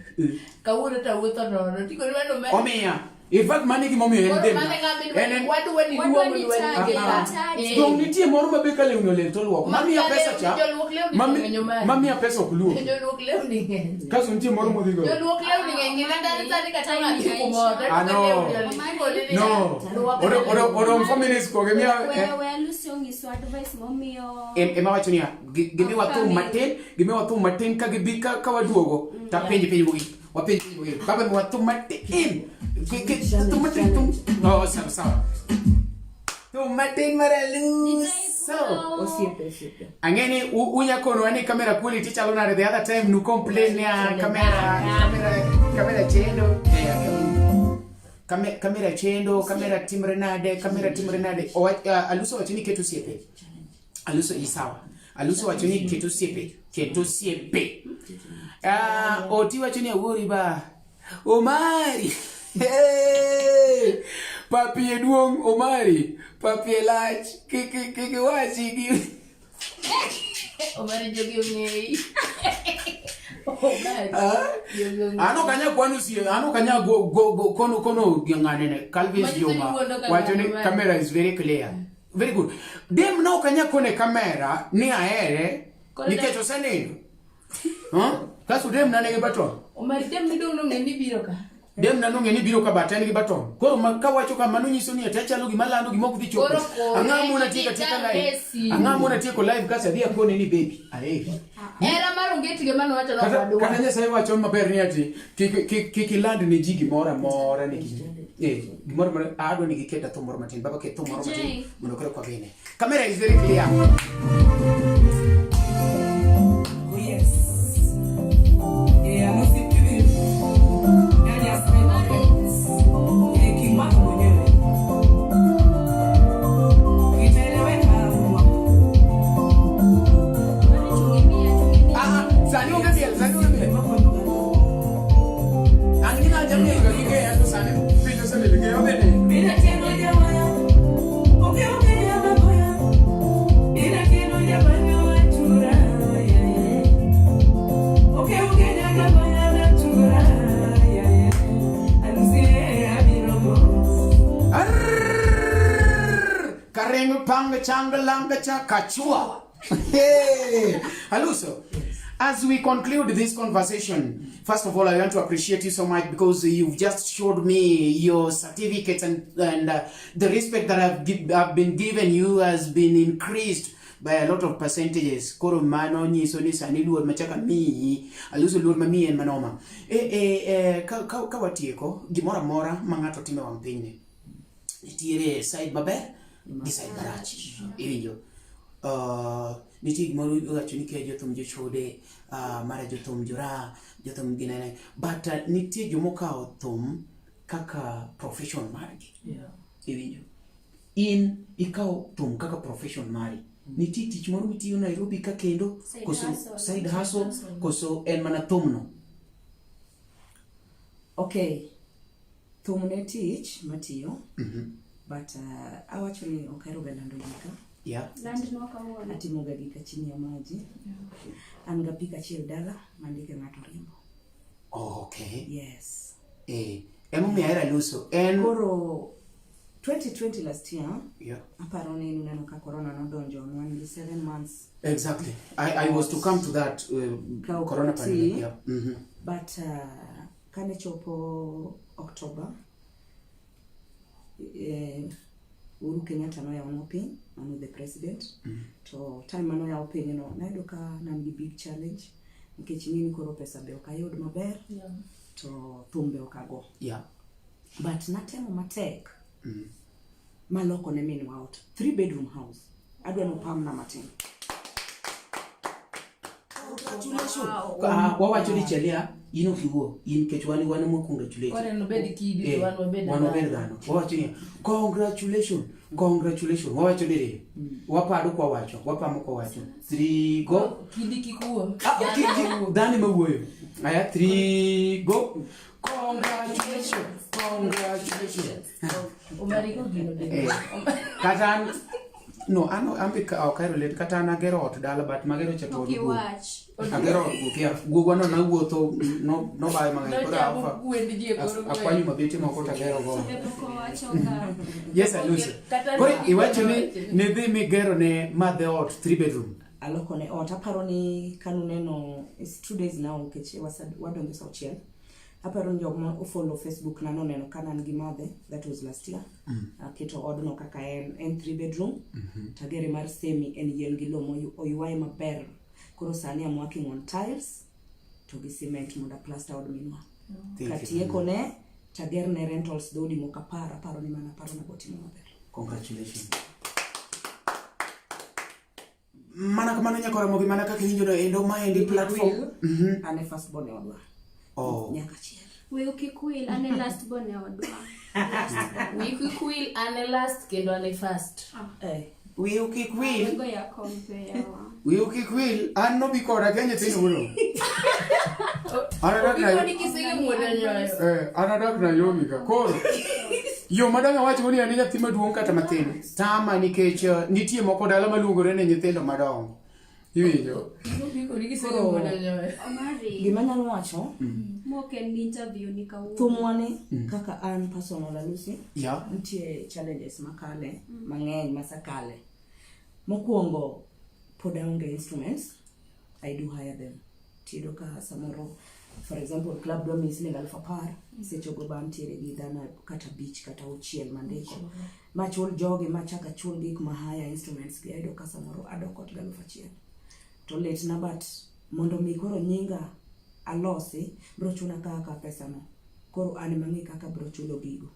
[SPEAKER 3] Kawuono to awuotho nono. Tikoni mano Omari.
[SPEAKER 1] Omiya. In fact mano e gimomiyo en
[SPEAKER 3] Koro
[SPEAKER 1] dem.
[SPEAKER 3] mano e ng'ama idwa-
[SPEAKER 1] En en
[SPEAKER 3] wadwa ni
[SPEAKER 4] Wadwa
[SPEAKER 3] duong'
[SPEAKER 4] ni
[SPEAKER 3] dwa
[SPEAKER 4] taje,
[SPEAKER 3] nyinge.
[SPEAKER 1] Ah, ah.
[SPEAKER 3] Eh.
[SPEAKER 1] Dong nitie moro ma be ka lewni olil to luoko.
[SPEAKER 3] Ma
[SPEAKER 1] Mamiya
[SPEAKER 3] ka
[SPEAKER 1] pesa
[SPEAKER 3] lewni-
[SPEAKER 1] cha.
[SPEAKER 3] joluok lewni ng'eny Omari.
[SPEAKER 1] Mamiya pesa ok luoki.
[SPEAKER 3] Joluok lewni ng'eny.
[SPEAKER 1] Kasto nitie moro modhi go.
[SPEAKER 3] Joluok lewni ng'eny gi kata sani kata
[SPEAKER 4] Time
[SPEAKER 3] ng'ato
[SPEAKER 4] inaisha.
[SPEAKER 3] kumoro.
[SPEAKER 1] Ah, no. No. Odong 4 minutes koge miya.
[SPEAKER 4] We we Lucy onyiso advice momiyo.
[SPEAKER 1] Ema wacho niya, gimiwa thum matin, gimiwa thum matin ka gibi ka waduogo tapenj penj mogik. Wapenj penj mogik. Baba miwa thum matin. Thum matin thum. Oh, sawa sawa. Thum matin mar Aluso.
[SPEAKER 2] Osiepe, osiepe.
[SPEAKER 1] Ang'e ni unya konwa ni camera quality chalo nade the other time nu complain ni ah, camera camera camera chendo. Kamera chendo, kamera timre nade, kamera timre nade. Aluso wacho ni ket osiepe. Aluso isawa. Aluso wacho ni ket osiepe, ket osiepe. Ah, Oti wacho ni awuori ba. Omari. Hey! Papi e duong' Omari. Papi e lach. Kik kik iwachi gi.
[SPEAKER 3] Omari jogi ong'eyi. Omari.
[SPEAKER 1] Ah?
[SPEAKER 3] Jogi ong'eyi.
[SPEAKER 1] Ano kanya kwano sie, ano kanya go go go kono kono ng'ane ne Calvin
[SPEAKER 3] Manyiso ni
[SPEAKER 1] Juma
[SPEAKER 3] wuondo ka
[SPEAKER 1] wacho ni
[SPEAKER 3] ng'ano mare.
[SPEAKER 1] camera is very clear. Very good. Dem no kanya kone camera ni ahere
[SPEAKER 3] Koro
[SPEAKER 1] nikech osenindo. Huh? Kasto dem na nigi baton.
[SPEAKER 3] Omari dem midong' nong'e ni biro ka.
[SPEAKER 1] Dem na nong'e ni biro ka but en gi baton. Koro ma kawacho kamano nyiso ni ati achalo gima lando gima ok dhi chopo.
[SPEAKER 3] Koro kone
[SPEAKER 1] Ang'o mona tieko atieka live?
[SPEAKER 3] Messi.
[SPEAKER 1] Ang'o mona tieko live kasto adhi akone ni baby. Aheri.
[SPEAKER 3] Hera mar onget gi mano wacho
[SPEAKER 1] Kata,
[SPEAKER 3] nowadwa.
[SPEAKER 1] kata Nyasaye wacho maber ni ati kik kik kik iland ne ji gimoro amora ni eh gimoro amora adwa ni giket thum moro matin baba ket thum moro matin
[SPEAKER 4] Jay.
[SPEAKER 1] mondo koro kwagene. Camera is very clear.
[SPEAKER 2] Oh yes. Eh, Alusi TV. Ndani ya Sniper Records. Eh, King Mark mwenyewe. Itaeleweka mwaka.
[SPEAKER 4] Omari tungimia, tungimia.
[SPEAKER 1] Ah, ah, sani onge miel, sani onge miel. An gina jamni ga gige ya to sani piny osemil ge obede.
[SPEAKER 2] Bila tendo jamaya. Oke oke ya baboya. Bila tendo jamaya watura. Oke oke ya jamaya watura. Alusi abiromo.
[SPEAKER 1] Arrrr! Kareng pang chang lang cha kachua. Hey! Aluso, as we conclude this conversation, first of all, I want to appreciate you so much because you've just showed me your certificates and the respect that I've been given you has been increased by a lot of percentages. Koro mano nyiso ni sani luor machaka miyi, Aluso luor mamiyi en manoma. E, e, e, ka watieko, gimoro amora ma ng'ato timo e wang' pinyni, nitiere side maber Gi side marach. Iwinjo? Nitie gimoro iwacho ni kia jothum jochode, mara jothum jora, jothum ginene. But nitie jomokawo thum kaka profession margi. Iwinjo? In ikawo thum kaka profession mari. Nitie tich moro mitiyo Nairobi ka kendo
[SPEAKER 4] Side
[SPEAKER 1] koso
[SPEAKER 4] hustle.
[SPEAKER 1] side hustle koso en mana thumno.
[SPEAKER 2] Okay, thum ne tich matiyo. But awacho ni ok ahero ga lando gika.
[SPEAKER 4] Landnwa kawuono.
[SPEAKER 2] Atimo ga gika chini ya maji. An ga pik achiel dala mandike ng'ato riembo.
[SPEAKER 1] Oh, okay.
[SPEAKER 2] Yes.
[SPEAKER 1] Emomiyo ahero Aluso. En
[SPEAKER 2] Koro 2020 last year, aparo ni nuneno ka corona nodonjo, ne wan gi 7 months.
[SPEAKER 1] Exactly. I was to come to that
[SPEAKER 2] Ka ok
[SPEAKER 1] corona
[SPEAKER 2] oti,
[SPEAKER 1] pandemic. Yeah.
[SPEAKER 2] But kane chopo October, Uhuru Kenyatta noyawonwa piny, mano the president. To time mane oyawo piny no, nayudo ka nan gi big challenge nikech ing'e ni koro pesa be ok ayud maber, to thum be ok ago. But natemo matek maloko ne minwa ot, 3 bedroom house. Adwa nopamna matin.
[SPEAKER 1] Congratulations. Wawacho ni Chelia, in ok iwuo, in nikech wan ema congratulate.
[SPEAKER 3] Koro en obed kidi to wan wabed
[SPEAKER 1] Wan wabed
[SPEAKER 3] dhano.
[SPEAKER 1] dhano. Wawacho ni congratulations, congratulations. Wawacho diriyo. Wapado kwa wacho, wapamo kwa wacho. 3 go.
[SPEAKER 3] Kidi kik wuo.
[SPEAKER 1] Dhano ema wuoyo. Aya, 3 go. Congratulations, congratulations.
[SPEAKER 3] Omari go gino de.
[SPEAKER 1] Kata an, no, an, an be ka, ok ahero let, kata an agero ot dala, but magero cha to od
[SPEAKER 4] Ok
[SPEAKER 1] guok.
[SPEAKER 4] iwach.
[SPEAKER 1] Agero ot guok, yeah. Guogwa no nawuotho, nobayo mang'eny, koro
[SPEAKER 3] Nochamo
[SPEAKER 1] afa-
[SPEAKER 3] gwend ji e kor gweng'.
[SPEAKER 1] akwanyo mabete moko to agero go.
[SPEAKER 4] Be pok owacho ga.
[SPEAKER 1] Yes, Aluso.
[SPEAKER 3] Kata
[SPEAKER 1] Koro
[SPEAKER 3] ni-
[SPEAKER 1] iwacho ni nidhi migero ne madhe ot 3 bedroom.
[SPEAKER 2] Aloko ne ot, aparo ni kanuneno, it's 2 days now nikech wadonjo sa auchiel. Aparo ni jok ma ofollow Facebook na noneno ka an gi madhe, that was last year. Aketo odno kaka en 3 bedroom. Tagere mar semi en yien gi lowo oywaye maber. Koro sani I'm working on tiles to gi cement mondo aplaster od minwa.
[SPEAKER 1] Thank you.
[SPEAKER 2] Katieko ne, tager ne rentals dhoudi moko apar, aparo ni mana aparo nabotimo maber.
[SPEAKER 1] Congratulations. Mana kamano nyakora mogi, mana kaka iwinjo no endo maendi platform.
[SPEAKER 2] An e first born e odwa. Nyaka achiel.
[SPEAKER 4] Wiu kik wil, an e last born e odwa.
[SPEAKER 3] Wiu kik wil, an e last kendo an e first.
[SPEAKER 1] Wiu kik wil.
[SPEAKER 4] Wego ya compare wa.
[SPEAKER 1] Wiu kik wil, an nobi koda kia nyithindo wulo. An adak
[SPEAKER 3] Obiro
[SPEAKER 1] Nairobi.
[SPEAKER 3] ni kisege muodo nyoyo.
[SPEAKER 1] An adak Nairobi ka. Koro yo madang' awach go ni an e nyathi maduong' kata matin. Tama nikech nitie moko dala maluongore ni nyithindo madongo. Iwinjo?
[SPEAKER 3] Obiro ni kisege muodo nyoyo.
[SPEAKER 4] Omari.
[SPEAKER 2] Gima anyalo wacho,
[SPEAKER 4] Mok en interview ni kawuono.
[SPEAKER 2] Thumwa ni, kaka an personal Alusi, nitie challenges makale, mang'eny masakale. Mokwongo, pod aonge instruments, I do hire them. Tiyudo ka samoro, for example, club dwa miyi siling aluf apar, sechego ba ntiere gi dhano kata abich kata auchiel mandiko. Machul jogi, machak achul gik ma hire instruments gi, ayudo ka samoro adok ot gi aluf achiel. To litna, but mondo mi koro nyinga alosi, bro chuna kaka pesano. Koro an ema ang'e kaka bro chulo gigo.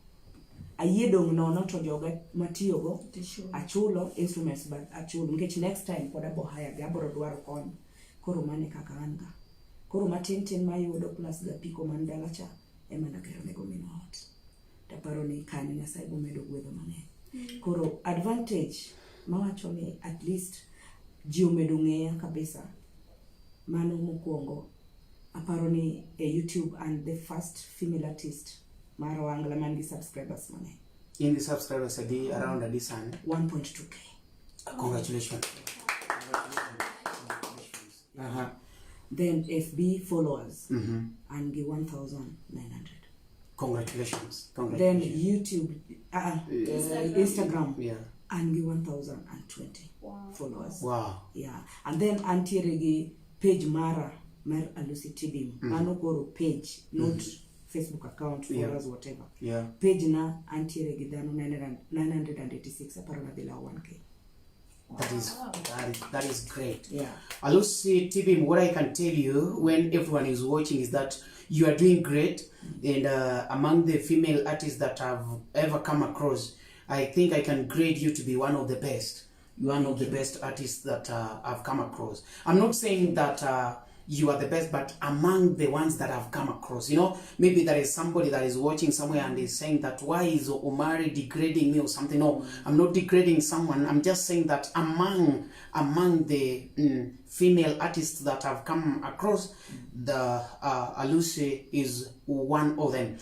[SPEAKER 2] Ayie dong' nono to joga matiyogo achulo instruments but achulo nikech next time pod abo hire gi, abro dwaro kony. Koro mano e kaka an ga. Koro matin tin mayudo plus ga piko man dala cha ema nagero nego minwa ot. Taparo ni kanyo Nyasaye bomedo gwedho mang'eny. Koro advantage mawacho ni at least ji omedo ng'eya kabisa. Mano mokwongo aparo ni e YouTube and the first female artist mar Ohangla man gi subscribers mang'eny.
[SPEAKER 1] In the subscribers adi around adi sani?
[SPEAKER 2] 1.2k.
[SPEAKER 1] Congratulations.
[SPEAKER 2] Then FB followers and gi 1,900.
[SPEAKER 1] Congratulations.
[SPEAKER 2] Then
[SPEAKER 1] Congratulations.
[SPEAKER 2] YouTube, Instagram, and gi 1,020 followers.
[SPEAKER 1] Wow.
[SPEAKER 2] Yeah. And then antiere gi page mara mar Alusi Tibim. Mano koro page, not Facebook account, followers, whatever. Page na antiere gi dhano 986, aparo na bila 1K.
[SPEAKER 1] That is great.
[SPEAKER 2] Yeah.
[SPEAKER 1] Alusi Tibim, what I can tell you when everyone is watching is that you are doing great, and among the female artists that I've ever come across, I think I can grade you to be one of the best. One of the best artists that I've come across. I'm not saying that you are the best, but among the ones that I've come across, you know, maybe there is somebody that is watching somewhere and is saying that why is Omary degrading me or something. No, I'm not degrading someone. I'm just saying that among the female artists that I've come across, the Alusi is one of them.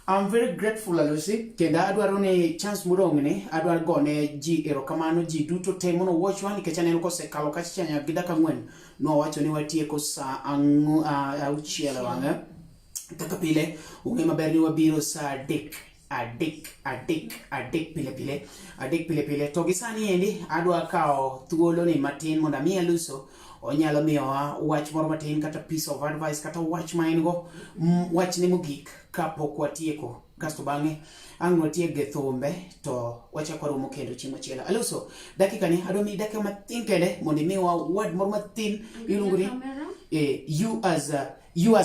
[SPEAKER 1] I'm very grateful Alusi kendo adwaro ni chance modong' ni adwaro gone ji erokamano ji duto te mono watchwa nikech aneno kosekalo kacha cha gi dakika ang'wen nowacho ni watieko sa auchiel e wang'e kaka pile ung'e maber ni wabiro sa adek adek adek adek pile pile adek pile pile to gi sani endi adwa kawo thuolo ni matin mondo ami Aluso onyalo miyowa wach moro matin kata piece of advice kata wach ma en go wachne mogik kapok watieko kasto bang'e ang' watiek gi thumbe to wachako waromo kendo chieng' machielo. Aluso, dakika ni adwa miyi dakika matin kende mondo imiwa word moro matin iluongo ni you as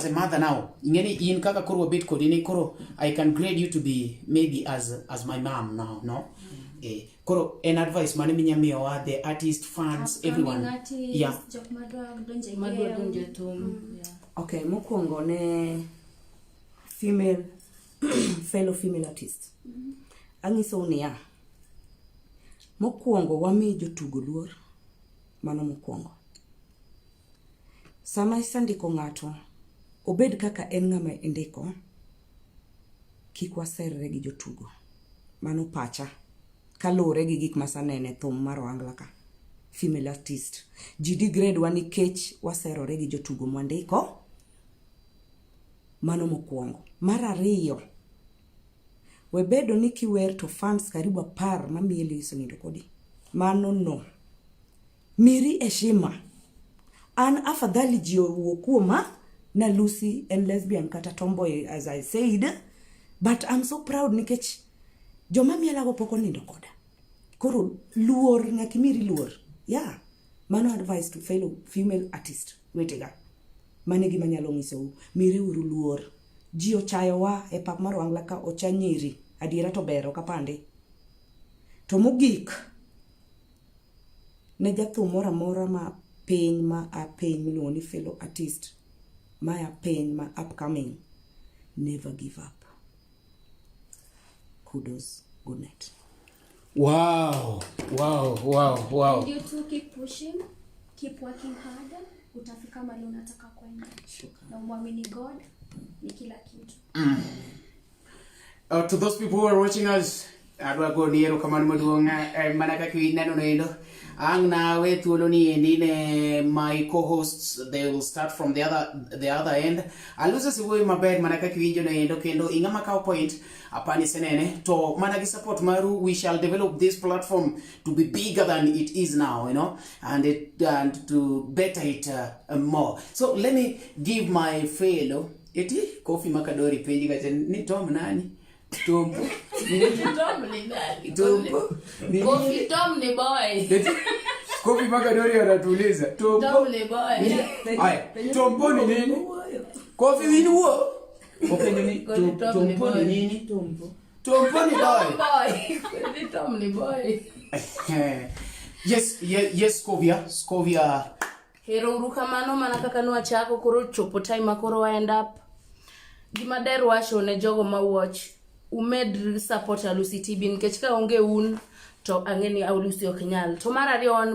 [SPEAKER 1] a mother now ing'e ni in kaka koro wabet kodi ni koro I can grade you to be maybe as my mom now no. Koro en advice mane minya miyowa the artist fans everyone
[SPEAKER 4] artist,
[SPEAKER 1] yeah
[SPEAKER 4] jok madwa donjo e
[SPEAKER 3] Madwa
[SPEAKER 4] game.
[SPEAKER 3] donjo e thum. Yeah.
[SPEAKER 2] Okay, mokwongo ne female fellow female artist. Anyisou niya, mokwongo wami jotugo luor, mano mokwongo. Sama isendiko ng'ato, obed kaka en ng'ama indiko, kik waserre gi jotugo. Mano pacha, kaluwore gi gik masanene e thum mar ohangla ka. Female artist. Ji degrade wa nikech waserore gi jotugo mwandiko. Mano mokwongo. Mar ariyo, we bedo ni kiwer to fans karibu 10 mamieli osenindo kodi. Mano no. Miri heshima. An afadhali ji owuo kuoma na Lucy en lesbian kata tomboy as I said, but I'm so proud nikech joma mielago pok onindo koda. Koro luor, nyaka imiri luor. Yeah. Mano advice to fellow female artist wetega. Mano e gima anyalo nyisou. Mireuru luor. Ji ochayowa e pap mar ohangla ka ocha nyiri. Adiera to ber ok apande. To mogik, ne jathum moro amora ma piny ma a piny miluongo ni fellow artist ma a piny ma upcoming, never give up. Kudos. Good night.
[SPEAKER 1] Wow, wow, wow, wow.
[SPEAKER 4] And you too keep pushing, keep working hard, utafika mahali unataka kwenda. Na umwamini God ni kila kitu.
[SPEAKER 1] To those people who are watching us, adwa goni erokamano maduong' mana kaka ineno noendo. Ang' nawe thuolo ni endi ne my co-hosts, they will start from the other end. Aluso siwuoyo maber mana kaka iwinjo noendo kendo ing'ama kawo point apani senene to mana gi support maru we shall develop this platform to be bigger than it is now, you know, and to better it more. So let me give my fellow eti Kofi Makadori penji kacha ni Tom nani? Tombo.
[SPEAKER 3] Tom ni nani?
[SPEAKER 1] Tombo. Ni
[SPEAKER 3] Kofi Tom ni boy.
[SPEAKER 1] Eti Kofi Makadori anatuuliza Tombo.
[SPEAKER 3] Tom ni boy.
[SPEAKER 1] Haya, Tombo ni nini? Kofi win wuo. Openjo ni
[SPEAKER 3] Kofi Tom ni
[SPEAKER 1] Tombo ni
[SPEAKER 3] boy.
[SPEAKER 1] nini?
[SPEAKER 2] Tombo.
[SPEAKER 1] Tombo ni boy.
[SPEAKER 3] Boy. Kofi Tom ni boy.
[SPEAKER 1] Yes, yes, Scovia, Scovia.
[SPEAKER 3] Hero uru kamano mana kaka nwachako koro chopo time ma koro wa end up. Gima der wacho ne jogo ma watch, umed support Alusi TV nikech ka onge un to ang'e ni Alusi ok nyal. To mar ariyo wan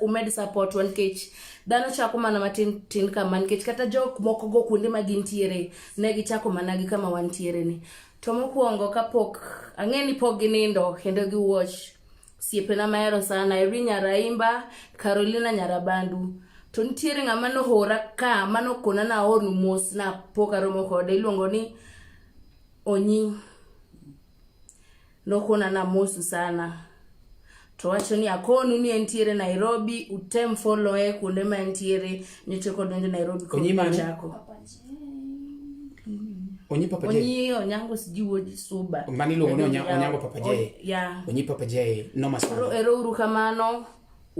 [SPEAKER 3] umed support wa nikech dhano chako mana matin tin kama nikech kata jok moko go kuonde ma gintiere ne gichako mana gi kama wantiere ni. To mokwongo kapok ang'e ni pok ginindo kendo gi watch osiepena mahero sana Irene Nyaraimba, Carolina Nyarabandu. To nitiere ng'ama nohora ka manokona naornu mos na pok aromo kode iluongo ni Onyi. Nokona namosu sana. To wacho ni akonu ni entiere Nairobi, utem follow e kuonde ma entiere nyocha kodonjo Nairobi
[SPEAKER 1] Onyi mane?
[SPEAKER 3] kochako.
[SPEAKER 4] Papa J.
[SPEAKER 1] Onyi Papa J.
[SPEAKER 3] Onyi Onyango sijui wuod Suba.
[SPEAKER 1] Mano iluongo ni Onyango Papa J.
[SPEAKER 3] Ya.
[SPEAKER 1] Onyi Papa J noma sana.
[SPEAKER 3] Koro ero uru kamano.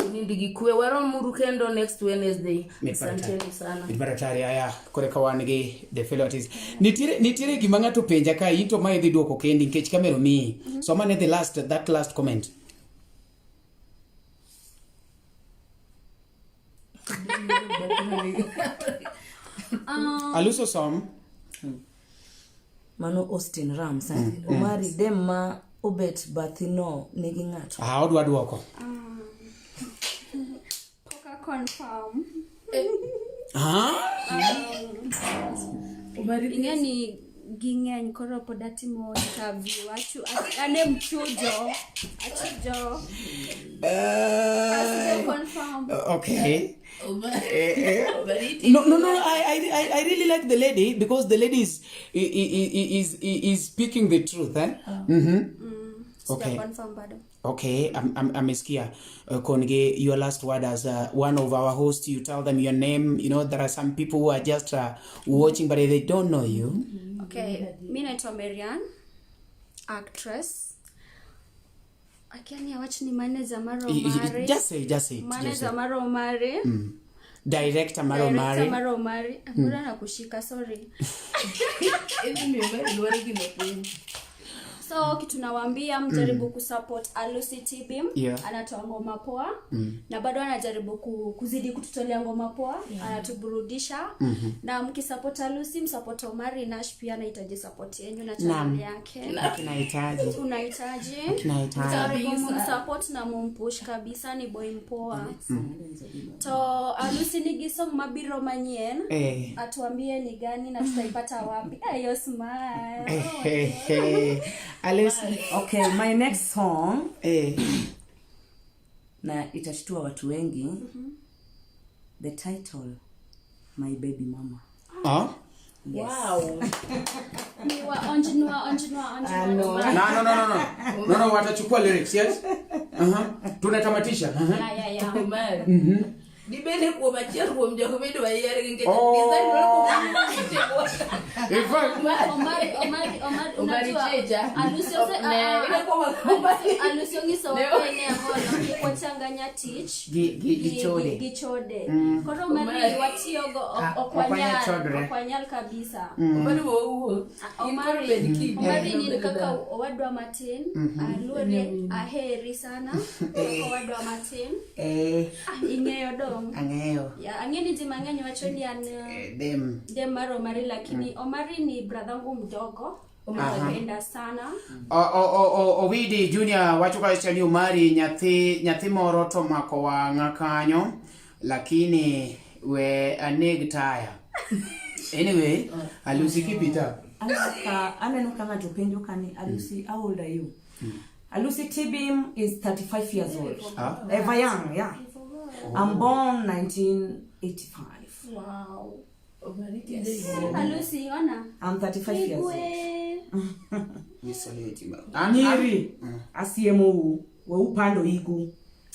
[SPEAKER 3] Unind gi kwe, waromuru kendo next Wednesday.
[SPEAKER 1] Mit mar
[SPEAKER 3] Asanteni
[SPEAKER 1] atari.
[SPEAKER 3] sana.
[SPEAKER 1] Mit mar atari aya kore ka wan gi the fellow artist. Nitiere gima ng'ato penja ka in to ma idhi duoko kendi nikech kamera omiyi. So mane the last that last comment. Aluso som.
[SPEAKER 2] Mano Austin Rams. Eh? Omari dem ma obet bathi no nigi ng'ato.
[SPEAKER 1] Ah, odwa duoko.
[SPEAKER 4] Pok a confirm.
[SPEAKER 1] Ah?
[SPEAKER 4] Ing'e ni ging'eny koro pod atimo interview. Ane mchujo. Achujo. Asija confirm.
[SPEAKER 1] Okay. No, no, no. I really like the lady because the lady is speaking the truth, eh?
[SPEAKER 4] Sija
[SPEAKER 1] Okay.
[SPEAKER 4] confirm bado.
[SPEAKER 1] Okay, amesikia. Konge, your last word as one of our hosts, you tell them your name. You know, there are some people who are just watching, but they don't know you.
[SPEAKER 4] Okay, mi naitwa Marian, actress. Akiani awach ni manager mar Omari.
[SPEAKER 1] Just say, just say it. Just
[SPEAKER 4] Manager
[SPEAKER 1] say.
[SPEAKER 4] mar Omari.
[SPEAKER 1] Director mar
[SPEAKER 4] Director
[SPEAKER 1] Omari.
[SPEAKER 4] mar Omari. Mbona nakushika, sorry. So kitu nawaambia mjaribu kusupport Alusi Tbim.
[SPEAKER 1] Yeah.
[SPEAKER 4] Anatoa ngoma poa na bado anajaribu kuzidi kututolea ngoma poa, anatuburudisha. Na mkisupport Alusi, msupport Omari Nash pia anahitaji support yenyu na channel
[SPEAKER 1] Naam.
[SPEAKER 4] yake.
[SPEAKER 1] Tunahitaji.
[SPEAKER 4] Tunahitaji.
[SPEAKER 1] Tunahitaji.
[SPEAKER 4] Mjaribu mumsupport na mumpush kabisa, ni boy mpoa. To Alusi nigi song mabiro manyien.
[SPEAKER 1] Eh.
[SPEAKER 4] Atuambie ni gani na tutaipata wapi. Ayo smile.
[SPEAKER 1] Eh, eh. Alusi.
[SPEAKER 2] Okay, my next song
[SPEAKER 1] Eh.
[SPEAKER 2] na itashtua watu wengi. The title, My Baby Mama.
[SPEAKER 1] Ah?
[SPEAKER 2] Yes.
[SPEAKER 3] Wow.
[SPEAKER 4] Ni wa onjinwa onjinwa onjinwa.
[SPEAKER 1] No, no, no, no, no. No, no, watachukua lyrics, yes? Uh-huh. Tunatamatisha. Uh-huh.
[SPEAKER 4] Yeah, yeah, yeah.
[SPEAKER 3] Omari. Dibende kuom achiel kuom jok midwa yier gi nikech
[SPEAKER 1] Oh.
[SPEAKER 3] design mar kuom
[SPEAKER 1] In fact,
[SPEAKER 4] Omari, Omari, Omari,
[SPEAKER 3] Omari
[SPEAKER 4] unajua
[SPEAKER 3] Cheja.
[SPEAKER 4] Alusi ose
[SPEAKER 3] Ne, ile kwa Omari.
[SPEAKER 4] Alusi onyiso
[SPEAKER 3] Ne.
[SPEAKER 4] wa ne ang'ono kik wachanganya tich
[SPEAKER 1] Gi chode.
[SPEAKER 4] gi chode. Koro Omari
[SPEAKER 3] Omari.
[SPEAKER 4] watiyogo
[SPEAKER 1] Ah,
[SPEAKER 4] ok
[SPEAKER 1] ok wanyal
[SPEAKER 4] wanyal
[SPEAKER 1] chodre.
[SPEAKER 4] ok wanyal kabisa.
[SPEAKER 3] Omari wowuok.
[SPEAKER 4] Omari,
[SPEAKER 3] Bed kidi.
[SPEAKER 4] Omari ni kaka owadwa matin, aluore, aheri sana. Kaka owadwa matin.
[SPEAKER 1] Eh,
[SPEAKER 4] Ah, ing'eyo dong.
[SPEAKER 1] ang'eyo.
[SPEAKER 4] Ya, ang'e ni ji mang'eny wacho ni an
[SPEAKER 1] Dem.
[SPEAKER 4] dem mar Omari lakini Omari ni bradhangu mdogo. Napenda sana.
[SPEAKER 1] Owidi Junior wacho kacha ni Omari nyathi moro to mako wang'a kanyo lakini we aneg taya. Anyway, Alusi keep it up.
[SPEAKER 2] Aneno ka ng'ato penjo ka ni Alusi, how old are you? Alusi Tbim is 35 years old.
[SPEAKER 1] Ah.
[SPEAKER 2] Ever young, yeah. I'm born 1985.
[SPEAKER 4] Wow.
[SPEAKER 3] Omari tinde
[SPEAKER 4] Alusi, ona.
[SPEAKER 2] I'm 35 years old.
[SPEAKER 4] Igwe.
[SPEAKER 1] We salute you.
[SPEAKER 2] Nyiri asiemou weupando igu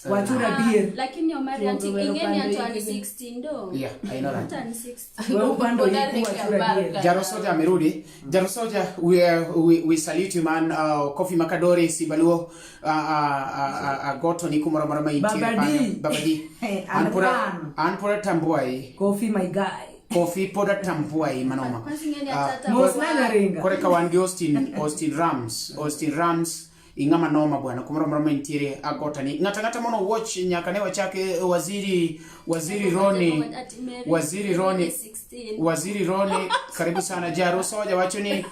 [SPEAKER 2] wachura bier
[SPEAKER 4] Lakini Omari anti
[SPEAKER 3] Tuombe
[SPEAKER 4] ing'e ni
[SPEAKER 3] upande
[SPEAKER 4] anto an
[SPEAKER 3] igwe.
[SPEAKER 4] 16 ndo.
[SPEAKER 1] Yeah, I know that.
[SPEAKER 4] Anto an 16.
[SPEAKER 2] weupando igu wachura bier
[SPEAKER 1] Jarosoja amerudi. Jarosoja, we salute you man. Kofi Makadori Sibaluo Goto ni kumoro moro ma intiere
[SPEAKER 2] Baba D.
[SPEAKER 1] kanyo. Baba D.
[SPEAKER 2] Hey,
[SPEAKER 1] An pod
[SPEAKER 2] an.
[SPEAKER 1] an pod atambuai.
[SPEAKER 2] Kofi my guy.
[SPEAKER 1] Kofi pod atambuai manoma.
[SPEAKER 4] Kwanza ing'e ni atata.
[SPEAKER 2] Mos nanyaringa.
[SPEAKER 1] Kore ka wan gi Austin Rams. Austin Rams ing'ama noma bwana kumoro moro ma intiere agota ni ng'ata ng'ata mono watch nyaka ne wachake waziri Roni waziri Roni
[SPEAKER 4] 16.
[SPEAKER 1] Waziri Roni karibu sana. Jaro Soja wacho ni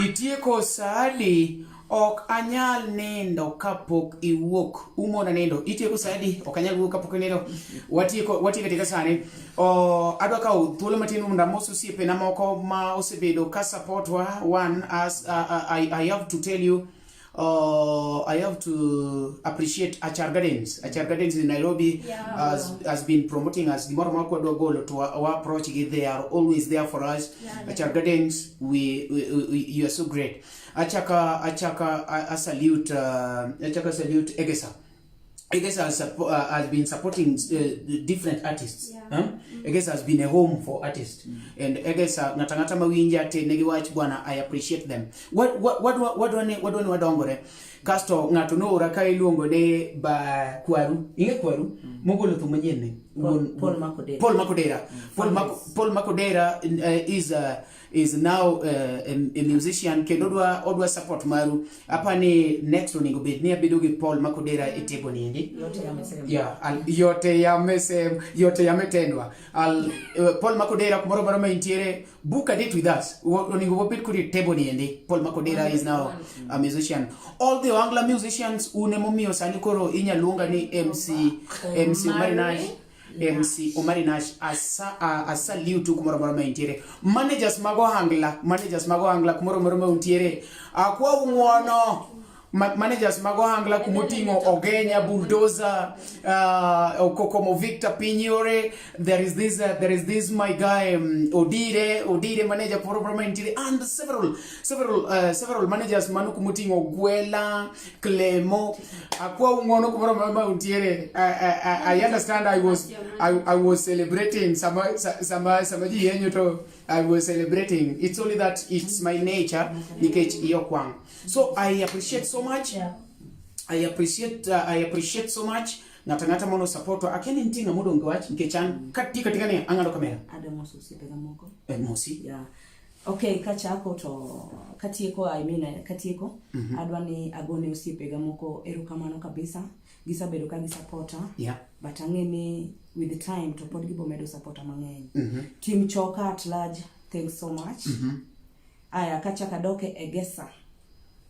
[SPEAKER 1] itieko saadi ok anyal nindo kapok iwuok umona nindo itieko saadi ok anyal wuok kapok inindo watieko katika sani adwa kawo thuolo matin mondo amos osiepena moko ma osebedo ka supportwa one as I have to tell you I have to appreciate Achar Gardens. Achar Gardens in Nairobi has been promoting us. Gimoro ma kwadwa golo to our approach gi, they are always there for us. Achar Gardens, we you are so great. Achaka salute Achaka salute Egesa. Egesa has been supporting different artists.
[SPEAKER 4] Yeah.
[SPEAKER 1] Huh? Egesa has been a home for artists. And Egesa ng'ata ng'ata mawinja te negi wach bwana, I appreciate them. Wadwani wadongore. Kasto ng'ato noora ka iluongo ni ba Kwaru. Ing'e Kwaru? Mogolo thum manyien ni.
[SPEAKER 2] Paul Makodera.
[SPEAKER 1] Paul Makodera. Paul Makodera is now a musician kendo odwa support maru. Apani next onego bed ni abedo gi Paul Makodera e table ni endi.
[SPEAKER 2] Yote yamesema.
[SPEAKER 1] Yeah, yote yamesema, yote yametendwa. Paul Makodera kumoro moro ma intiere, book a date with us. Onego wabed kodi e table ni endi. Paul Makodera is now a musician. All the Ohangla musicians une momiyo sani koro inyaluonga ni MC Omari Nash. MC Omari Nash asa salute kumoro moro ma intiere. Managers mag Ohangla, managers mag Ohangla kumoro moro ma untiere. Akwau ng'uono. Managers mag Ohangla kumoting'o Ogenya, Bulldozer, Kokomo Victor Pinyore, there is this my guy Odire manager kumoro moro ma intiere, and several managers mano kumoting'o Gwela, Clemo. Akwau ng'uono kumoro moro ma untiere. I understand I was celebrating sama ji yenyo to I was celebrating. It's only that it's my nature nikech iyo kwang'. So I appreciate so much. I appreciate so much. Ng'ata ng'ata mono support wa. Akia ni nitie ng'ama odong' gi wach nikech an katika tika ni ang'ado kamera.
[SPEAKER 2] Ada moso osiepega moko.
[SPEAKER 1] Eh, mosi.
[SPEAKER 2] Yeah. Okay, kachako to katieko, I mean, katieko, adwa ni agone osiepega moko erokamano kabisa. Gisebedo ka gisupporta. But ang'e ni with the time to pod gibo medo supporta mang'eny. Team Choka at large, thanks so much. Aya, kachako adoke Egesa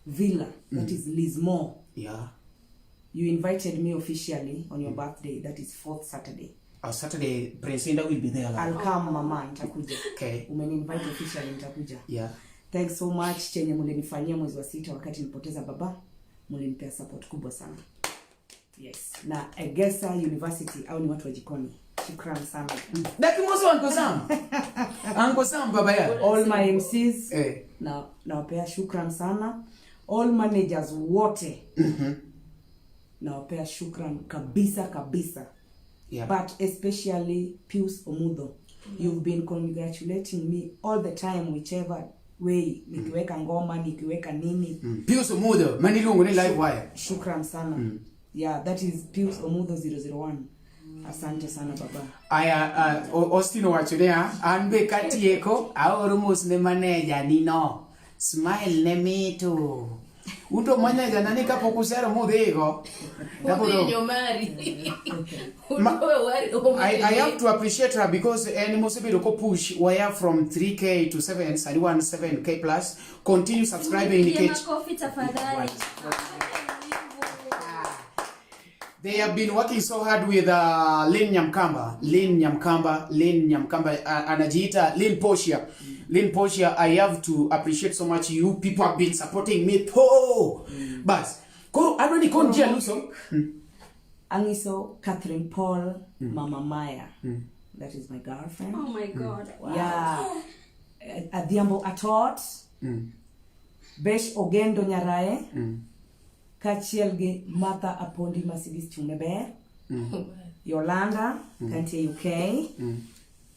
[SPEAKER 2] Villa, that is Lismore. You invited me officially on your birthday, that is fourth Saturday.
[SPEAKER 1] Saturday, Prince Indah will be there.
[SPEAKER 2] I'll come, mama, nitakuja.
[SPEAKER 1] Okay.
[SPEAKER 2] Umeni-invite officially, nitakuja. Thanks so much chenye mlinifanyia mwezi wa sita wakati nilipoteza baba, mlinipea support kubwa sana. Yes. Na Egesa University au ni watu wa jikoni. Shukran sana.
[SPEAKER 1] Daki moso Uncle Sam. Uncle Sam baba ya.
[SPEAKER 2] All my MCs na nawapea shukran sana. All managers wote. Nawapea shukran kabisa kabisa. But especially Pius Omudho. You've been congratulating me all the time, whichever way nikiweka ngoma, nikiweka nini.
[SPEAKER 1] Pius Omudho, mani iluongo ni live wire.
[SPEAKER 2] Shukran sana. Yeah, that is Pius Omudho 001. Asante sana baba.
[SPEAKER 1] Aya, Austin owacho niya, an be katieko, aoro mos ne manager ni no. Smile ne mito. Unto manager nani kapok usero mudhigo.
[SPEAKER 3] Udhi Omari.
[SPEAKER 1] I have to appreciate her because en mosebedo ko push wire from 3K to 7, sani wan 7K plus. Continue subscribing
[SPEAKER 4] Mpigie
[SPEAKER 1] nikech
[SPEAKER 4] makofi tafadhali.
[SPEAKER 1] They have been working so hard with Lynn Nyamkamba. Lynn Nyamkamba, Lynn Nyamkamba, anajiita Lynn Portia. Lynn Portia, I have to appreciate so much you people have been supporting me. Po! Bas. Koro adwa ni kon ji aluso.
[SPEAKER 2] Angiso Catherine Paul, Mama Maya. That is my girlfriend.
[SPEAKER 4] Oh my God.
[SPEAKER 2] Wow. Yeah. Adhiambo Atot. Besh Ogendo Nyarae. Kaachiel gi Martha Apondi Mercedes Chumeber. Yolanda kantie UK.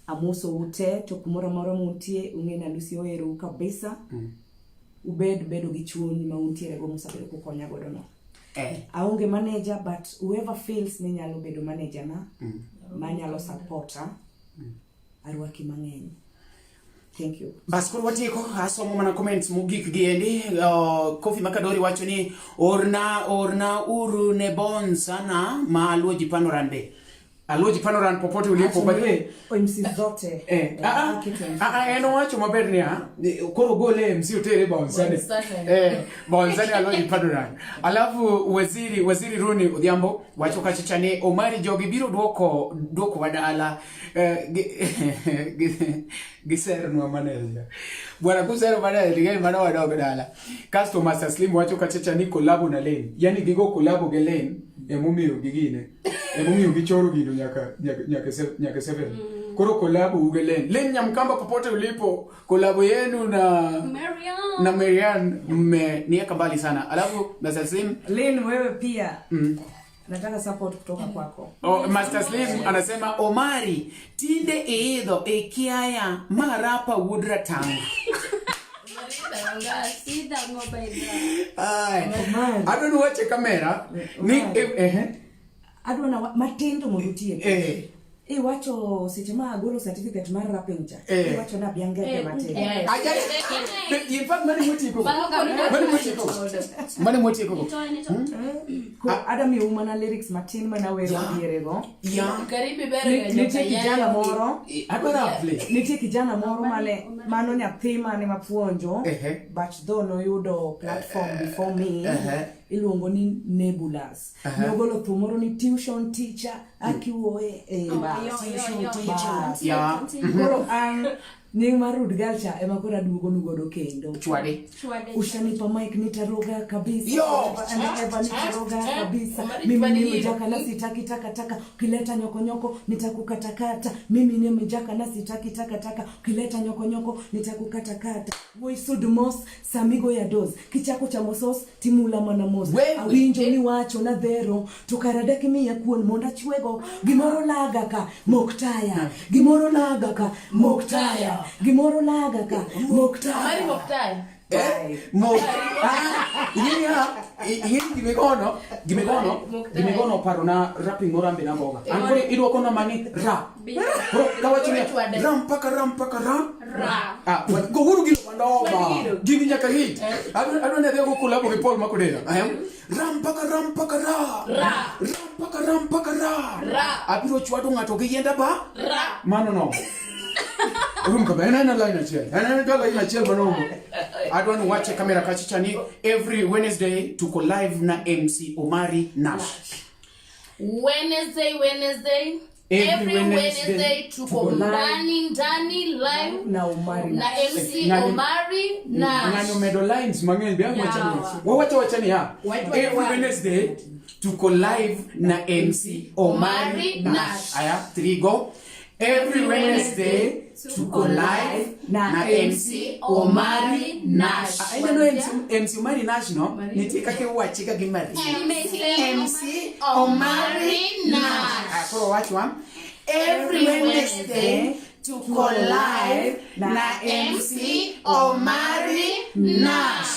[SPEAKER 2] Amoso ute to kumoro amora muntie ung'e ni Alusi oherou kabisa. Ubed bedo gi chuny ma untiere go musabedo kukonya godo no. Aonge manager, but whoever feels ni nyalo bedo manager na, manyalo supporta, arwaki mang'eny. Thank you.
[SPEAKER 1] Bas koro watieko asomo mana comments mogik gi endi. Kofi Makadori wacho ni orna uru ne bon sana ma Aluoji Panoran be. Aluoji Panoran popote ulipo, by the way.
[SPEAKER 2] MC zote. Kitu MC.
[SPEAKER 1] En owacho maber niya, koro gole MC otere Bonsane.
[SPEAKER 3] Bonsane.
[SPEAKER 1] Bonsane Aluoji Panoran. Alafu waziri Runi Odhiambo wacho kacha ni Omari jogi biro duoko wadala. Giseronwa manager. Bwana kusero manager ting'e mano wadog dala. Kasto Master Slim wacho kachacha ni collabo na Lane. Yani gigo collabo gi Lane emomiyo gigine. Emomiyo gichoro gino nyaka 7. Koro collabo uge Lane. Lane Nyamkamba popote ulipo, collabo yenu na
[SPEAKER 4] Marian.
[SPEAKER 1] Na Marian mmeniweka mbali sana. Alafu Master Slim,
[SPEAKER 2] Lane wewe pia. Nataka support kutoka kwako.
[SPEAKER 1] Oh, Master Slim anasema Omari tinde iidho e kiaya marapa wuod Ratang.
[SPEAKER 3] Angas.
[SPEAKER 4] Idhang'o by the
[SPEAKER 1] Ai.
[SPEAKER 2] Omari.
[SPEAKER 1] Adwa ni wache kamera ni
[SPEAKER 2] Omari.
[SPEAKER 1] eh
[SPEAKER 2] Adwa na matin to mondo utiek.
[SPEAKER 1] eh
[SPEAKER 2] Iwacho seche ma agolo certificate mar rapping cha.
[SPEAKER 1] Eh.
[SPEAKER 2] Iwacho na abiangeke
[SPEAKER 3] Eh,
[SPEAKER 2] matin.
[SPEAKER 3] eh.
[SPEAKER 1] Aja in fact mane motieko.
[SPEAKER 3] Mano kod-
[SPEAKER 1] Mane motieko. Mane motieko.
[SPEAKER 4] Itoe to
[SPEAKER 2] Ko ada miyo mana lyrics matin mana wero
[SPEAKER 1] Yeah.
[SPEAKER 2] dierego.
[SPEAKER 1] Yeah.
[SPEAKER 3] Karibu bere ga
[SPEAKER 2] Nitie
[SPEAKER 3] joka
[SPEAKER 2] kijana
[SPEAKER 3] yayo.
[SPEAKER 2] moro
[SPEAKER 1] Adwa rap play.
[SPEAKER 2] nitie kijana moro mane mano nyathi mane mapuonjo
[SPEAKER 1] Ehe.
[SPEAKER 2] but though noyudo platform before me
[SPEAKER 1] Ehe.
[SPEAKER 2] iluongo ni Nebulas nogolo thum moro ni tuition teacher akiwuoye e bas.
[SPEAKER 4] yo, yo, yo.
[SPEAKER 2] Bas.
[SPEAKER 1] Yeah.
[SPEAKER 2] Koro an nying mar Rude Girl cha ema koro aduogonu godo kendo
[SPEAKER 1] Chwade.
[SPEAKER 4] Chwade.
[SPEAKER 2] ushanipa mic nitaroga kabisa
[SPEAKER 1] Yo!
[SPEAKER 2] And ever nitaroga kabisa
[SPEAKER 3] Omari
[SPEAKER 2] mimi
[SPEAKER 3] Chwade
[SPEAKER 2] nimejaka na sitaki takataka ukileta nyokonyoko nitakukatakata mimi nimejaka na sitaki takataka ukileta nyokonyoko nitakukatakata woisudmos samigo ya dos kichako cha mosos timula mana mos
[SPEAKER 1] Wewe.
[SPEAKER 2] awinjo ni wacho na dhero to kara dak imiya kuon mondo achwego gimoro laga ka mok taya gimoro laga ka mok taya gimoro laga ka mok
[SPEAKER 3] Omari
[SPEAKER 2] taya
[SPEAKER 3] Moktai.
[SPEAKER 1] Eh, mo ah, ing'eni ing'eni gimigono gimigono gimigono parona rapping moro ambe nagoga an koro idwokona mani ra koro kawacho niya ra mpaka ra mpaka ra
[SPEAKER 4] Ra.
[SPEAKER 1] ah gouru gino mandoma
[SPEAKER 3] Gino.
[SPEAKER 1] gini nyaka hit adwa ni adhi go kolabo gi Paul Makodera eh ra mpaka ra mpaka ra
[SPEAKER 3] Ra.
[SPEAKER 1] ra mpaka ra mpaka ra
[SPEAKER 3] Ra.
[SPEAKER 1] abiro chwado ng'ato gi yienda ba
[SPEAKER 3] Ra.
[SPEAKER 1] mano no rum kama en aena line achiel en aena line achiel manomo adwa ni wache kamera kachicha ni every Wednesday tuko live na MC Omari Nash
[SPEAKER 3] Wednesday, Wednesday.
[SPEAKER 1] Every
[SPEAKER 3] Every
[SPEAKER 1] Wednesday,
[SPEAKER 3] Wednesday tuko
[SPEAKER 2] tuko live.
[SPEAKER 3] ndani ndani live
[SPEAKER 2] na Omari
[SPEAKER 3] na MC
[SPEAKER 1] Ng'ani-
[SPEAKER 3] Omari Nash.
[SPEAKER 1] ng'ani omedo lines mang'eny be ang' wacha
[SPEAKER 3] Yawa.
[SPEAKER 1] ni wawacha wacha ni ya
[SPEAKER 3] Wacha
[SPEAKER 1] every
[SPEAKER 3] wacha.
[SPEAKER 1] Wednesday tuko live na MC Omari
[SPEAKER 3] Omari
[SPEAKER 1] Nash
[SPEAKER 3] Nash.
[SPEAKER 1] aya three go every Wednesday tuko live na MC Omari Nash Ah, ineno MC, MC Omari Nash no nitie kaka iwache ka gi Maria MC Omari Nash. Ah, koro wachwa every Wednesday tuko live na MC Omari Nash.